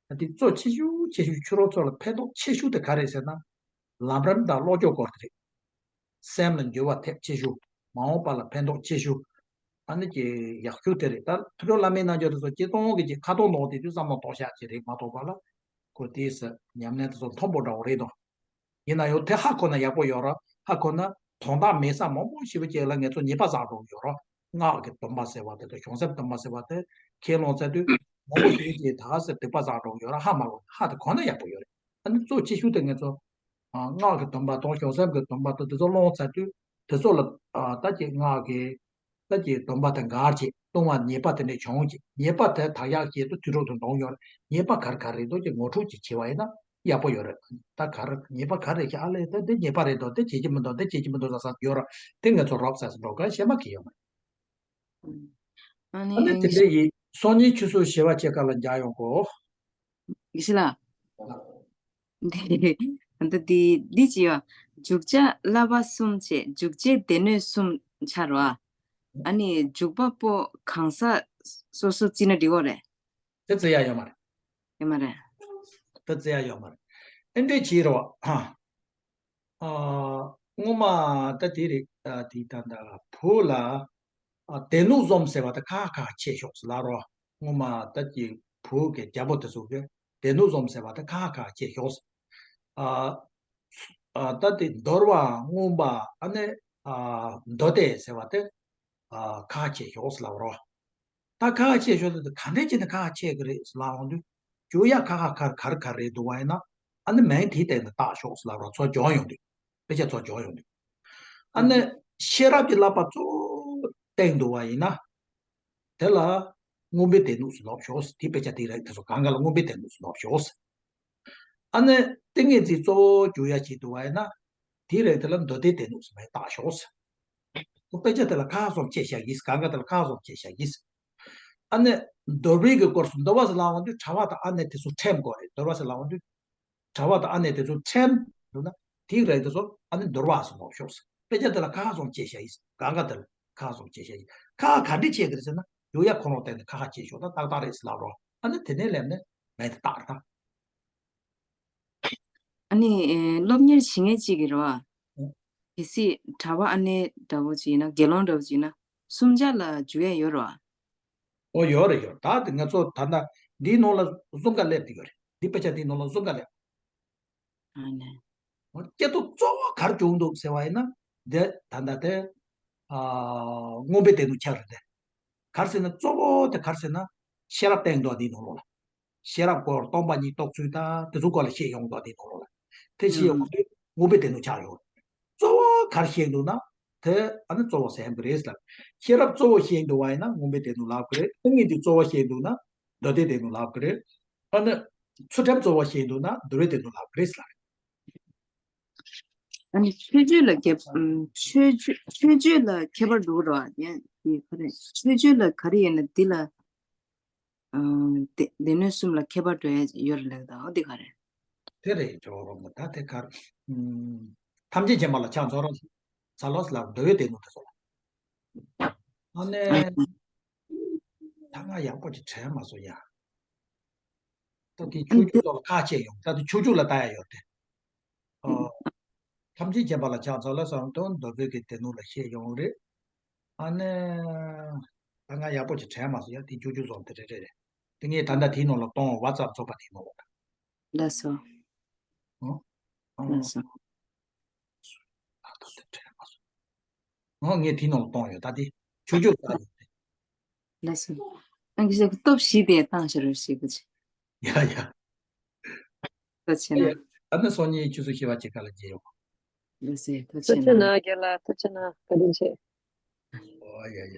ད་དེ་གཙོ་ཆེ་ཤོས་ཆེ་ཤོས་ཁྱོད་རང་ཚོ་ལ་ཕན་ཐོགས་ཆེ་ཤོས་དེ་ག་རེད་ཟེར་ན། ལམ་རིམ་དང་བློ་སྦྱོང་སྐོར་དེ་རེད། སེམས་ལ་འགྱུར་བ་ཐེབས་ཆེ་ཤོས། མ་འོངས་པ་ལ་ཕན་ཐོགས་ཆེ་ཤོས། ཨ་ནི་ཀྱི་ཡག་ཤོས་དེ་རེད། ད་ཐུབ་རྒྱུ་བླ་མའི་རྣལ་འབྱོར་དེ་ཚོ་ཅི་གཏོང་གི་ཅི་ཁ་ཐོག་ནོག་དེ་དུས་བསམ་བློ་གཏོང་བྱ་ཅི་རེད་མ་གཏོགས་པ་ལ། ཁོ་དེས་ཉམས་ལེན་དེ་ཚོ་མཐོན་པོ་འདྲ་བོ་རེད་དོ། ཡིན་ན་ཡང་དེ་ཧ་གོ་ན་ཡག་པོ་ཡོད་ར། ཧ་གོ་ན་དོན་དག་མེད་ས་མང་པོ་ཞིག་བྱས་ལ་ངེད་ཚོ་ཉེས་པ་བསགས་འགྲོ་གི་ཡོད་ར། སྔགས་ཀྱི་སྡོམ་པ་ཟེར་བ་དེ་དང་གཞུང་ཚབ་སྡོམ་པ་ཟེར་བ་དེ་ཁས་བླངས་ཚར་དུས་མང་པོ་ཞིག་གིས་ད་ག་སེ་སྡིག་པ་བསགས་འགྲོ་གི་ཡོད་ར། ཧ་མ་གོ་ན་ཧ་དེ་གོ་ན་ཡག་པོ་ཡོད་རེད། ཨ་ནི་གཙོ་ཆེ་ཤོས་དེ་ངེད་ཚོ་ཨ་སྔགས་ཀྱི་སྡོམ་པ་དང་གཞུང་ཚབ་ཀྱི་སྡོམ་པ་དང་དེ་ཚོ་བླངས་ཚར་དུས་དེ་ཚོ་ལ་ཨ་ད་ཀྱི་སྔགས་ཀྱི་ད་ཀྱི་སྡོམ་པ་དེ་འགལ་བྱེད་ལྟུང་བ་ཉེས་པ་དེ་འདྲ་བྱུང་བྱེད་ཉེས་པ་དེ་དག་ཡག་བྱེད་དུ་དུས་རབས་དུ་འདོང་ཡོད་རེད། ཉེས་པ་ག་རེ་ག་རེ་འདུག་ཀྱི་ངོ་སྤྲོད་ཅིག་བྱེད་པ་ཡིན་ན་ཡག་པོ་ཡོད་རེད། ད་ག་རེ་ཉེས་པ་ག་རེ་ཤ་ཨ་ལས་ད་འདི་ཉེས་པ་རེད་དོ། འདི་བྱེད་ཀྱི་མི་འདུག་འདི་བྱེད་ཀྱི་མི་འདུག་ཟེར་ས་ཡོད་ར། དེ་ངེད་ཚོ་རོབ་ཟེར་ས་འགྲོ་ག་ཤེས་མ་གི་ཡོད་མ་རེད། ཨ་ནི་ཨ་ནི་དེ་འདྲ་ཡིན། སང་ཉིན་ཆུ་ཚོད་བཞི་པ་ཕྱེད་ཀ་ལ་མཇལ་ཡོང་གོ། ཡེ་ཤེས་ལགས། འདི་འདི་འདི་ཅི་ཡོད། འཇུག་བྱ་བསླབ་པ་གསུམ་བྱས་འཇུག་བྱེད་སྡེ་སྣོད་གསུམ་ཆགས་རོ། ཨ་ནི་འཇུག་པ་པོ་གང་ཟག་སོ་སོ་བརྩིས་ན་འགྲིག་གོ་རེད། དེ་བརྩི་ཡ་ཡོད་མ་རེད། ཡོད་མ་རེད། དེ་བརྩི་ཡ་ཡོད་མ་རེད། ཨེ་འདྲས་བྱེད་རོ། ཨ། ཨ། སྔོན་མ་ད་དེ་རེད། ཨ། དེ་ད་ད་བུ་ལ། ཨ། སྡེ་སྣོད་གསུམ་ཟེར་བ་ད་ཁ་ཁ་ཕྱེ་ཤོག་ཟེར་ལབ་རོ། སྔོན་མ་ད་ཀྱི་བུ་གི་རྒྱལ་པོ་དེ་ཚོ་གི་སྡེ་སྣོད་གསུམ་ཟེར་བ་ད་ཁ་ཁ་ཕྱེ་ཤོག་ཟེར། ཨ། ཨ། ད་དེ་འདོར་བ་མངོན་པ་ཨ་ནི། ཨ། མདོ་སྡེ་ཟེར་བ་དེ། ཨ། ཁ་ཕྱེ་ཤོག་ཟེར་ལབ་རོ། ད་ཁ་ཕྱེ་ཤོག་ཟེར་དུས་ག་འདྲས་བྱས་ནས་ཁ་ཕྱེ་གི་རེད་ཟེར་ལབ་འོང་དུས། རྒྱུ་ཡ་ཁ་ཁ་ག་རེ་ག་རེ་ག་རེ་འདུག་བ་ཡིན་ན། ཨ་ནི་མིང་དེའི་སྟེང་དུ་བཏགས་ཤོག་ཟེར་ལབ་རོ། ཚོ་སྦྱོང་ཡོང་དུས། དཔེ་ཆ་ཚོ་སྦྱོང་ཡོང་དུས། ཨ་ནི་ཤེས་རབ་ཀྱི་བསླབ་པ་གཙོ་བོ་བསྟན་འདུག་བ་ཡིན་ན། དེ་ལ་མངོན་པའི་སྡེ་སྣོད་སུ་ལོག་ཤོག་ཟེར། དེ་དཔེ་ཆ་དེའི་རིགས་དེ་ཚོ་གང་ག་ལ་མངོན་པའི་སྡེ་སྣོད་སུ་ལོག་ཤོག་ཟེར། ཨ་ནི་ཏིང་ངེ་འཛིན་གཙོ་བོ་གྱུར་ཡ་ཞིག་འདུག་བ་ཡིན་ན། དེའི་རིགས་དེ་ལ་མདོ་སྡེའི་སྡེ་སྣོད་སུ་མིང་བཏགས་ཤོག་ཟེར། དཔེ་ཆ་དེ་ལ་ཁག་གསུམ་ཕྱེ་བཞག་གི་ཟེར། གང་ག་དེ་ལ་ཁག་གསུམ་ཕྱེ་བཞག་གི་ཟེར། ཨ་ནི་འདོར་བའི་གི་སྐོར་སུ་འདོར་བ་ཟེར་ལབ་འོང་དུས་གྲྭ་པ་དང་ཨ་ནེ་དེ་ཚོ་ཁྲིམས་དགོས་རེད། འདོར་བ་ཟེར་ལབ་འོང་དུས། གྲྭ་པ་དང་ཨ་ནེ་དེ་ཚོ་ཁྲིམས་འདུག་ན། དེའི་རིགས་དེ་ཚོ་ཨ་ནི་འདོར་བ་ཟེར་ལབ་ཤོག་ཟེར། དཔེ་ཆ་དེ་ལ་ཁག་གསུམ་ཕྱེ་བཞག་གི་ཟེར། གང་ག་དེ་ལ་ཁག་གསུམ་ཕྱེ་བཞག་གི་ཟེར། ཁག་ག་འདྲས་ཕྱེ་གི་རེད་ཟེར་ན། ཡོ་ཡ་ཁོ་རང་སྟེང་ནས་ཁག་ཁག་ཕྱེ་ཤོག་ད་ཏག་ཏག་རེད་ཟེར་ལབ་རོ། ཨ་ནི་དེ་ནས་སླེབས་ནས་མེད་དེ་བཏགས་ར། ཨ་ནི་ཨེ་སློབ་གཉེར་བྱེད་མཁན་གཅིག་གིས་རེད་བ། ཨོ། གལ་སྲིད་གྲྭ་པ་ཨ་ནེ་འདྲ་བོ་ཅིག་ཡིན་ན། དགེ་སློང་འདྲ་བོ་ཅིག་ཡིན་ན། གསུམ་ཆ་ལ་འཇུག་ཡ་ཡོད་རེད་བ། ཨོ་ཡོད་རེད་ཡོད། ད་དེ་ང་ཚོ་ད་ལྟ་འདིའི་ནང་ལ་གསུམ་ཀ་སླེབས་ཏེ་ཡོད་རེད། འདི་དཔེ་ཆ་འདིའི་ནང་ལ་གསུམ་ཀ་སླེབས། ཨ་ནི། ཨོ་སྐྱེ་སྟོབས་གཙོ་བོ་ག་རེ་བྱུང་འདུག་ཟེར་བ་ཡིན་ན། འདི་ད་ལྟ་དེ། ཨ། མངོན་པའི་སྡེ་སྣོད་ཆགས་རེད་དེ། ག་རེ་ཟེར་ན་གཙོ་བོ་དེ་ག་རེ་ཟེར་ན། ཤེས་རབ་བསྟན་འདུག་འདིའི་ནང་ལོགས་ལ། ཤེས་རབ་སྐོར་སྟོང་པ་ཉིད་རྟོགས་ཚུལ་དང་དེ་ཚོའི་སྐོར་ལ་བཤད་ཡོང་འདུག་འདིའི་ནང་ལོགས་ལ། དེ་བཤད་ཡོང་དུས་མངོན་པའི་སྡེ་སྣོད་ཆགས་ཡོང་། གཙོ་བོ་ག་རེ་བཤད་འདུག་ན། དེ་ཨ་ནི་གཙོ་བོ་ཟེར་གི་རེད་ལ། ཤེས་རབ་གཙོ་བོ་བཤད་འདུག་བ་ཡིན་ན་མངོན་པའི་སྡེ་སྣོད་ལབ་གི་རེད། ཏིང་ངེ་འཛིན་གཙོ་བོ་བཤད་འདུག་ན་མདོ་སྡེའི་སྡེ་སྣོད་ལབ་གི་རེད། ཨ་ནི་ཚུལ་ཁྲིམས་གཙོ་བོ་བཤད་འདུག་ན་འདུལ་བའི་སྡེ་སྣོད་ལབ་གི་རེད་ལ། ཨ་ནི་མཆོད་བརྗོད་ལ་ཁྱད་ཨམ། མཆོད་བརྗོད་མཆོད་བརྗོད་ལ་ཁྱད་པར་འགྲོ་གི་རེད་བ། ཡ་ཡི་ག་རེ་མཆོད་བརྗོད་ལ་ག་རེ་ཡིན་ན་འདི་ལ་ཨ་སྡེ་སྡེ་སྣོད་གསུམ་ལ་ཁྱད་པར་འགྲོ་ཡ་ཡོད་རེད་ལབ་ད། འོ་འདི་ག་རེ། དེ་རེད་ཇོ་རོ་མོ། ད་དེ་ག་རེ། ཨམ། ཐམས་ཅད་མཁྱེན་པ་ལ་ཕྱག་འཚལ་ལོ། འཚལ་ལོ་ལབ་འདུལ་བའི་སྡེ་སྣོད་དེ་ཚོ་ལ། ཨ་ནི། ད་ང་ཡག་པོ་ཅིག་དྲན་མ་སོང་ཡ། ད་དེ་ཆོས་བརྒྱུད་ཚོ་ལ་ཁག་ཆེ་ཡོང་། ད་དེ་ཆོས་བརྒྱུད་ལ་ལྟ་ཡ་ཡོད་དེ། ཨོ། ཐམས་ཅད་མཁྱེན་པ་ལ་ཕྱག་འཚལ་ལོ་བསམ་དུས་མདོ་སྡེ་གི་སྡེ་སྣོད་ལ་བཤད་ཡོང་རེད། ཨ་ནི། ད་ང་ཡག་པོ་ཅིག་དྲན་མ་སོང་ཡ། དེ་ཆོས་བརྒྱུད་ཚོ་དེ་རེད་རེད་རེད། དེ་ངས་ད་ལྟ་དེའི་ནང་ལ་གཏོང་། ཝ་ཙབ་ཚོགས་པ་དེའི་ནང་ལ། ལགས་སོ། ཨོ། ཨོ། ལགས་སོ། ད་ལྟ་དེ་དྲན་མ་སོང་། ཨོ་ངས་དེའི་ནང་ལ་གཏོང་ཡོད། ད་དེ་ཆོས་བརྒྱུད་ལྟ་ཡོད་དེ། ལགས་སོ། ཨང་ཀི་ཤ་སྟོབས་བཞི་དེ་བཏང་ཤ་རོ་ཞེས་པ་ཆེ། ཡ་ཡ། ད་ཆེ་ན། ཨ་ནི་སང་ཉིན་ཆུ་ཚོད་བཞི་པ་ཅིག་ཁ་ལ་མཇལ་ཡོང་། ལགས་སེ། ད་ཐུགས་རྗེ་ཆེ་ན། ན་རྒན་ལགས། ཐུགས་རྗེ་ན། བཀའ་དྲིན་ཆེ། ཨོ་ཡ་ཡ།